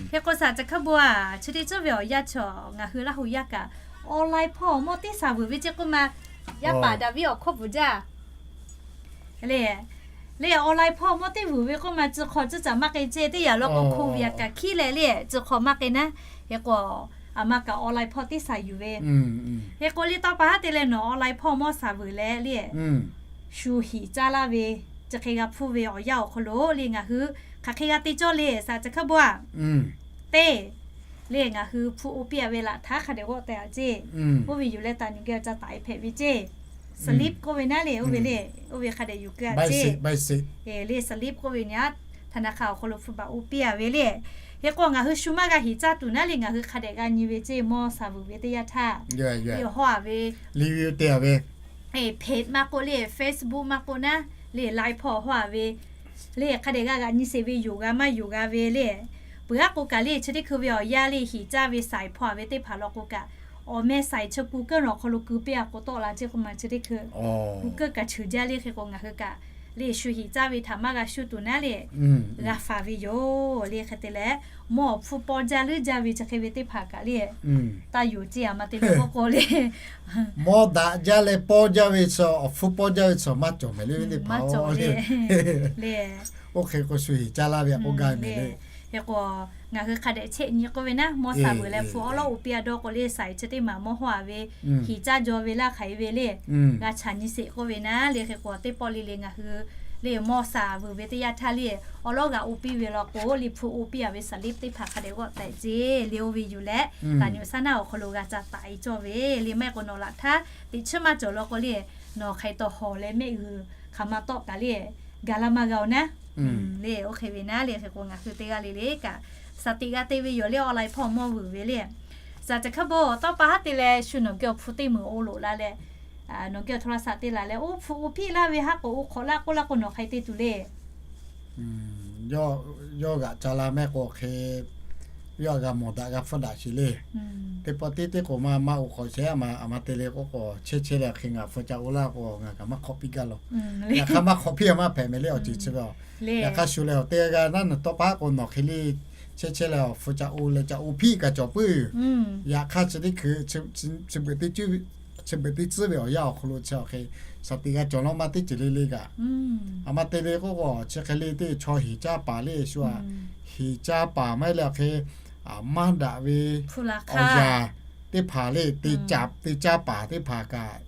Hk'e k'o shaˍ ca hkaˇ bon a, chi teˇ ceuˬ ve awˬ yanˇ chaw ngaˬ hui Laˇ hu yaˇ kaꞈ online hpawˇ mawˇ teˇ shaˍ vuiˬ ve ceˇ k'oˆ ma, yaˇ paˍ daꞈ ve awˬ hkawˇ bvuhꞈ jaˇ le. Le online hpawˇ mawˇ teˇ vuiˬ ve k'oˆ ma, tcuh hk'aw tcuhˉ caꞈ maˇ k'e ceˇ. Teˇ yanˇ law k'o, hk'oˆ ve a kaꞈ hkiˉ leh le, tcuh hk'aw maˇ k'e naˉ. Hk'e k'o, aˬ ma kaꞈ online hpawˇ teˇ saˍ yuˬ ve. Hk'e k'o le, tawˇ pa haˉ te leh nawˬ online hpawˇ mawˇ saˍ vuiˬ leh le, shu hiꞈ caˇ laˇ ve, chi hk'e g'a hpuˇ ve awˬ yanˇ awˬ hk'aw lo le, ngaˬ hui hk'aˬ hk'e g'a te cawˇ le, saˍ chi hkaˇ bon aꞈ. Teˇ le, ngaˬ hui hpu oˇ piˇ a ve laꞈ htaˇ hk'a dehꞈ g'awˆ teh a ceˇ. Oˇ ve yuˬ leh taˍ nyi geh ca taˍ e hpehꞈ ve ceˇ. Slip k'oˆ ve naˉ le, oˇ ve le, oˇ ve hk'a dehꞈ yuˬ keu a ceˇ. Le slip k'oˆ ve nyi a, ธนาคาร awˬ hk'aw lo hpu baꞈ oˇ piˇ a ve le. Hk'e k'o ngaˬ hui shu maˇ g'a hiꞈ caˇ tuˬ naˉ le, ngaˬ hui hk'a dehꞈ g'a nyi ve ceˇ, mawˇ saˍ vuiˬ ve teˇ yanˇ htaˇ. Hawˇ a ve, review te a ve, page maˇ k'oˆ le, Facebook maˇ k'oˆ naˉ le, Line hpawˇ hawˇ a ve le, hk'a dehꞈ g'a g'aꞈ nyi sheˍ ve, yoˬ g'a maˇ yoˬ g'a ve le. Peuˬ aˉ k'o kaꞈ le, chi teˇ hkui ve awˬ yanˇ le, hiꞈ caˇ ve saiˍ hpawˇ a ve teˇ hpaˍ law k'o kaꞈ, awˬ meh saiˍ chi Google awˬ hk'aw lo keu piˇ a k'o tawˆ la ceˇ k'oˆ ma, chi teˇ hkui Google kaꞈ cheuˬ jaˇ le. Hk'e k'o ngaˬ hui kaꞈ le, shu hiꞈ caˇ ve htaꞈ maˇ g'a shu tuˬ naˉ le, g'a faˍ ve yoˬ le. Hk'e te leh, mawˇ awˬ hpfuhˇ pawˇ jaˇ leuˉ jaˇ ve chi hk'e ve teˇ hpaˍ kaꞈ le, taˇ yonˍ ceˇ, aˬ ma te leh k'oˆ k'o le, mawˇ daꞈ jaˇ leh pawˇ jaˇ ve chi, awˬ hpfuhˇ pawˇ jaˇ ve chi maˇ cawˬ mehˍ le, ve teˇ hpaˍ le. Oˇ hk'e k'o shu hiꞈ caˇ laˇ ve k'oˆ gaˇ mehˍ le. Hk'e k'o, ngaˬ hui hk'a dehꞈ cheˆ nyi k'oˆ ve naˉ, mawˇ saˍ vuiˬ leh hpu awˉ lawˉ oˇ piˇ a dawˇ k'o le, saiˍ chi teˇ maˬ mawˇ hawˇ a ve, hiꞈ caˇ jaw ve laˇ hk'aiˬ ve le, g'a chaꞈ nyi sheˍ k'oˆ ve naˉ le. Hk'e k'o teˇ pawˆ le le ngaˬ hui le, mawˇ saˍ vuiˬ ve teˇ yanˇ htaˇ le, awˉ lawˉ g'a oˇ piˇ ve law k'o le, hpu oˇ piˇ a ve slip teˇ hpaˍ hk'a dehꞈ g'awˆ teh ceˇ le. Oˇ ve yuˬ leh, taˍ nyi saˉ naˉ awˬ hk'aw lo g'a ca taˍ e cawˇ ve le. Maˇ heˆ k'o nawˬ laꞈ htaˇ teꞈ chiˉ maˇ cawˬ law k'o le, nawˬ hk'aˬ hk'e taw hawˬ leh mehˆ g'uiˬ hk'aˬ ma tawˆ kaꞈ le, gaˬ la maˇ g'a oˬ naˉ le. Oˇ hk'e ve naˉ le. Hk'e k'o ngaˬ hui teˇ g'aˇ le le kaꞈ shaˍ tiꞈ g'a te ve yoˬ le. Online hpawˇ mawˇ vuiˬ ve le, shaˍ caˬ hkaˇ bon tawˇ pa haˉ te leh shu nawˬ geh awˬ hpu teˇ meunˍ oˇ loꞈ la leh, nawˬ geh awˬ hto la shaꞈ te laˬ leh, oˇ hpu oˇ hpiˆ laˇ ve haˉ k'o oˇ hk'awꞈ laˇ k'oˆ laˇ k'o, nawˬ hk'aˬ hk'e te tuˬ le. Yawˇ g'aꞈ ca la mehˆ k'o hk'e, yawˇ g'a mawˬ daꞈ g'a hpfuhˇ daꞈ sheˍ le. Teˇ pawˆ tiˉ teˇ k'o maˇ maˇ oˇ hk'awꞈ shehˍ a ma, aˬ ma te le k'oˆ k'o, chehˇ chehˇ leh hk'e ngaˬ hpu ca oˇ laˇ k'o, ngaˬ kaꞈ maˇ hk'awꞈ piˇ gaˇ law. Yaꞈ hk'aˇ maˇ hk'awꞈ piˇ a maˇ hpehꞈ mehˍ le, awˬ ceuˬ chi ve a. Yaꞈ hk'aˇ shu leh awˬ teˇ g'aˇ g'aˇ naˉ nawˬ tawˇ pa haˉ k'o nawˬ hk'e le, chehˇ chehˇ leh awˬ hpu ca oˇ leh ca oˇ hpiˆ kaꞈ cawˬ puiˉ. Yaꞈ hk'aˇ chi teˇ hkui chi beuꞈ teˇ tcuhˉ ve awˬ yanˇ awˬ hk'aw lo chi awˬ hk'e shaˍ tiꞈ g'a cawˬ law maˇ teˇ ceuˬ le le kaꞈ, aˬ ma te le k'oˆ k'o chi hk'e le teˇ chaw hiˍ caˇ paˍ le shu a, hiˍ caˇ paˍ maˇ heˆ leh awˬ hk'e maˇ daꞈ ve awˬ yanˍ teˇ hpaˍ le, te caˇ paˍ teˇ hpaˍ kaꞈ,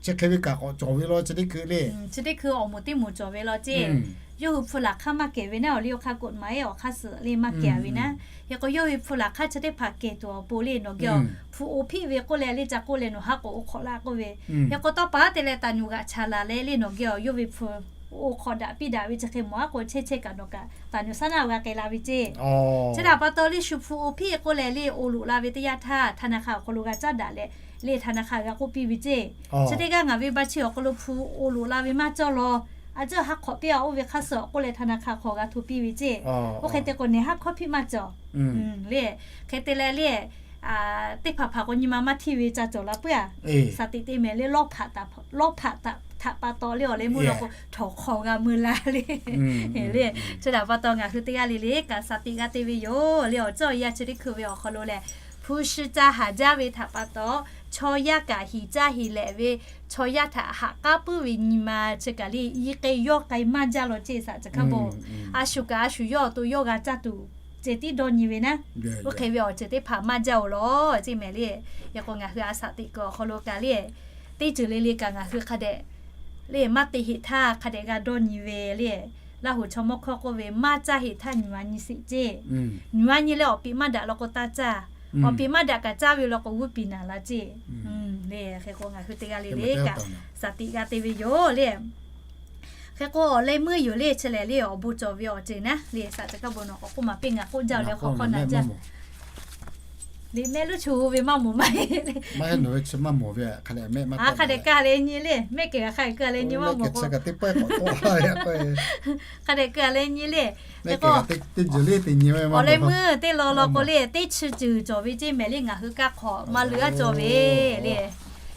chi hk'e ve kaꞈ k'awꞈ cawˬ ve law chi teˇ hkui le. Chi teˇ hkui awˬ moˍ teˇ moˍ cawˬ ve law ceˇ. Yawˇ hui hpu laˬ hk'aˇ maˇ kehˬ ve naˉ awˬ liˇ awˬ hk'aˇ กฎหมาย awˬ hk'aˇ suhˍ le maˇ kehˬ ve naˉ. Hk'e k'o yawˇ ve hpu laˬ hk'aˇ chi teˇ hpaˍ kehˬ tuˬ awˬ pon le nawˬ geh a, hpu oˇ hpiˆ ve k'oˆ leh le ca k'oˆ leh nawˬ haˉ k'awꞈ oˇ hk'awꞈ laˇ k'oˆ ve. Hk'e k'o tawˇ pa haˉ te leh taˍ nyi g'aꞈ ca laˬ leh le nawˬ geh a, yawˇ ve hpu oˇ hk'awꞈ daꞈ piˇ daꞈ ve chi hk'e mawˬ a k'o chehˇ chehˇ kaꞈ nawˬ kaꞈ taˍ nyi saˉ naˉ g'a k'ai la ve ceˇ. Chi htaꞈ pa taw le shu hpu oˇ hpiˆ k'oˆ leh le oˇ loꞈ la ve teˇ yanˇ htaˇ ธนาคาร awˬ hk'aw lo g'a caˉ daꞈ leh le ธนาคาร g'a k'oˆ piˇ ve ceˇ. Chi teˇ g'aˇ ngaˬ ve ba chi awˬ hk'aw lo hpu oˇ loꞈ la ve maˇ cawˇ law, a ceuˬ haˉ hk'awꞈ piˇ a oˇ ve hk'aˇ suhˍ k'oˆ leh ธนาคาร hk'aw g'a hto piˇ ve ceˇ. Oˇ hk'e te k'o nehˬ haˉ hkawˇ hpiˆ maˇ cawˬ le. Hk'e te leh le, teˇ hpaˍ hpaˍ k'o nyi ma maˇ htiˇ ve ca cawˬ la puiˉ a. Shaˍ tiꞈ te mehˍ le, lawˇ hpaꞈ htaꞈ pa taw le awˬ leh meuˇ law k'o htawnˍ hk'aw g'a meuˇ la le. Le chi htaꞈ pa taw ngaˬ hui teˇ g'aˇ le le kaꞈ shaˍ tiꞈ g'a te ve yoˬ le. Awˬ ceuˬ awˬ yanˇ chi teˇ hkui ve awˬ hk'aw lo lehˬ, hpu shi ca haˍ jaˇ ve htaꞈ pa taw chaw yaˇ kaꞈ hiˍ caˇ heˍ lehꞈ ve, chaw yaˇ htaꞈ haꞈ k'aˉ puiˉ ve nyi ma chi kaꞈ le i k'e yawˇ k'ai maˇ jaˇ law ceˇ. Shaˍ caˬ hkaˇ bon a shu kaꞈ a shu yawˇ awˬ to yawˇ g'a caˇ tuˬ ceh tiˉ dawˇ nyi ve naˉ. Oˇ hk'e ve awˬ ceuˬ teˇ hpaˍ maˇ jaˇ oˬ law ceˇ mehˍ le. Yaꞈ k'o ngaˬ hui a shaˍ tiꞈ kuiˬ awˬ hk'aw lo kaꞈ le, teˇ ceuˬ le le kaꞈ ngaˬ hui hk'a dehꞈ le maˇ te heˆ htaˇ hk'a dehꞈ g'a dawˇ nyi ve le. Laˇ hoꞈ chaw mawˇ hkawˇ k'oˆ ve, maˇ caˇ heˆ htaˇ nyi ma nyi sheˍ ceˇ. Nyi ma nyi leh awˬ piˍ maˇ daꞈ law k'o taˇ caˇ. Awˬ piˍ maˇ daꞈ kaꞈ caˇ ve law k'o g'uˇ piˍ naˍ la ceˇ. Le hk'e k'o ngaˬ hui teˇ g'aˇ le le kaꞈ shaˍ tiꞈ g'a te ve yoˬ le. Hk'e k'o awˬ leh meuˇ yoˬ le chi lehˬ le awˬ bon cawˬ ve awˬ ceuˬ naˉ le. Shaˍ caˬ hkaˇ bon nawˬ k'awꞈ k'oˆ maˍ piˇ ngaˬ k'oˆ jaˇ leh k'awꞈ hk'awˇ naˍ jaˇ. Liꞈ mehˆ luˉ chu ve maˇ mawˬ maˇ heˆ. Hk'a dehꞈ ka leh nyi le, mehˆ kehˬ hk'a dehꞈ ka leh nyi maˇ mawˬ k'o. Hk'a dehꞈ ka leh nyi le. Hk'e k'o awˬ leh meuˇ teˇ law law k'o le teˇ chi ceuˬ cawˬ ve ceˇ mehˍ le ngaˬ hui kaˇ hk'awꞈ maˇ leuˉ a cawˬ ve le.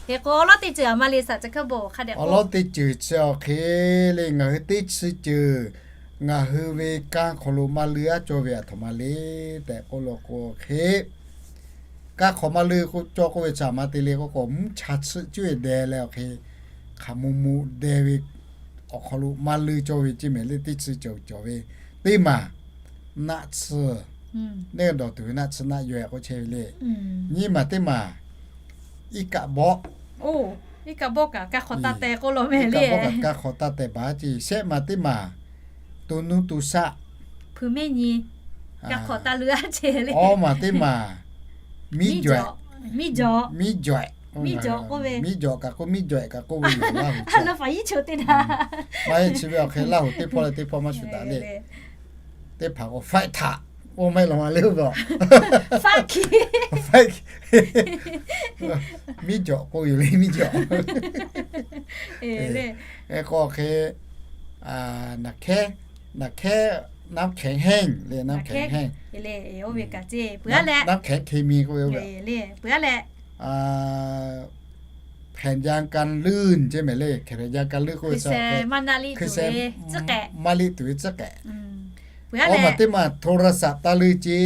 Hk'e k'o awˬ lawˉ teˇ ceuˬ aˬ ma le shaˍ caˬ hkaˇ bon hk'a dehꞈ awˬ lawˉ teˇ ceuˬ chi awˬ hk'e le ngaˬ hui teˇ chi ceuˬ ngaˬ hui ve kaˇ hk'aw lo maˇ leuˉ a cawˬ ve aˬ htoꞈ ma le tehꞈ k'oˆ law k'o hk'e, kaˇ hk'awꞈ maˇ leuˉ k'oˆ cawˇ k'oˆ ve chi aˬ ma te le k'oˆ k'o mvuhˇ cha tsuhˆ cuˇ e deh leh awˬ hk'e hk'aˬ mo mo deh ve awˬ hk'aw lo maˇ leuˇ cawˇ ve ceˇ mehˍ le. Teˇ chi cawˬ cawˬ ve, teˇ maˬ naˆ tsuhˇ, neˇ dawˬ tuˬ ve naˆ tsuhˇ naˆ yawehꞈ k'oˆ chehˇ ve le. Nyiˇ maˬ teˇ maˬ iˉ kaˆ bawˆ, iˉ kaˆ bawˆ kaꞈ kaˇ hk'awꞈ taˇ teh baˬ ceˇ. Shehˆ maˬ teˇ maˬ to nuˇ to shaˆ, awˇ maˬ teˇ maˬ miˉ jawehꞈ, miˉ jawehꞈ kaꞈ k'oˆ, miˉ jawehꞈ kaꞈ k'oˆ ve yoˬ. Maˇ heˆ chi ve awˬ hk'e Laˇ huˍ teˇ hpawˇ leh teˇ hpawˇ maˇ shuˍ daꞈ le. Teˇ hpaˍ k'o แฟกถาม oˇ maˇ heˆ law ma le oˇ ve, miˉ jawehꞈ k'oˆ yoˬ le, miˉ jawehꞈ. Hk'e k'o hk'e, naˍ hkehˉ, naˍ hkehˉ, น้ำแข็งแห้ง le, น้ำแข็งแห้ง น้ำแข็งเคมี k'oˆ ve, แผ่นยางกันลื่น ceˇ mehˍ le. แผ่นยางกันลื่น k'oˆ ve คือแซม maˇ liˆ tuˬ ve tcuhˉ k'ehꞈ. Awˇ maˬ teˇ maˬ โทรศัพท์ taˇ leuˇ ceˇ.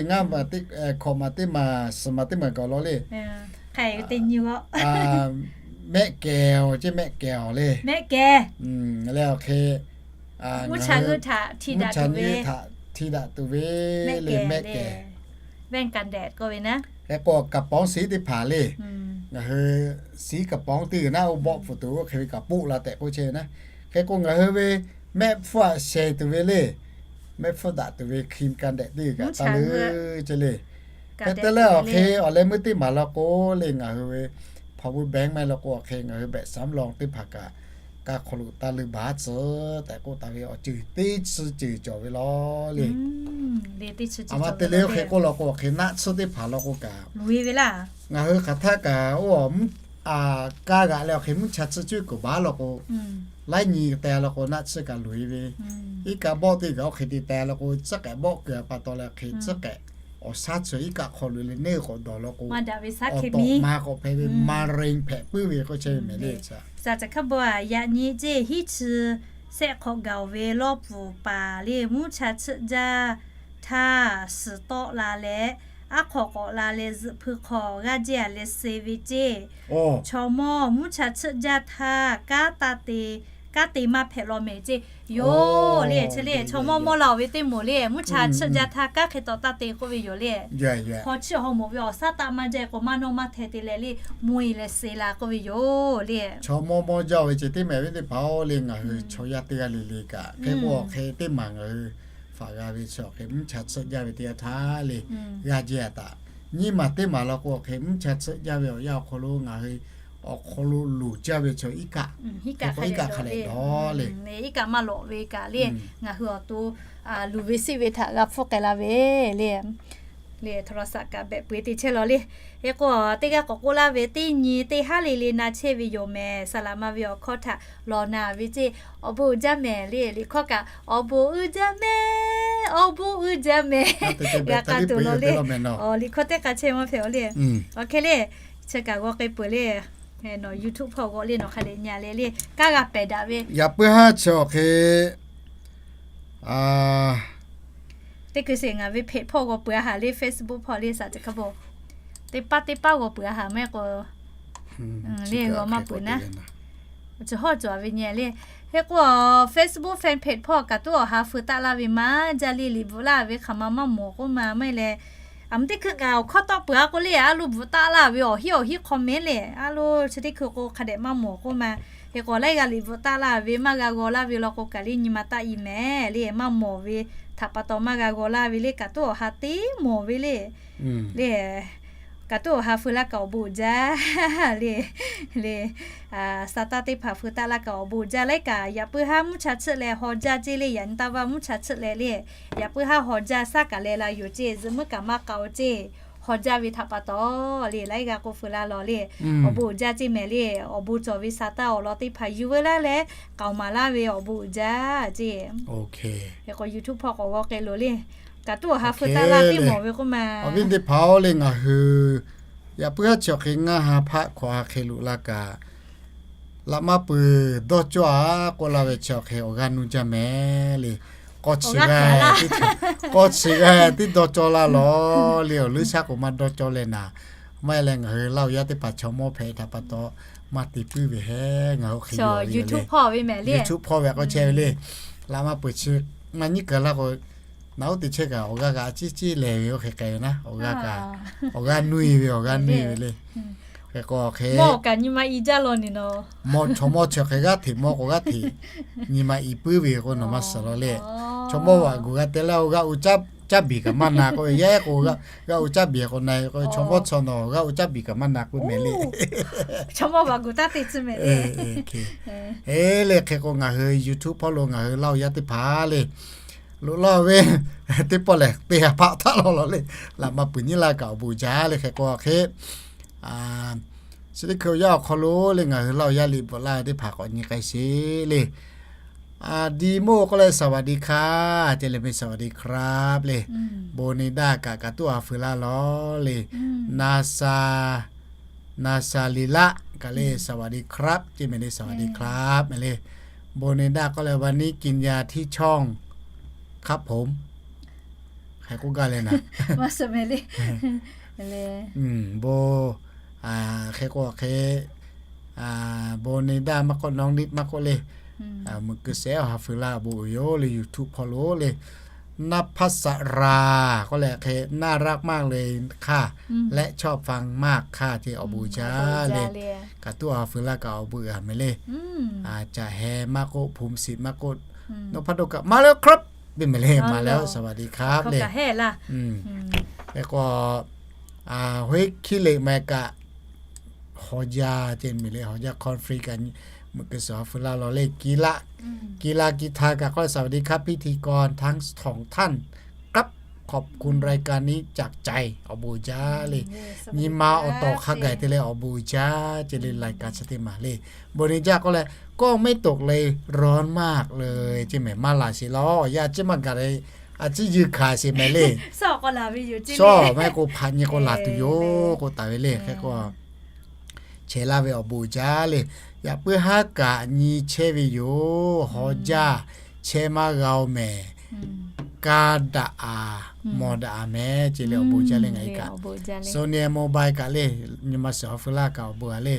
Ngaˇ maˬ teˇ, hkawꞈ maˬ teˇ maˬ, suhˍ maˬ teˇ maˬ gaˬ law le. Mehˆ kehˬ awˬ ceˇ, mehˆ kehˬ awˬ le. Leh awˬ hk'e mvuhˇ cha nyiˇ htaꞈ hti daꞈ tuˬ ve le, mehˆ kehˬ. Hk'e k'o กระป๋อง siˉ teˇ hpaˍ le. Ngaˬ hui siˉ กระป๋อง teˇ g'uiˬ naˉ oˇ bawˆ pfuhˍ tuˬ oˇ hk'e ve kaꞈ poˆ la tehꞈ k'oˆ chehˇ ve naˉ. Hk'e k'o ngaˬ hui ve mehˆ hpfuhˇ aꞈ shehˍ tuˬ ve le. Mehˆ hpfuhˇ daꞈ tuˬ ve ครีมกันแดด teˇ g'uiˬ kaꞈ taˇ leuˇ ceˇ le. Hk'e te leh awˬ hk'e awˬ leh meuˇ teˇ maˬ law k'o le, ngaˬ hui ve power bank maˇ heˆ law k'o awˬ hk'e ngaˬ hui แบตสำรอง teˇ hpaˍ kaꞈ kaˇ hk'aw lo taˇ leuˇ baˬ tcuh tehꞈ k'oˆ taˍ ve awˬ ceuˬ teˇ chi ceuˬ cawˬ ve law le. Aˬ ma te le oˇ hk'e k'oˆ law k'o awˬ hk'e naˆ tsuhˇ teˇ hpaˍ law k'o kaꞈ, ngaˬ hui hk'aˬ htaˇ kaꞈ oˇ, kaˇ g'aꞈ leh awˬ hk'e mvuhˇ cha tsuhˇ cuˇ kuiˬ baˬ law k'o, laiˉ nyi te law k'o naˆ tsuhˇ kaꞈ loꞈ e ve, iˉ kaˆ bawˆ teˇ g'aˇ oˇ hk'e te teh law k'o tcuhˉ k'ehꞈ bawˆ kuiˬ a pa taw leh hk'e tcuhˉ k'ehꞈ awˬ shaˉ chi iˉ kaˆ hk'aw lo le neˇ k'awꞈ dawˬ law k'o, awˬ tawꞈ ma k'awꞈ hpehꞈ ve มะเร็ง hpehꞈ puiˉ ve k'oˆ chehˇ ve mehˍ le. Yaꞈ hk'aˇ bon yaꞈ nyi ceˇ hiˉ chi sehˆ hk'awꞈ gaˬ ve lawˇ pfuhˍ paˍ le mvuhˇ cha tsuhˇ jaˇ htaˇ suhˍ tawˆ la leh, aˉ hk'aw k'awꞈ la leh zuhꞈ hpui hk'aw g'aˇ jehˇ a leh suh ve ceˇ. Chaw mawˇ mvuhˇ cha tsuhˇ jaˇ htaˇ kanˉ taˇ te, kanˉ te maˇ hpehꞈ law mehˍ ceˇ. Yoˬ le, chi le chaw mawˇ mawˇ la oˬ ve teˇ moˍ le mvuhˇ cha tsuhˇ jaˇ htaˇ kanˉ hk'e tawꞈ taˇ te k'oˆ ve yoˬ le. Hk'aw chiˇ hawˍ mawˬ ve awˬ shaˉ taˆ maˇ jaˇ k'o maˇ nawˇ maˇ hteh te leh le, mvuhˇ e leh suh la k'oˆ ve yoˬ le. Chaw mawˇ mawˇ jaˇ ve ceh teˇ mehˍ ve teˇ hpaˍ-oˬ le, ngaˬ hui chaw yaˇ teˇ g'aˇ le le kaꞈ hk'e k'o awˬ hk'e teˇ maˬ ngaˬ hui faꞈ g'a ve chi awˬ hk'e mvuhˇ cha tsuhˇ jaˇ ve teˇ yanˇ htaˇ le, g'aˇ jehˇ a taꞈ. Nyiˇ maˬ teˇ maˬ law k'o awˬ hk'e mvuhˇ cha tsuhˇ jaˇ ve awˬ yanˇ awˬ hk'aw lo ngaˬ hui awˬ hk'aw lo loˍ jaˇ ve chaw iˉ kaˆ, iˉ kaˆ hk'a dehꞈ dawˬ le. Iˉ kaˆ maˇ lawꞈ ve kaꞈ le, ngaˬ hui awˬ to luˬ ve siˆ ve htaꞈ g'a hpfuhˇ k'ai la ve le. Le โทรศัพท์ kaꞈ behꞈ peu eˬ te chehˇ law le. Hk'e k'o teˇ g'aˇ k'awꞈ k'oˆ laˇ ve teˇ nyi teˇ haˉ le le na chehˇ ve yoˬ mehˍ. Saˍ laꞈ ma ve awˬ hkawˇ htaꞈ lawˬ na ve ceˇ. Awˬ bon uiˍ jaˇ mehˍ le. Liꞈ hkawˇ kaꞈ awˬ bon uiˍ jaˇ mehˍ, awˬ bon uiˍ jaˇ mehˍ. G'a k'a tuˬ law le. Liꞈ hkawˇ teˇ k'a chehˇ maˇ hpehꞈ a le. Awˬ hk'e le, chi kaꞈ g'aw k'ai peuˬ le. Nawˬ YouTube hpawˇ g'aw le, nawˬ hk'a dehꞈ nyi leh le, kanˉ g'a pehˬ daꞈ ve. Yaꞈ puiˉ haˉ chi awˬ hk'e teˇ hkui sheˍ ngaˬ ve เพจ hpawˇ g'aw peuˬ a haˍ le, Facebook hpawˇ le, saˍ ceˬ hk'a bon teˇ paˉ teˇ paˉ g'aw peuˬ a haˍ maˇ heˆ k'o le g'aw maˇ peuˬ naˉ. Chi hawˉ cawˬ ve nyi le. Hk'e k'o Facebook fan page hpawˇ kaꞈ tuˉ awˬ ha feu taˆ laˇ ve maˇ jaˇ le. Liꞈ bvuhꞈ laˇ ve hk'aˬ ma maˇ mawˬ k'oˆ ma maˇ heˆ leh, aˬ mvuhˇ teˇ hkui kaꞈ awˬ hkawˇ tawˆ peuˬ a k'o le, a loˇ bvuhꞈ taˆ laˇ ve awˬ hiˉ awˬ hiˉ hk'aw mehˍ le, a loˇ chi teˇ hkui k'o hk'a dehꞈ maˇ mawˬ k'oˆ ma. Hk'e k'o laiˉ g'aˇ liꞈ bvuhꞈ taˆ laˇ ve maˇ g'a g'aw laˇ ve law k'o kaꞈ le nyi ma taˆ i mehˍ le, maˇ mawˬ ve htaꞈ pa taw maˇ g'a g'aw laˇ ve le, kaꞈ tuˉ awˬ ha teˇ mawˬ ve le. Le kaꞈ tuˉ awˬ ha feu laˇ kaꞈ awˬ bon uiˍ jaˇ le. Le sa taˇ teˇ hpaˍ feu taˆ laˇ kaꞈ awˬ bon uiˍ jaˇ. Laiˉ kaꞈ yaꞈ puiˉ haˉ mvuhˇ cha tsuhˇ leh haw jaˇ ceˇ le. Yaꞈ nyi taˇ vaˇ mvuhˇ cha tsuhˇ leh le, yaꞈ puiˉ haˉ haw jaˇ shaˉ kaꞈ leh la yoˬ ceˇ. Zuhꞈ muiˉ kaꞈ maˇ k'a oˬ ceˇ. Haw jaˇ ve htaꞈ pa taw le laiˉ g'aˇ k'oˆ feu laˇ law le. Awˬ bon uiˍ jaˇ ceˇ mehˍ le. Awˬ bon cawˬ ve sa taˇ awˬ lawn teˇ hpaˍ yuˬ veu laˇ leh k'aoˍ maˍ laˇ ve awˬ bon uiˍ jaˇ ceˇ. Hk'e k'o YouTube hpawˇ k'awꞈ g'aw k'ai loˬ le. Kaꞈ tuˉ awˬ ha feu taˆ laˇ teˇ mawˬ ve k'oˆ ma. Awˬ viˉ teˇ hpaˍ-oˬ le, ngaˬ hui yaꞈ puiˉ haˉ chi awˬ hk'e ngaˇ ha hpaˆ hkawꞈ ha hk'e loꞈ la kaꞈ, laꞈ maˇ peuˬ dawˇ cawˇ a k'oˆ laˇ ve chi awˬ hk'e awˬ g'aˇ nuˇ jaˇ mehˍ le. K'awˇ chi g'aˇ, k'awˇ chi g'aˇ tiˉ dawˇ cawˇ laˇ law le. Awˬ leuˉ shaˉ k'o maˇ dawˇ cawˇ leh naˍ, maˇ heˆ leh ngaˬ hui Laˇ huˍ yaˇ teˇ hpaˍ chaw mawˇ hpehꞈ htaꞈ pa taw maˇ te puiˉ ve hehˉ ngaˬ hui hk'e yoˬ ve yoˬ le. YouTube hpawˇ ve k'o chehˇ ve le. Laꞈ ma peuˬ chi maˇ nyiˉ kaˬ laˇ k'o, naˬ oˉ te chehˇ kaꞈ awˬ g'aˇ kaꞈ a ciˉ ciˉ lehˬ ve oˇ hk'e k'ai ve naˉ, awˬ g'aˇ kaꞈ, awˬ g'aˇ nuˇ e ve, awˬ g'aˇ nuˇ e ve le. Hk'e k'o hk'e, chaw mawˇ chi hk'e g'aˇ hteꞈ mawˇ k'o g'aˇ hteꞈ nyi ma iˉ puiˉ ve k'o nawˬ maˇ suhˍ law le. Chaw mawˇ vaꞈ guˬ g'a te laˇ-o, g'aˇ u caˇ biˬ kaꞈ maˇ na k'oˆ ve, yaˇ ehˉ k'o g'aˇ u caˇ biˬ k'o na k'o, chaw mawˇ chaw nawˬ g'aˇ u caˇ biˬ kaꞈ maˇ na k'oˆ mehˍ le. Chaw mawˇ vaꞈ guˬ taˇ te tcuh mehˍ le. Eˬ le, hk'e k'o ngaˬ hui YouTube hpawˇ lo ngaˬ hui Laˇ huˍ yaˇ teˇ hpaˍ le, loꞈ laˇ ve teˇ pawˆ lehˬ teˇ ha hpaˆ htaˆ law law le. Laꞈ ma peuˬ nyiˉ laˇ kaꞈ awˬ bon uiˍ jaˇ le. Hk'e k'o hk'e, chi teˇ hkui awˬ yanˇ awˬ hk'aw lo le ngaˬ hui Laˇ huˍ yaˇ liꞈ bvuhꞈ laˇ ve teˇ hpaˍ k'awꞈ nyi k'ai sheˍ le. Dimo k'oˆ leh สวัสดีค่ะ ce le meh สวัสดีครับ le. Bonida kaꞈ kaꞈ tuˉ a feu laˇ law le. Nasa, Nasa Lilaˆ kaꞈ le สวัสดีครับ ce meh le สวัสดีครับ meh le. Bonida k'oˆ leh วันนี้กินยาที่ช่องครับผม hk'e k'oˆ gaˇ le naˍ. Bon, hk'e k'o hk'e, Bonida maˇ k'oˆ, น้องนิด maˇ k'oˆ le. Meuꞈ keu shehˍ awˬ ha feu laˇ awˬ bon uiˍ yoˬ le YouTube hpawˇ lo le. Naˇ hpaˇ saˍ raˍ k'oˆ leh hk'e น่ารักมากเลยค่ะ และชอบฟังมากค่ะ ce awˬ bon uiˍ jaˇ le. Kaꞈ tuˉ awˬ ha feu laˇ kaꞈ awˬ bon uiˍ a meh le. Caꞈ heh maˇ k'oˆ, ภูมิสิทธิ์ maˇ k'oˆ, nawˬ hpaˇ do kaꞈ มาแล้วครับ piˇ meh le, มาแล้ว สวัสดีครับ le. Hk'e k'o, Hoekileꞈ meh kaꞈ ฮอญา ce meh le, ฮอญา คอนฟรี kaꞈ meuꞈ keu shehˍ awˬ ha feu laˇ law le. Kilakiˍ, Kilakiˍ htaˇ kaꞈ k'oˆ leh สวัสดีครับ พิธีกรทั้งสองท่านครับ ขอบคุณรายการนี้จากใจ awˬ bon uiˍ jaˇ le. Nyi ma awˬ tawˍ hk'a gaˬ te leh awˬ bon uiˍ jaˇ ce le รายการ chi teˇ maˬ le. Bonida k'oˆ leh ก็ไม่ตกเลย ร้อนมากเลย ce meh, maˇ laˬ sheˍ law, yaˇ ciˉ maˇ gaˬ le, a ciˉ yeuˬ hkanˍ sheˍ meh le. Shawˉ maˇ heˆ k'o hpaꞈ nyi k'o laˬ tuˬ yoˬ k'oˆ taˍ ve le. Hk'e k'o chehˇ laˇ ve awˬ bon uiˍ jaˇ le. Yaꞈ puiˉ haˉ kaꞈ nyi chehˇ ve yoˬ. ฮอญา chehˇ maˇ g'a-o meh, kaˇ daꞈ a, mawˬ daꞈ a meh ce le awˬ bon uiˍ jaˇ le ngaˬ hui kaꞈ. Sony Mobile kaꞈ le, nyi ma shehˍ awˬ ha feu laˇ kaꞈ awˬ bon a le.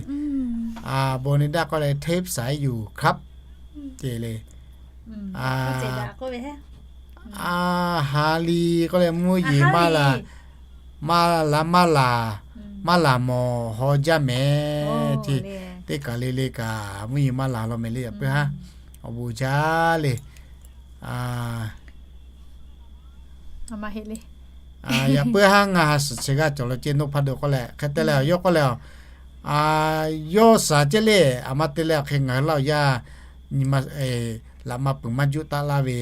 Bonida k'oˆ leh เทปสายอยู่ครับ ce le. A ha li k'oˆ leh mvuhˇ yeˬ maˇ laˬ, maˇ laˬ, maˇ laˬ, maˇ laˬ mawˬ ฮอญา meh ce. Teˇ kaˬ le le kaꞈ mvuhˇ yeˬ maˇ laˬ law meh le. Yaꞈ puiˉ haˉ awˬ bon uiˍ jaˇ le. Yaꞈ puiˉ haˉ ngaˬ ha suhˍ chi g'aˇ cawˬ lo ce, nawˬ hpaˇ do k'oˆ leh hk'e te leh yawˇ k'oˆ leh, yawˇ shaˍ ce le, a ma te leh awˬ hk'e ngaˬ hui Laˇ huˍ yaˇ nyi ma laꞈ ma peuˬ maˇ juˆ taˆ laˇ ve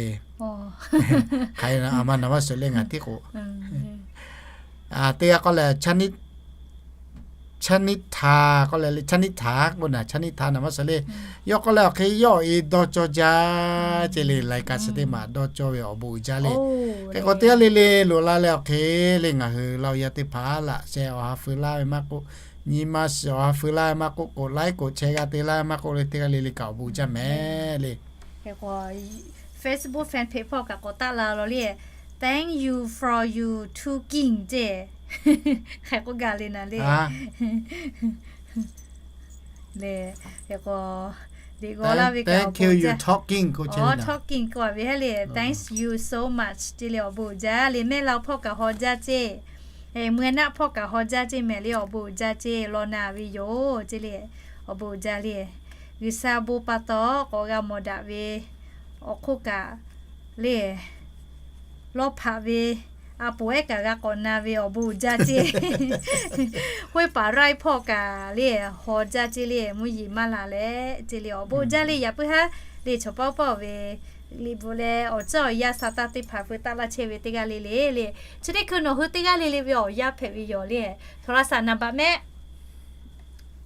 hk'aˬ hk'e a ma naˬ maˇ suhˍ le ngaˬ tiˉ k'o. Teˇ g'aˇ k'oˆ leh ชนิดา k'oˆ leh ชนิดา k'o naˬ ชนิดา naˬ maˇ suhˍ le. Yawˇ k'oˆ leh awˬ hk'e yawˇ awˬ e dawˇ cawˇ jaˇ ce le, รายการ chi teˇ maˬ dawˇ cawˇ ve awˬ bon uiˍ jaˇ le. Hk'e k'o teˇ g'aˇ le le loꞈ la leh awˬ hk'e le ngaˬ hui Laˇ huˍ yaˇ teˇ hpaˍ laꞈ sheh awˬ ha feu laˇ ve maˇ k'oˆ, nyi ma shehˍ awˬ ha feu laˇ ve maˇ k'oˆ, กดไลค์ กดแชร์ g'a te laˇ ve maˇ k'oˆ le, teˇ g'aˇ le le kaꞈ awˬ bon uiˍ jaˇ meh le. Facebook fan page hpawˇ kaꞈ k'awꞈ taˆ la law le. Thank you for you talking ce. Hk'e k'oˆ gaˇ le naˍ le. Lehˬ, hk'e k'o, liꞈ g'aw laˇ ve kaꞈ awˬ bon jaˇ. Talking k'oˆ a ve hehˉ le, thanks you so much ce le awˬ bon jaˇ le. Mehˆ la hpawˇ kaꞈ haw jaˇ ce. Mvuhˇ naˆ hpawˇ kaꞈ haw jaˇ ce meh le awˬ bon jaˇ ce, law na ve yoˬ ce le awˬ bon jaˇ le. G'uiˬsha bon pa taw k'awꞈ g'a mawˬ daꞈ ve awˬ hk'oˆ kaꞈ le lawˇ hpaꞈ ve a poˍ ehˉ kaꞈ g'a k'awꞈ na ve awˬ bon jaˇ ce. Hoˉ paˍ raiˇ hpawˇ kaꞈ le haw jaˇ ce le, mvuhˇ yeˬ maˇ laˬ leh ce le awˬ bon jaˇ le. Yaꞈ puiˉ haˉ le chaw pawˆ pawˆ ve liꞈ bvuhꞈ leh awˬ ceuˬ awˬ yanˇ sa taˇ teˇ hpaˍ feu taˆ laˇ chehˇ ve teˇ g'aˇ le le le. Chi teˇ hkui nawˬ hui teˇ g'aˇ le le ve awˬ yanˇ hpehꞈ ve yoˬ le. โทรศัพท์ naˍ baꞈ mehˆ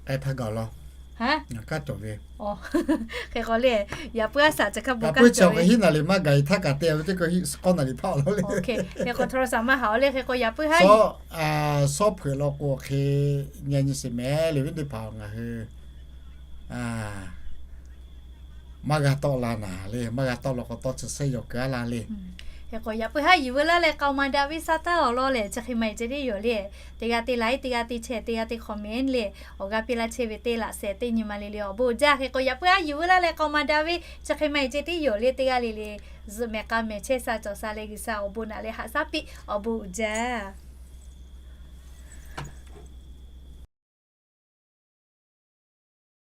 แอป htaˇ gaˬ law. Ngaˬ kaˉ cawˬ ve. Hk'e k'o le, yaꞈ puiˉ haˉ shaˍ chi hk'a bon kaˇ cawˬ ve. Hiˉ naˍ liꞈ maˇ gaˬ-e htaˇ kaꞈ te ve teˇ hkui hiˉ k'awˇ naˍ liꞈ hpaˆ law le. Hk'e k'o โทรศัพท์ maˇ haꞈ-aw le, hk'e k'o yaꞈ puiˉ haˉ shawˉ hpeuꞈ law k'o hk'e nyi nyi sheˍ meh le ve teˇ hpaˍ ngaˬ hui maˇ g'a tawˆ la naˍ le, maˇ g'a tawˆ law k'o tawˇ chi sehˉ yaw keu a la le. Hk'e k'o, yaꞈ puiˉ haˉ yuˬ veu laˇ leh k'aoˍ ma daꞈ ve sha taˇ awˬ lawn lehˬ, chi hk'e maˇ heˆ ceh tiˉ yoˬ le. Teˇ g'aˇ teˇ like, teˇ g'aˇ teˇ share, teˇ g'aˇ teˇ comment le, awˬ g'aˇ piˇ laˇ chehˇ ve teˇ laꞈ sheh teˇ nyi ma le le awˬ bon uiˍ jaˇ. Hk'e k'o, yaꞈ puiˉ haˉ yuˬ veu laˇ leh k'aoˍ ma daꞈ ve chi hk'e maˇ heˆ ceh tiˉ yoˬ le. Teˇ g'aˇ le le zuhꞈ mehˍ k'a mehˍ chehˇ sha cawˬ sha leh G'uiˬsha awˬ bon naꞈ leh haꞈ shaˉ piˇ awˬ bon uiˍ jaˇ.